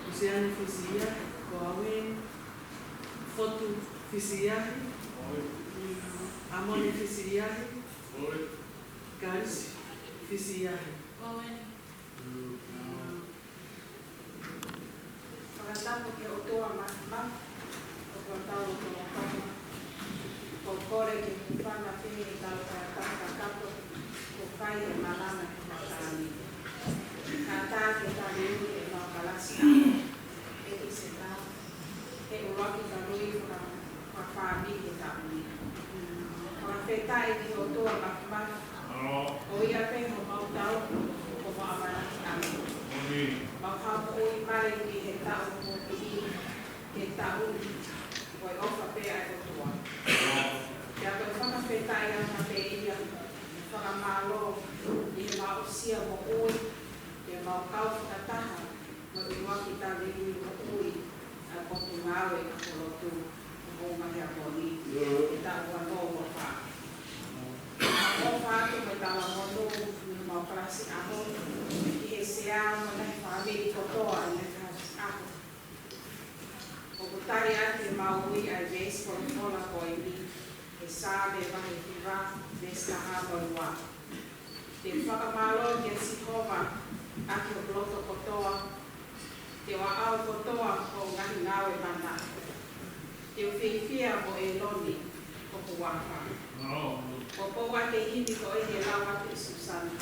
Kusiane Fisiha, ko Aue, Fotu Fisiha, Amone Fisiha, Guys, fisi ia he. Fakatapu ki he ʻOtua Māfimafi, ʻoku tau loto ʻo kau. Ko e kole ke hūfanga pē ʻetau fakatapu kakato, ko e fai e malanga ki he taimi ni. Kātaki ke tali ʻi heʻemau kalasi ʻaho, ʻe ʻi se tau, he ʻuluaki tali ʻi he faka-, fakafāmili he taʻu ni. Fakafetaʻi ki he ʻOtua Māfimafi, ko ia pē homau tauhi, ko homau ʻamanaki ʻamanaki. Mau haʻu moʻui mai ki he taʻu moʻui, ki he taʻu ni, ko e ʻofa pē ʻa e ʻOtua. Pea ko e fakafetaʻi ʻana pē ia, fakamālō ʻi heʻemau aʻusia moʻui, ʻi heʻemau kau fakataha mo e ʻuluaki tali ʻi he moʻui ʻa e Potungāue ʻa Kolotu, ʻo Moʻunga Heamoni, ʻi he taʻu ua noa ua fā. ʻOfa atu mo e talamonū ʻi heʻemau kalasi ʻaho, ki he sea mo e ngaahi fāmili kotoa ʻi he kalasi ʻaho. ʻOku tali atu ʻemau ui ʻa e veesi folofola ko eni, ʻi he Saame vahe hiva, veesi taha mo e ua. Te u fakamālō kia Sihova ʻaki hoku loto kotoa, te u ʻaʻau kotoa hoʻo ngaahi ngāue mana. Te u fiefia mo ʻĒlone hoku huafa. Poupou ʻa e himi ko eni ʻe lau atu ʻi Susana.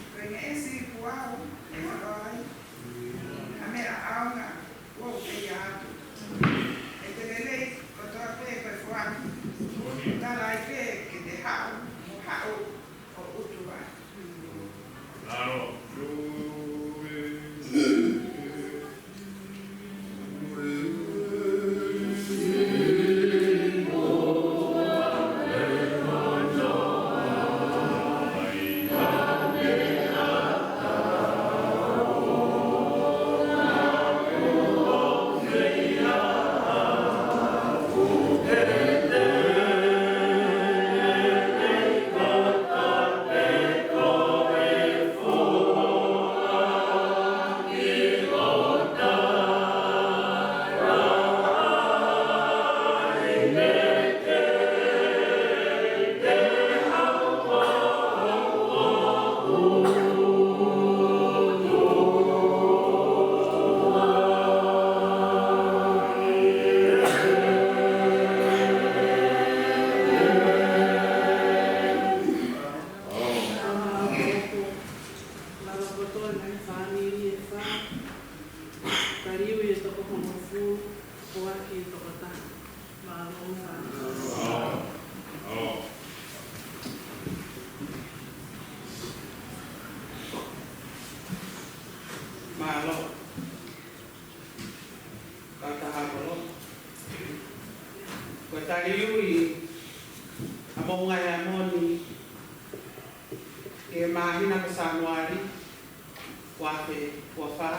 Ko e ngeʻesi kuo u ʻilo ai ha meʻa ʻaonga kuo u ʻai atu. ʻE te lelei kotoa pē ko e foaki. Tala ai pē ke te haʻu mo haʻu ʻo ʻutu ai. Mālō kotoa e ngaahi fāmili ʻe fā. Taliui ʻe toko hongofulu, poaki ʻe toko taha. Mālō fāmili. Mālō. Kātaki ʻa e lotu. Ko e taliui ʻa Moʻunga Heamoni, ʻi he māhina ko Sānuali, ua afe ua fā.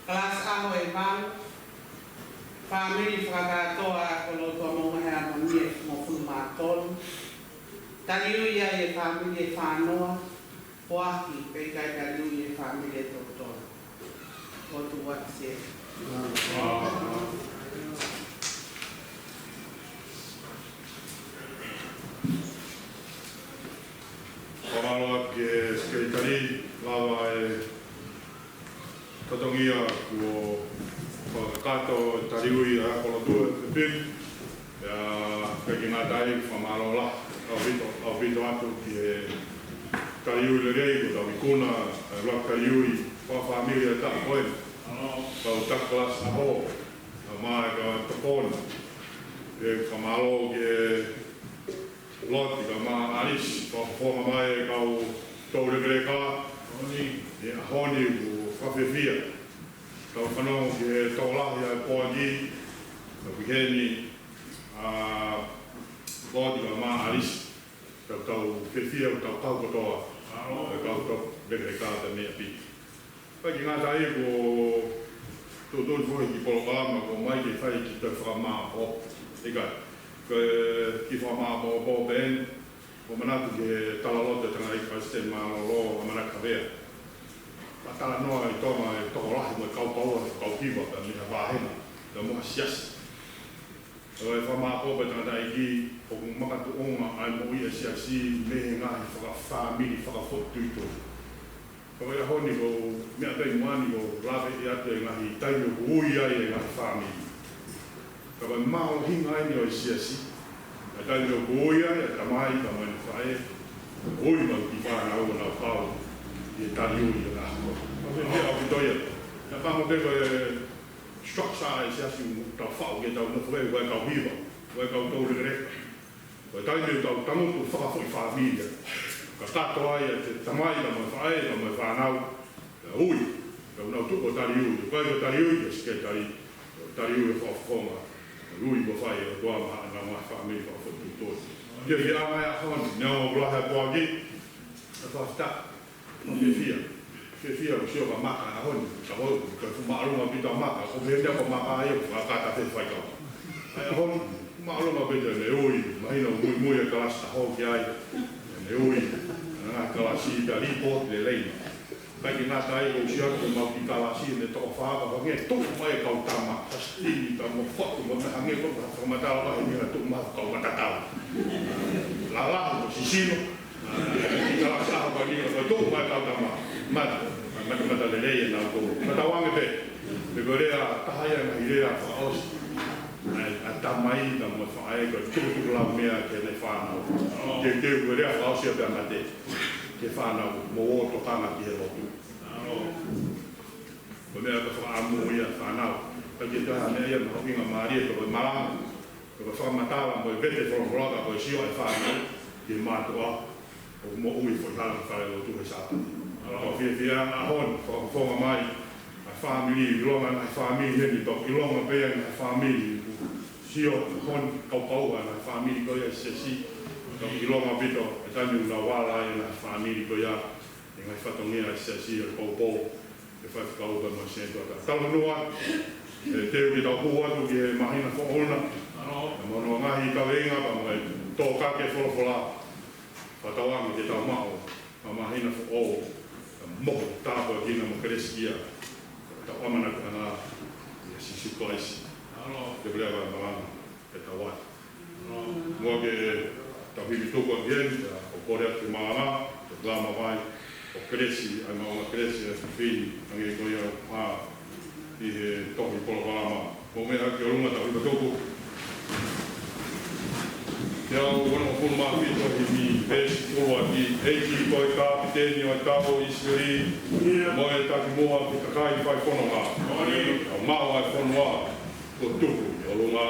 Kalasi ʻaho ʻe valu, fāmili fakakātoa ʻa Kolotu ʻa Moʻunga Heamoni ʻe hongofulu mā tolu. Taliui ai e fāmili ʻe fā noa, poaki pea ʻikai taliui e fāmili ʻe toko tolu. Ko e tuʻa se. Fakamālō atu ki he Sekelitali, lava e fatongia kuo fakakakato e taliui ʻa Kolotu ʻe Pepin. Pea ʻikai ke ngata ai, fakamālō lahi ʻaupito, ʻaupito atu ki he taliui lelei, ko e tau ikuna, e ʻuluaki taliui fakafāmili ʻa e taʻu ko eni. Kau taki kalasi ʻaho, kae ʻumaʻā e kau tokoni. Pea fakamālō ki he Loti kae ʻumaʻā ʻAlisi, fakafofonga mai e kau toulekeleka ʻi he ʻaho ni, ʻoku fakafiefia. Kau fanongo ki he tokolahi ʻa e poaki, kau ki heni, ʻa Loti kae ʻumaʻā ʻAlisi. Tau, tau fiefia, tau kau kotoa. Tau kau, tau lekeleka ʻa e meʻa pē. ʻIkai ke ngata ai, kuo tuʻutuʻuni foki e kiʻi polokalama kuo ʻomai ke fai e kiʻi toe fakamāʻopoʻopo. ʻIkai, ko e kiʻi fakamāʻopoʻopo pē eni, ʻoku ou manatu ki he talaloto ʻa e tangataʻeiki Palesiteni Mālōlō, ʻAmanaki Havea. Faʻa talanoa ʻi Tonga e tokolahi mo e kaukaua, kau hiva, pea mei ha vāhenga, pea mo ha siasi. ʻOku fakamāʻopoʻopo ʻe he tangataʻeiki ʻoku makatuʻunga ʻa e moʻui ʻa e siasi mei he ngaahi fakafāmili fakafoʻituitui. Ka ko e ʻaho ni ko e meʻa pē ʻi muʻa ni ʻoku lave atu e ngaahi taimi ʻoku ui ai e ngaahi fāmili. Ka ko e mālohinga eni ʻo e siasi, ʻa e taimi ʻoku ui ai e tamai pea mo e faʻē, ui mai ki he fānau ʻo nau kau ʻi he taliui ʻo e ʻaho. Ka ko e meʻa ʻaupito ia. Naʻa pango pē ko e structure ʻa e siasi ʻoku tau faʻu ke tau nofo ai, ʻoku ʻi ai e kau hiva, ʻoku ʻi ai e kau toulekeleka. Ko e taimi ʻoku tau tangutu fakafoʻi fāmili ai. Kakato ai ʻa e tamai pea mo e faʻē pea mo e fānau. Pea ui, pea nau tuʻu ʻo taliui, ʻoku ʻikai ko e taliui ʻa e sekelitali, ko e taliui ʻa e fakafofonga, ui ko e fai ʻe he ʻOtua maʻa ʻenau ngaahi fāmili fakafoʻituitui. Ke fie ʻa e ngaahi ʻaho ni, neongo ʻoku lahi ʻa e poaki, ʻa e fakafetaʻi, ʻoku fiefia. Fiefia ʻoku sio ka maka ʻaho ni, ka ko e, ko e fuʻu māʻolunga ʻaupito maka, ko e meʻa ko e maka ia, ʻoku fakakata pē faikau. ʻA e ʻaho ni, māʻolunga ʻaupito ʻene ui, mahino muimui e kalasi taha ki ai, ʻene ui, ʻa e ngaahi kalasi, ta lipo, lelei. Kai ke ngata ai ʻoku sio atu mau ki kalasi ne toko fā ka hangē tuʻu mai e kau tama, Sastini, tau mo fotu, mo me hangē ko ka fakamatala mai ni ha tuʻu mai kau matatau. Lala, mo sisino, ki kalasi ʻaho ka ni, ka tuʻu mai kau tama. Mata, mata, mata lelei e nau tō. Mata wange pē, me ko e lea, taha ia ngaahi lea fakaʻosi. ʻA e, ʻa e tamai, ta mo e faʻē, ko e tukutuku lau meʻa ki heʻene fānau. Teuteu ko e lea fakaʻosi ʻa e pea mate. Ke fānau, mou ō tokanga ki he lotu. Ko e meʻa ka fakaʻamu ia fānau. Ka ke taha meʻa ia mahuʻinga mālie, ko e malanga, ko e fakamatala mo e vete folofola ka ko e sio e fānau ki he mātuʻa ʻoku moʻui foʻi hala ki fale lotu he Sāpate. Ka ko e fiefia ʻaho ni, fakafofonga mai ʻa e fāmili, ʻilonga ʻa e fāmili heni, pea ʻilonga pē ʻa e fāmili, sio ʻaho ni, kaukaua ʻa e fāmili ko ia ʻa e siasi, pea ʻilonga ʻaupito e taimi ʻoku nau ala ai ʻa e fāmili ko ia, ʻi he ngaahi fatongia ʻa e siasi ʻo e poupou, ʻe fai fakauka mo e sētuata. Talanoa, ʻe teu ke tau hū atu ki he māhina foʻou na. Ka mo hono ngaahi kaveinga pea mo e tōkake folofola. Fakatauange ke tau maʻu ʻa e māhina foʻou, ʻa e mohu tāpuekina mo kelesi ia. Tau ʻamanaki ʻana ʻia Sīsū Kalaisi. Ke pule ʻa e malanga, ke tau atu. Muʻa ke tau himi tuku ʻaki heni, ʻa e kole atu ke malanga, ke malanga mai, ʻo kelesi, ʻa e maʻu kelesi, ʻa e fifili, hangē ko ia ʻoku hā ʻi he tohi polokalama. Mou meʻa ki ʻolunga tau hiva tuku. Teau onongofulu mā fitu himi, veesi ʻuluaki, ʻEiki ko e kapiteni ʻo e tau ʻo ʻIsileli, mo e takimuʻa ki he kakai fai fononga. ʻO maʻu ʻa e fonua, ko tuku ʻi ʻolunga.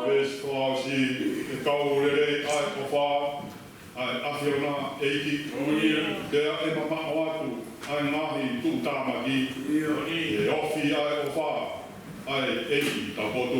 Veesi fakaʻosi, ʻe kau lelei ʻa e ʻofa ʻa e ʻAfiona ʻEiki. Pea ʻe mamaʻo atu ʻa e ngaahi tuʻutāmaki. ʻE ofi ʻa e ʻofa ʻa e ʻEiki taupotu.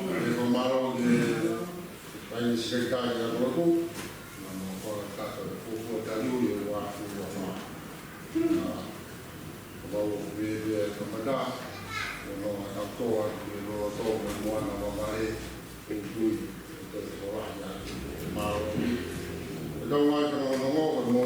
ʻE fakamālō ki he Taʻahine Sekelitali ʻa e Lotu, naʻa mo kora kata e fuofua taliui ʻo e ua afe ua fā. ʻA, ʻo vau ʻo pehē pē kamata, ʻo nau ʻa e kau toa ki he loloto mo e moana vavale, ʻo tui, ʻo te hola ia, mālō ni. ʻE tau mai ka nongonongo, ʻo mo